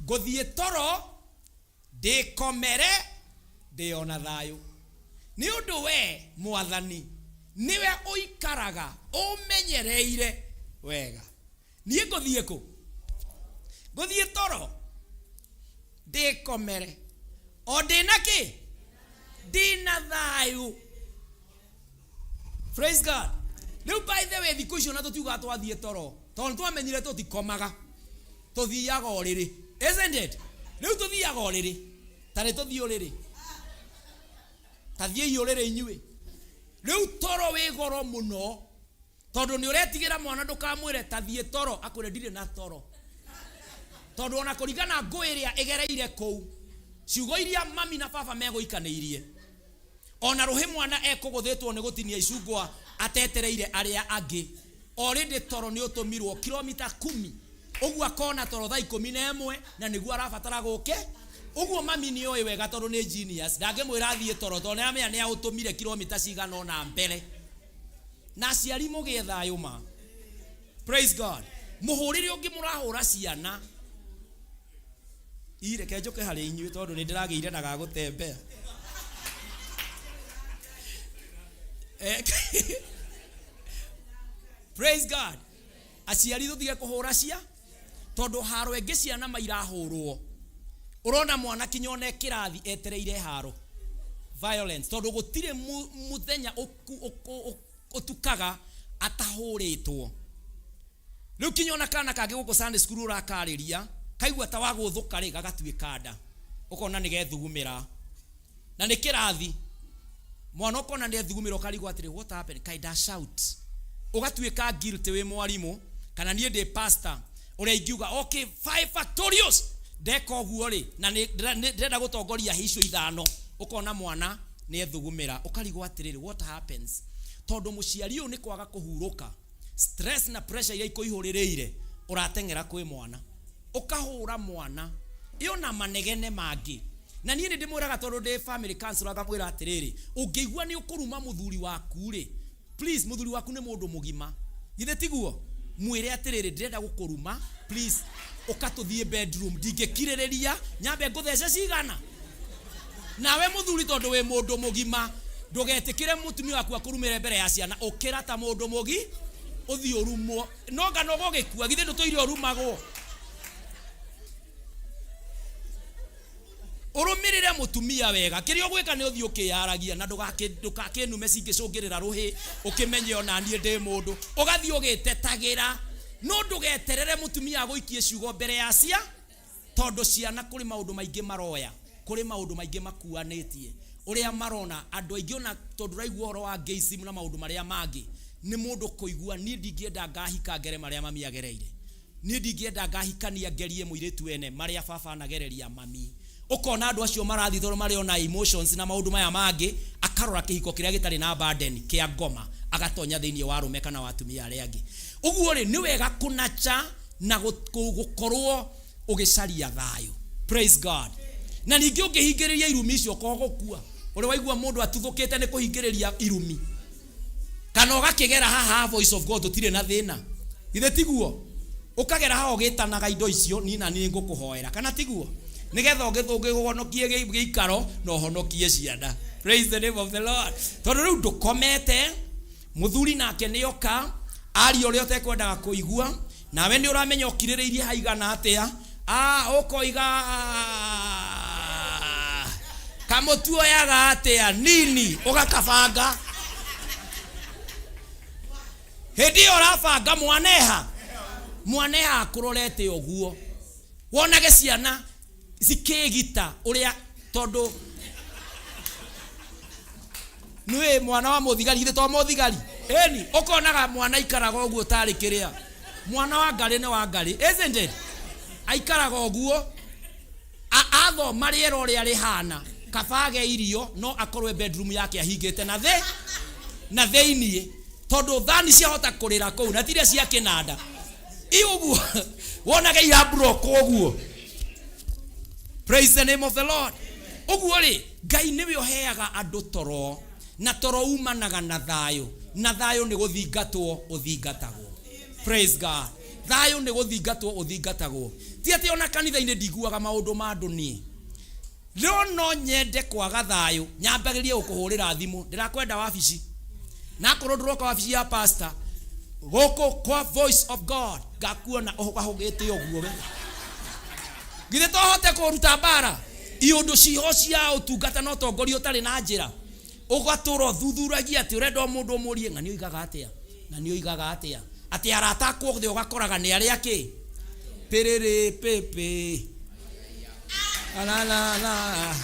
ngũthiĩ toro ndĩkomere ndĩ o na thayũ, nĩ ũndũ we Mwathani nĩwe ũikaraga ũmenyereire wega. Niĩ ngũthiĩ kũ? Ngũthiĩ toro ndĩkomere o ndĩna kĩ? Ndĩna thayũ. Praise God. Rĩu by the way, thikũ icio na tũtiugaga twathiĩ toro, tondũ nĩtwamenyire tũtikomaga, tũthiaga ũrĩrĩ, isn't it? Rĩu tũthiaga ũrĩrĩ, ta nĩ tũthiĩ ũrĩrĩ, ta thiĩi ũrĩrĩ inyuĩ. Rĩu toro wĩ goro mũno, tondũ nĩ ũretigĩra mwana ndũkamwĩre ta thiĩ toro, akwĩre ndirĩ na toro, tondũ ona kũringana ngũĩ ĩrĩa ĩgereire kũu, ciugo iria mami na baba megũikanĩirie, ona rũhĩ mwana ekũgũthĩtwo nĩ gũtinia icungwa atetereire arĩa angĩ. Already toro nĩ ũtũmirwo kilomita kumi ũguo, akona toro thaa 11 na nĩguo arabatara gũke ũguo. Mami nĩ oĩ wega tondũ nĩ genius, ndangĩmwĩra athiĩ toro tondũ nĩaramenya nĩ aũtũmire kilomita cigana ũna mbere. Na aciari mũgĩe thayũ ma. Praise God. Mũhũrĩre ũngĩ mũrahũra ciana ireke njũke harĩ inyuĩ, tondũ nĩ ndĩragĩire na gagũtembea. Praise God. Aciari tũtige kũhũra cia, tondũ haro ĩngĩ ciana mairahũrwo, ũrona mwana kinya one kĩrathi etereire haro violence, tondũ gũtirĩ mũthenya ũtukaga atahũrĩtwo. Rĩu kinya ona kana kangĩ gũkũ Sunday school ũrakarĩria, kaigua ta wagũthũka rĩ, gagatuĩka nda, ũkona nĩ gethugumĩra na nĩ kĩrathi. Mwana ũkona nĩ ethugumĩra, ũkarigwo atĩrĩ, what happened? Kaĩ nda shout, ũgatuĩka guilty wĩ mwarimũ, kana niĩ ndĩ pastor ũrĩa ingiuga okay, five factorials ndeka ũguo rĩ, na ndĩrenda gũtongoria hĩ icio ithano. Ũkona mwana nĩ ethugumĩra, ũkarigwo atĩrĩrĩ, what happens? Tondũ mũciari ũyũ nĩ kwaga kũhurũka, stress na pressure iria ikũihũrĩrĩire, ũrateng'era kwĩ mwana, ũkahũra mwana ĩyo na manegene mangĩ. Na niĩ nĩ ndĩmwĩraga, tondũ ndĩ family counselor, ngamwĩra atĩrĩrĩ, ũngĩigua nĩ ũkũruma mũthuri waku rĩ, please, mũthuri waku nĩ mũndũ mũgima, githĩ tiguo? Mwĩre atĩrĩrĩ, ndĩrenda gũkũruma, please ũka tũthiĩ bedroom, ndingĩkirĩrĩria nyambe ngũthece cigana. Nawe mũthuri, tondũ wĩ mũndũ mũgima, ndũgetĩkĩre mũtumia waku akũrumĩre mbere ya ciana. Ũkĩra ta mũndũ mũgi, ũthiĩ ũrumwo, no ngano ũgũgĩkua. Githĩ ndũtũire ũrumagwo? Ũrũmĩrĩre mũtumia wega. Kĩrĩa ũgwĩka nĩ ũthiĩ ũkĩyaragia na ndũgakĩnume cingĩcũngĩrĩra rũhĩ, ũkĩmenye ona niĩ ndĩ mũndũ. Ũgathiĩ ũgĩtetagĩra, no ndũgeterere mũtumia agũikie ciugo mbere ya cia, tondũ ciana kũrĩ maũndũ maingĩ maroya, kũrĩ maũndũ maingĩ makuanĩtie ũrĩa marona andũ aingĩ. Ona tondũ ũraigua ũhoro wa gayism na maũndũ marĩa mangĩ, nĩ mũndũ kũigua, niĩ ndingĩenda ngahika ngere marĩa mami agereire, niĩ ndingĩenda ngahikania ngerie mũirĩtu ene marĩa baba anagereria mami. Ũkona andũ acio marathiĩ tondũ marĩ ona emotions na maũndũ maya mangĩ, akarora kĩhiko kĩrĩa gĩtarĩ na burden kĩa ngoma, agatonya thĩinĩ wa arũme kana wa atumia arĩa angĩ. Ũguo rĩ, nĩ wega kũnacha na gũkorwo ũgĩcaria thayũ. Praise God. Na ningĩ ũngĩhingĩrĩria irumi icio kogũkua, ũrĩ waigua mũndũ atuthũkĩte nĩ kũhingĩrĩria irumi, kana ũgakĩgera haha Voice of God, tũtirĩ na thĩna, githĩ tiguo? Ũkagera haha ũgĩtanaga indo icio, niĩ na niĩ ngũkũhoera, kana tiguo? Nĩgetha ũgĩhonokie gĩikaro na ũhonokie ciana. Praise the name of the Lord. Tondũ rĩu ndũkomete, mũthuri nake nĩ oka aria ũrĩa ũtekwendaga kũigua, nawe nĩ ũramenya ũkirĩrĩirie haigana atĩa. Ũkoiga kamũtuoyaga atĩa nini, ũgakabanga. Hĩndĩ ĩyo ũrabanga, mwaneha mwaneha akũrorete ũguo, wonage ciana cikĩgita ũrĩa, tondũ nĩ mwana wa mũthigari, githĩ to mũthigari ĩni? Ũkonaga mwana aikaraga ũguo tarĩ kĩrĩa mwana wa ngarĩ nĩ wa ngarĩ, isn't it? Aikaraga ũguo athoma rĩera ũrĩa rĩhana. Kaba age irio no akorwe bedroom yake ahingĩte na thĩ na thĩiniĩ, tondũ thani ciahota kũrĩra kũu na tiria cia kĩnanda i ũguo wonage ira block ũguo. Praise the name of the Lord. Ũguo rĩ, Ngai nĩwe ũheaga andũ toro, na toro umanaga na thayũ, na thayũ nĩ gũthingatwo ũthingatagwo. Praise God. Thayũ nĩ gũthingatwo ũthingatagwo. Ti atĩ ona kanitha-inĩ ndiguaga maũndũ ma andũ niĩ, no no nyende kwaga thayũ nyambagĩrie gũkũhũrĩra thimũ, ndĩrakwenda wabici, na akorwo ndũroka wabici ya pastor gũkũ kwa Voice of God, ngakuona ũhũgahũgĩte ũguo. We githĩ tohote kũruta mbara iũndũ ciho cia ũtungata na ũtongoria ũtarĩ na njĩra, ũgatũra ũthuthuragia atĩ ũrenda o mũndũ ũmũrie ng'ani oigaga atĩa, ng'ani oigaga atĩa, atĩ arata akwa othe ũgakoraga nĩ arĩa kĩ pĩrĩrĩ pĩpĩ la la la,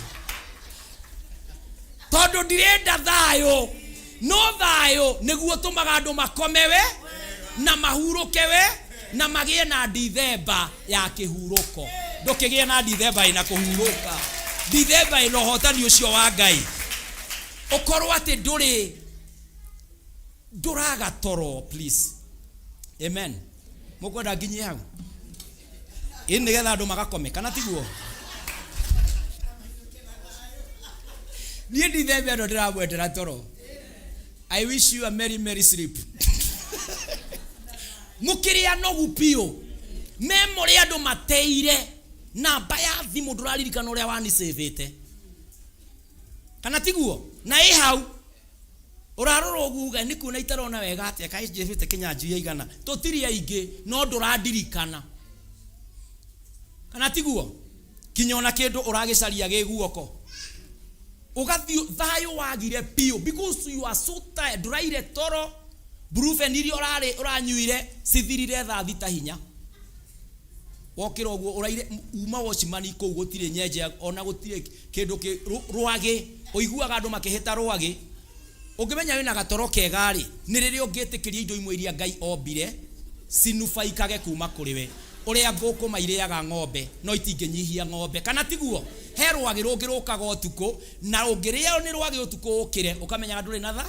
tondũ ndirenda thayũ. No thayũ nĩguo ũtũmaga andũ makome we na mahurũke we na magĩe na Ndithemba ya kĩhurũko. Ndũkĩgĩe na Ndithemba ĩna kũhurũka, Ndithemba ĩna ũhotani ũcio wa Ngai, ũkorwo atĩ ndũrĩ ndũraga toro. Please, amen. Mũkwenda nginyie hau ĩ nĩgetha andũ magakome kana tiguo? Niĩ Ndithemba ĩno ndĩramwendera toro. I wish you a merry merry sleep. Mũkĩrĩ anogu biũ, memory andũ mateire namba ya thimũ, ndũraririkana ũrĩa wanicĩvĩte kana tiguo? Na ĩ hau ũrarora ũguo uga nĩ kuona itarona wega atĩa, kaĩ njĩvĩte kĩnyanjui igana, tũtirĩ aingĩ no ndũrandirikana kana tiguo? Kinya ona kĩndũ ũragĩcaria gĩ guoko ũgathiĩ thayũ wagire biũ because you are so tired. Ndũraire toro, brufen iria ũrarĩ ũranyuire cithirire thaa 6 hinya wokĩra ũguo ũraire uma watchman kũu, gũtirĩ nyenje ona gũtirĩ kĩndũ kĩ rwagĩ, ũiguaga andũ makĩhĩta rwagĩ. Ũngĩmenya wĩna gatoro kega rĩ, nĩ rĩrĩa ũngĩtĩkĩria indo imwe iria Ngai ombire cinubaikage kuma kũrĩ we. Ũrĩa ngũkũma irĩaga ng'ombe no itingĩnyihia ng'ombe kana tiguo? He rwagĩ rũngĩ rũkaga ũtukũ, na ũngĩrĩo nĩ rwagĩ ũtukũ ũkĩre ũkamenyaga ndũrĩ na tha.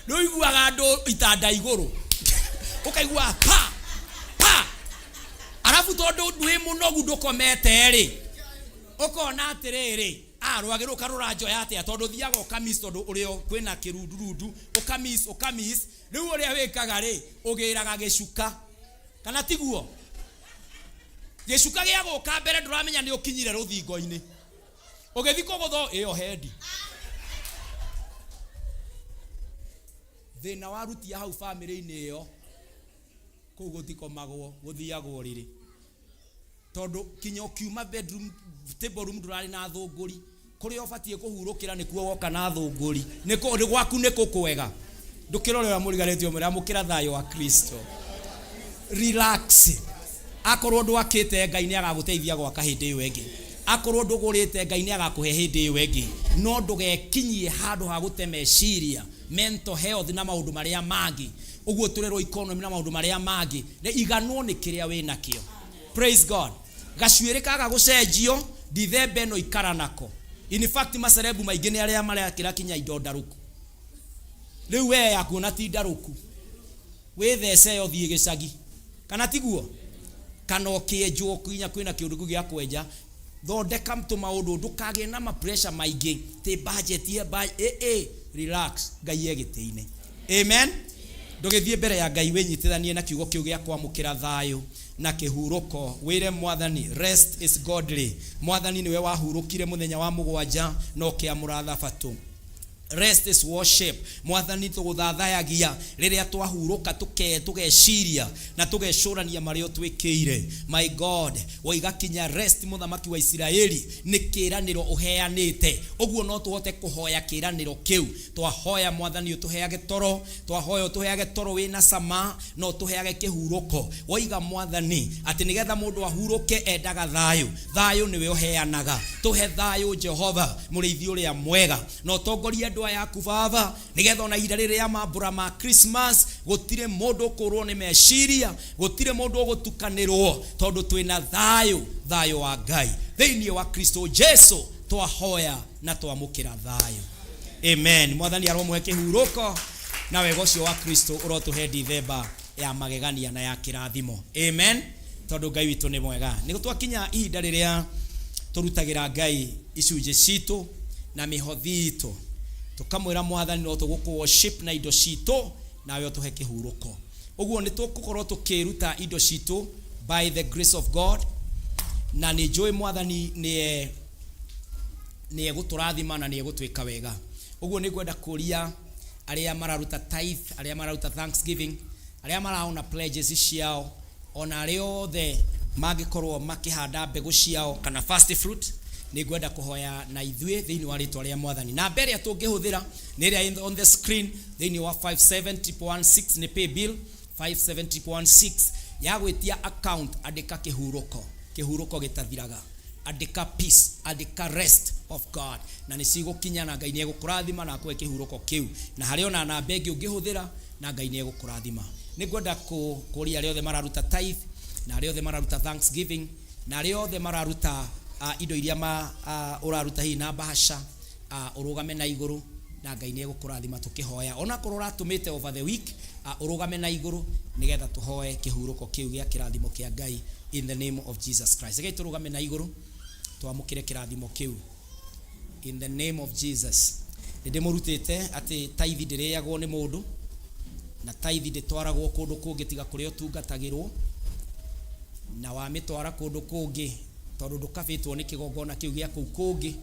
Nĩ ũiguaga andũ itanda igũrũ, ũkaigua pa pa, arabu tondũ ndwĩ mũnogu, ndũkomete rĩ, ũkona atĩrĩrĩ, a rwagĩ rũka rũranjoya atĩa, tondũ thiaga ũkamiss, tondũ ũrĩ o kwĩna kĩrundurundu, ũkamiss ũkamiss. Rĩu ũrĩa wĩkaga rĩ, ũgĩraga gĩcuka kana tiguo? Gĩcuka gĩa gũka mbere, ndũramenya nĩ ũkinyire rũthingo-inĩ, ũgĩthiĩ kũgũthwo ĩyo hendi. Thĩna warutia hau bamĩrĩ-inĩ ĩyo, kũu gũtikomagwo, gũthiagwo rĩrĩ, tondũ kinya ũkiuma bedroom, table room, ndũrarĩ na thũngũri kũrĩa ũbatiĩ kũhurũkĩra, nĩkuo woka na thũngũri. Nĩ gwaku nĩ kũkwega. Ndũkĩrore ũrĩa mũriganĩtie, ũmwĩre amũkĩra thayũ wa Kristo, relax. Akorwo ndwakĩte, Ngai nĩ agagũteithia gwaka hĩndĩ ĩyo ĩngĩ. Akorwo ndũgũrĩte, Ngai nĩ agakũhe hĩndĩ ĩyo ĩngĩ. No ndũgekinyie handũ ha gũte meciria, mental health na maũndũ marĩa mangĩ ũguo tũrerwo, economy na maũndũ marĩa mangĩ. Nĩ iganwo nĩ kĩrĩa wĩ nakĩo. Praise God. Gacuĩrĩ kaga gũcenjio Ndithemba ĩno, ikara nako. In fact, macerebu maingĩ nĩ arĩa marekĩra kinya indo ndarũku. Rĩu we yakuona ti ndarũku, wĩthece yo, thiĩ gĩcagi kana tiguo? Kana ũkĩenjwo kinya kwĩna kĩũndũ kĩu gĩa kwenja. Thondeka tũmaũndũ, ndũkagĩe na ma pressure maingĩ tĩ budget ye ĩ ĩ. Relax, Ngai e gĩtĩ-inĩ. Amen. Ndũgĩthiĩ mbere ya Ngai wĩnyitithanie na kiugo kĩu gĩa kwamũkĩra thayũ na kĩhurũko, wĩre Mwathani, rest is godly. Mwathani, nĩwe wahurũkire mũthenya wa mũgwanja na ũkĩamũra thabatũ. Rest is worship. Mwathani, tũgũthathayagia rĩrĩa twahurũka, tũgeciria na tũgecũrania marĩa ũtwĩkĩire. My God, woiga kinya rest mũthamaki wa Isiraeli nĩ kĩĩranĩro ũheanĩte. Ũguo no tũhote kũhoya kĩĩranĩro kĩu. Twahoya Mwathani ũtũheage toro, twahoya ũtũheage toro wĩna cama na ũtũheage kĩhurũko. Woiga Mwathani atĩ nĩgetha mũndũ ahurũke endaga thayũ. Thayũ nĩwe ũheanaga. Tũhe thayũ, Jehova mũrĩithi ũrĩa mwega, na ũtongorie andũ aya aku, Baba, nĩgetha ona ihinda rĩrĩ rĩa mambũra ma Christmas. Gũtirĩ mũndũ ũkũrwo nĩ meciria, gũtirĩ mũndũ ũgũtukanĩrwo, tondũ twĩna thayũ, thayũ wa Ngai thĩinĩ wa Kristo Jesu. Twahoya na twamũkĩra thayũ. Amen. Mwathani aromũhe kĩhurũko, na wega ũcio wa Kristo ũrotũhe Dithemba ya magegania na ya kĩrathimo. Amen. Tondũ Ngai witũ nĩ mwega. Nĩ twakinya ihinda rĩrĩa tũrutagĩra Ngai icunjĩ citũ na mĩhothi itũ, tũkamwĩra Mwathani no tũgũkũ worship na indo citũ, nawe ũtũhe kĩhurũko. Ũguo nĩ tũgũkorwo tũkĩruta indo citũ by the grace of God, na nĩ njũĩ Mwathani nĩ egũtũrathima na nĩ egũtwĩka wega. Ũguo nĩ ngwenda kũria arĩa mararuta tithe, arĩa mararuta thanksgiving, arĩa maraona pledges ciao, ona arĩa othe mangĩkorwo makĩhanda mbegũ ciao kana first fruit, nĩ ngwenda kũhoya na ithuĩ thĩinĩ wa rĩtwa rĩa Mwathani. Namba ĩrĩa tũngĩhũthĩra nĩ ĩrĩa on the screen thĩinĩ wa 57116, nĩ pay bill 57116 ya gwĩtia account. Andĩka kĩhurũko, kĩhurũko gĩtathiraga, andĩka peace, andĩka rest of God, na nĩ cigũkinya, na Ngai nĩ egũkũrathima na akũhe kĩhurũko kĩu. Na harĩ ona namba ĩngĩ ũngĩhũthĩra, na Ngai nĩ egũkũrathima. Nĩ ngwenda kũria arĩa othe mararuta tithe, na arĩa othe mararuta thanksgiving, na arĩa othe mararuta indo iria ma ũraruta hihi na bahasha, ũrũgame na igũrũ, na Ngai nĩ egũkũrathima tũkĩhoya. Onakorwo ũratũmĩte over the week, ũrũgame na igũrũ nĩgetha tũhoe kĩhurũko kĩu gĩa kĩrathimo kĩa Ngai in the name of Jesus Christ. Rekei tũrũgame na igũrũ twamũkĩre kĩrathimo kĩu in the name of Jesus. Nĩ ndĩmũrutĩte atĩ tithe ndĩrĩagwo nĩ mũndũ, na tithe ndĩtwaragwo kũndũ kũngĩ tiga kũrĩa ũtungatagĩrwo, na wamĩtwara kũndũ kũngĩ, tondũ ndũkabĩtwo nĩ kĩgongona kĩu gĩa kũu kũngĩ,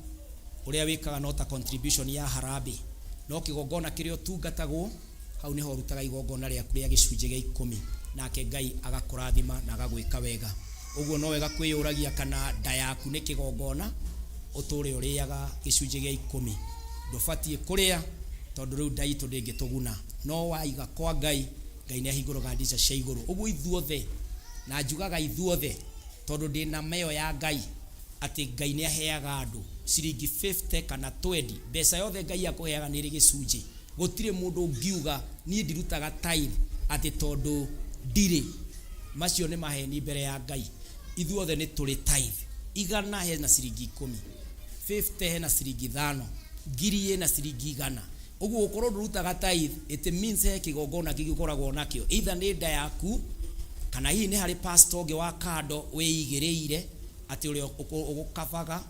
ũrĩa wĩkaga no ta contribution ya harambee. No kĩgongona kĩrĩa ũtungatagwo, hau nĩho ũrutaga igongona rĩaku rĩa gĩcunjĩ gĩa ikũmi, nake Ngai agakũrathima na agagwĩka wega. Ũguo no wega kwĩyũragia kana nda yaku nĩ kĩgongona ũtũre ũrĩaga gĩcunjĩ gĩa ikũmi. Ndũbatiĩ kũrĩa, tondũ rĩu nda itũ ndĩngĩtũguna, no waiga kwa Ngai, Ngai nĩ ahingũraga ndica cia igũrũ. Ũguo ithuothe, na njugaga ithuothe tondũ ndĩna meo ya Ngai atĩ Ngai nĩ aheaga andũ ciringi 50 kana 20, mbeca yothe Ngai akũheaga nĩ ĩrĩ gĩcunjĩ. Gũtirĩ mũndũ ũngiuga niĩ ndirutaga tithe atĩ tondũ ndirĩ. Macio nĩ maheni mbere ya Ngai. Ithuothe nĩ tũrĩ tithe. 100 hena ciringi 10, 50 hena ciringi 5, 1000 ĩna ciringi 100. Ũguo gũkorwo ndũrutaga tithe, it means he kĩgongona kĩngĩ ũkoragwo nakĩo, either nĩ nda yaku, kana hihi nĩ harĩ pastor ũngĩ wa kando wĩigĩrĩire atĩ ũrĩa ũgũkabaga,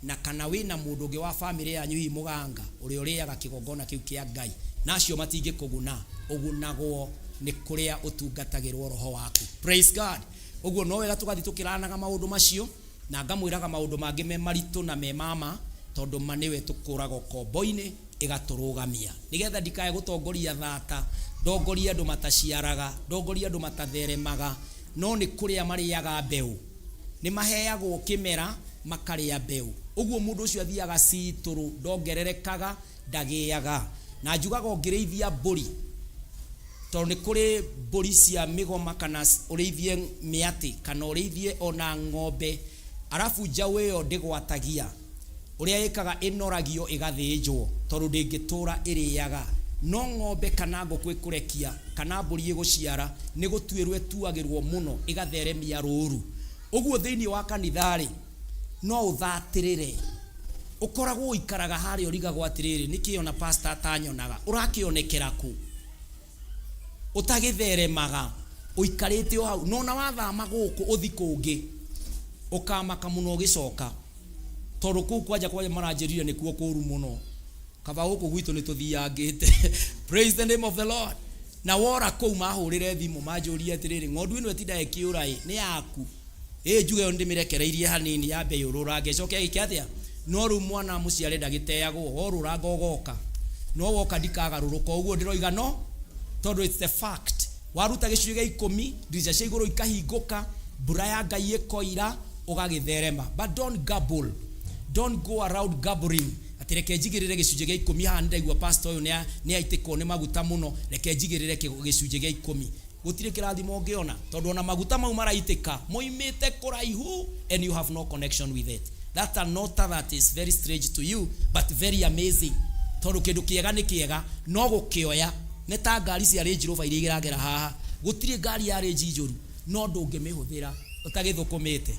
na kana wĩna mũndũ ũngĩ wa famĩlĩ yanyu, hihi mũganga ũrĩa ũrĩaga kĩgongona kĩu kĩa Ngai, na acio matingĩkũguna. Ũgunagwo nĩ kũrĩa ũtungatagĩrwo roho waku. Praise God. Ũguo no wega tũgathiĩ tũkĩranaga maũndũ macio, na ngamwĩraga maũndũ mangĩ me maritũ na me mama, tondũ ma nĩwe tũkũraga ũkombo-inĩ ĩgatũrũgamia, nĩgetha ndikae gũtongoria thata, ndongorie andũ mataciaraga, ndongorie andũ matatheremaga, no nĩ kũrĩa marĩaga mbeũ. Nĩ maheagwo kĩmera makarĩa mbeũ. Ũguo mũndũ ũcio athiaga citũrũ, ndongererekaga, ndagĩaga. Na njugaga ũngĩrĩithia mbũri, tondũ nĩ kũrĩ mbũri cia mĩgoma, kana ũrĩithie mĩatĩ, kana ũrĩithie ona ng'ombe, arabu njaũ ĩyo ndĩgwatagia, ũrĩa ĩkaga ĩnoragio ĩgathĩnjwo, tondũ ndĩngĩtũra ĩrĩaga. No ng'ombe kana ngũkũ ĩkũrekia, kana mbũri ĩgũciara, nĩ gũtuĩrwo ĩtuagĩrwo mũno, ĩgatheremia rũru. Ũguo thĩinĩ wa kanitha-rĩ, no ũthatĩrĩre, ũkoragwo ũikaraga harĩa ũrigagwo atĩrĩrĩ, nĩkĩ ona pastor atanyonaga? Ũrakĩonekera kũ ũtagĩtheremaga ũikarĩte o hau? No ona wathama gũkũ ũthi kũngĩ, ũkamaka mũno ũgĩcoka, tondũ kũu kwanja kwanja maranjĩrire nĩkuo kũru mũno, kaba gũkũ gwitũ nĩ tũthiangĩte. Praise the name of the Lord. Na wora kũu mahũrĩre thimũ manjũrie atĩrĩrĩ, ng'ondu ĩno ĩtindaga ĩkĩũra ĩ nĩ yaku? Ĩ njuge ĩyo ndĩmĩrekereirie hanini yambe yũrũrange ĩcoke ĩke atĩa? No rĩu mwana mũciare ndagĩteagwo, worũranga ũgoka, no woka ndikagarũrũka ũguo ndĩroiga, no tondũ it's the fact. Waruta gĩcunjĩ gĩa ikũmi, ndirica cia igũrũ ikahingũka, mbura ya Ngai ĩkoira, ũgagĩtherema. But don't gabble, don't go around gabbling atĩ reke njigĩrĩre gĩcunjĩ gĩa ikũmi haha, nĩndaigua pastor ũyũ nĩ aitĩkwo nĩ maguta mũno, reke njigĩrĩre gĩcunjĩ gĩa ikũmi. Gũtirĩ kĩrathimo ũngĩona, tondũ ona maguta mau maraitĩka moimĩte kũraihu and you have no connection with it. That's an altar that is very strange to you but very amazing, tondũ kĩndũ kĩega nĩ kĩega, no gũkĩoya. Nĩ ta ngari cia Range Rover iria iragera haha. Gũtirĩ ngari ya Range njũru, no ndũngĩmĩhũthĩra ũtagĩthũkũmĩte.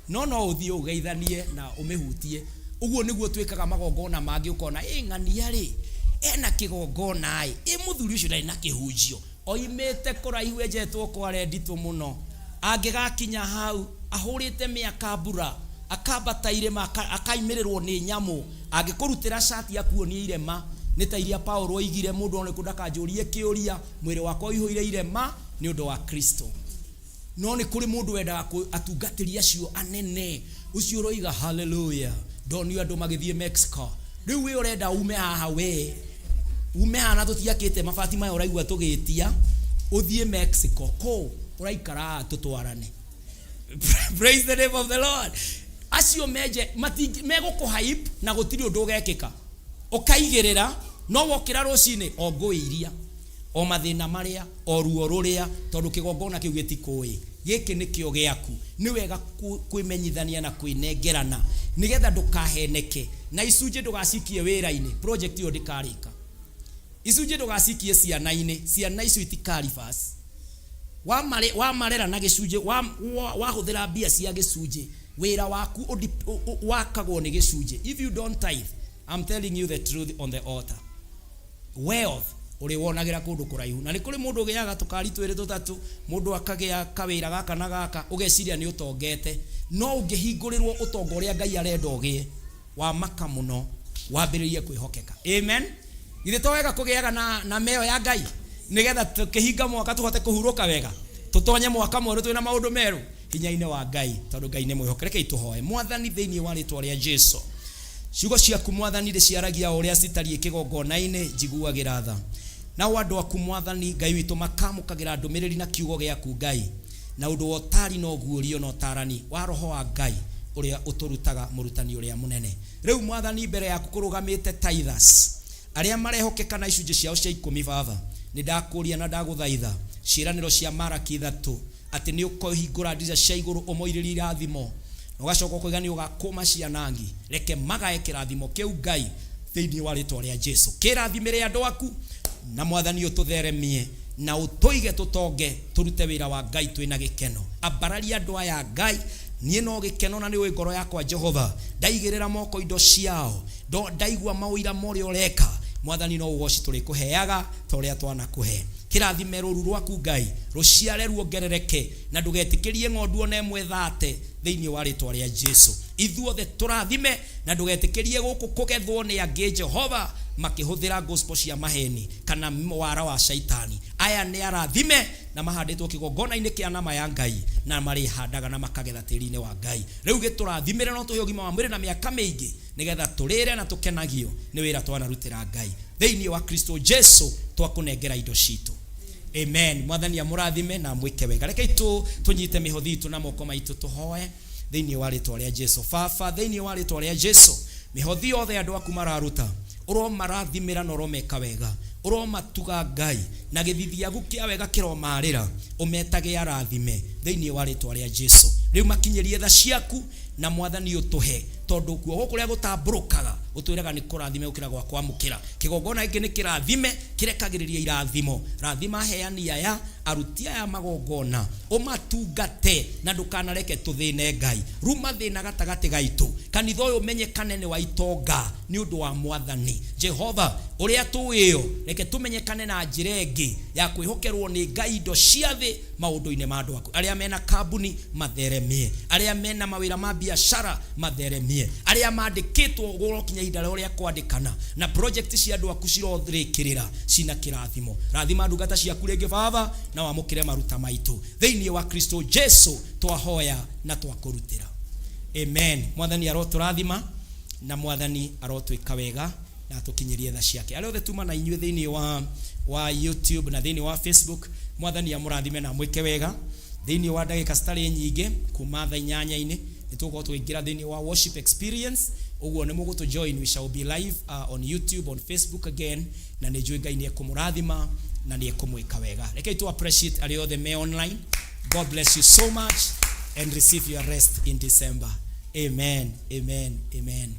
No no ũthiĩ ũgeithanie na ũmĩhutie. Ũguo nĩguo twĩkaga magongona mangĩ ũkona, ĩ ng'ania rĩ, ena kĩgongona ĩ, ĩ mũthuri ũcio ndarĩ na kĩhunjio. Oimĩte kũraihu enjetwo kware nditũ mũno. Angĩgakinya hau, ahũrĩte mĩaka mbura, akambata irĩma, akaimĩrĩrwo nĩ nyamũ. Angĩkũrutĩra cati akuonie irema, nĩ ta iria Paũlũ oigire, mũndũ o na ũrĩkũ ndakanjũrie kĩũria, mwĩrĩ wakwa ũihũire irema nĩ ũndũ wa Kristo. No nĩ kũrĩ mũndũ wendaga atungatĩri acio anene, ũcio ũroiga hallelujah, ndonio andũ magĩthiĩ Mexico. Rĩu we ũrenda ume haha we, ume haha na tũtiakĩte mabati maya ũraigua tũgĩtia, ũthiĩ Mexico, kũ? Ũraikara haha tũtwarane. Praise the name of the Lord. Acio menje, megũkũ hype na gũtirĩ ũndũ ũgekĩka. Ũkaigĩrĩra, no wokĩra rũcinĩ, o ngũĩ iria, o mathĩna marĩa, o ruo rũrĩa, tondũ kĩgongona kĩu gĩtikũĩ. Gĩkĩ nĩkĩo gĩaku. Nĩ wega kwĩmenyithania na kwĩnengerana, nĩgetha ndũkaheneke. Na icunjĩ ndũgacikie wĩra-inĩ, project ĩyo ndĩkarĩka. Icunjĩ ndũgacikie ciana-inĩ, ciana icio itikaribas. Wamarera na gĩcunjĩ, wahũthĩra mbia cia gĩcunjĩ, wĩra waku wakagwo nĩ gĩcunjĩ. If you don't tithe, I'm telling you the truth on the altar. Wealth ũrĩwonagĩra kũndũ kũraihu. Na nĩ kũrĩ mũndũ ũgĩaga tũkari twĩrĩ tũtatũ, mũndũ akagĩa kawĩra gaka na gaka, ũgeciria nĩ ũtongete. No ũngĩhingũrĩrwo ũtonga ũrĩa Ngai arenda ũgĩe, wa maka mũno, wambĩrĩrie kwĩhokeka. Amen. Githĩ to wega kũgĩaga na mĩoyo ya Ngai, nĩgetha tũkĩhinga mwaka tũhote kũhurũka wega, tũtonye mwaka mwerũ twĩna maũndũ merũ hinya-inĩ wa Ngai, tondũ Ngai nĩ mwĩhoke. Rekei tũhoe. Mwathani, thĩinĩ wa rĩtwa rĩa Jesu, ciugo ciaku Mwathani ndĩciaragia o ũrĩa citariĩ kĩgongona-inĩ, njiguagĩra tha. Nao andũ aku Mwathani Ngai witũ makamũkagĩra ndũmĩrĩri na kiugo gĩaku Ngai, na ũndũ wa ũtari na ũguũrio na ũtarani wa Roho wa Ngai ũrĩa ũtũrutaga, mũrutani ũrĩa mũnene. Rĩu Mwathani, mbere yaku kũrũgamĩte tithers arĩa marehokeka na icunjĩ ciao cia ikũmi, Baba, nĩ ndakũria na ndagũthaitha ciĩranĩro cia Maraki 3 atĩ nĩ ũkũhingũra ndirica cia igũrũ ũmoirĩrie irathimo, na ũgacoka ũkoiga nĩ ũgakũma cianangi. Reke magae kĩrathimo kĩu Ngai thĩinĩ wa rĩtwa rĩa Jesu. Kĩrathimĩre andũ aku na Mwathani ũtũtheremie na ũtũige tũtonge, tũrute wĩra wa Ngai twĩna gĩkeno. Ambararia andũ aya Ngai, niĩ no gĩkeno na nĩ ũĩ ngoro yakwa Jehova. Ndaigĩrĩra moko indo ciao, ndaigua maũira ma ũrĩa ũreka, Mwathani no ũgoci tũrĩkũheaga ta ũrĩa twanakũhe. Kĩrathime rũru rwaku Ngai, rũciare ruongerereke, na ndũgetĩkĩrie ng'ondu ona ĩmwe thate thĩinĩ wa rĩtwa rĩa Jesu. Ithuothe tũrathime na ndũgetĩkĩrie gũkũ kũgethwo nĩ angĩ Jehova makĩhũthĩra gospel cia maheni kana wara wa shaitani. Aya nĩ arathime na mahandĩtwo kĩgongona-inĩ kĩa nama ya Ngai, na marĩhandaga na makagetha tĩri-inĩ wa Ngai. Rĩu gĩtũrathimĩre no tũhe ũgima wa mwĩrĩ na mĩaka mĩingĩ, nĩgetha tũrĩre na tũkenagio nĩ wĩra twanarutĩra Ngai. Thĩinĩ wa Kristo Jesu twakũnengera indo citũ. Amen. Mwathani amũrathime na amwĩke wega. Rekei tũnyite mĩhothi itũ na moko maitũ tũhoe thĩinĩ wa rĩtwa rĩa Jesu. Baba, thĩinĩ wa rĩtwa rĩa Jesu, mĩhothi yothe andũ aku mararuta, ũromarathimĩra na ũromeka wega, ũromatuga Ngai, na gĩthithi gĩaku kĩa wega kĩromarĩra, ũmetage arathime thĩinĩ wa rĩtwa rĩa Jesu. Rĩu makinyĩrie tha ciaku na Mwathani ũtũhe, tondũ guoko kũrĩa gũtambũrũkaga ũtwĩraga nĩ kũrathime gũkĩra gwa kwamũkĩra. Kĩgongona gĩkĩ nĩ kĩrathime, kĩrekagĩrĩria irathimo. Rathima aheani aya, aruti aya magongona, ũmatungate na ndũkanareke tũthĩne Ngai. Ruma thĩna gatagatĩ gaitũ, kanitha ũyũ ũmenyekane nĩ wa itonga nĩ ũndũ wa Mwathani Jehova ũrĩa tũĩyo. Reke tũmenyekane na njĩra ĩngĩ ya kwĩhokerwo nĩ Ngai indo cia thĩ maũndũ-inĩ ma andũ aku. Arĩa mena kambuni matheremie, arĩa mena mawĩra ma biacara matheremie, arĩa mandĩkĩtwo gũrokinya ihinda rĩao rĩa kwandĩkana na project cia andũ aku cirorĩkĩrĩra cina kĩrathimo. Rathima ndungata ciaku rĩngĩ Baba, na wamũkĩre maruta maitũ thĩinĩ wa Kristo Jesu twahoya na twakũrutĩra. Amen. Mwathani arotũrathima na Mwathani arotwĩka wega na atũkinyĩrie tha ciake. Arĩa othe tuma na inyuĩ thĩinĩ wa YouTube na thĩinĩ wa Facebook, Mwathani amũrathime na amwĩke wega. Thĩinĩ wa ndagĩka citarĩ nyingĩ kuma thaa inyanya-inĩ nĩ tũgũkorwo tũkĩingĩra thĩinĩ wa worship experience. Ũguo nĩ mũgũtũ join, we shall be live on YouTube, on Facebook again, na nĩ njũĩ Ngai nĩ ekũmũrathima na nĩ ekũmwĩka wega. Rekei tu appreciate arĩa othe me online. God bless you so much and receive your rest in December. Amen, amen, amen.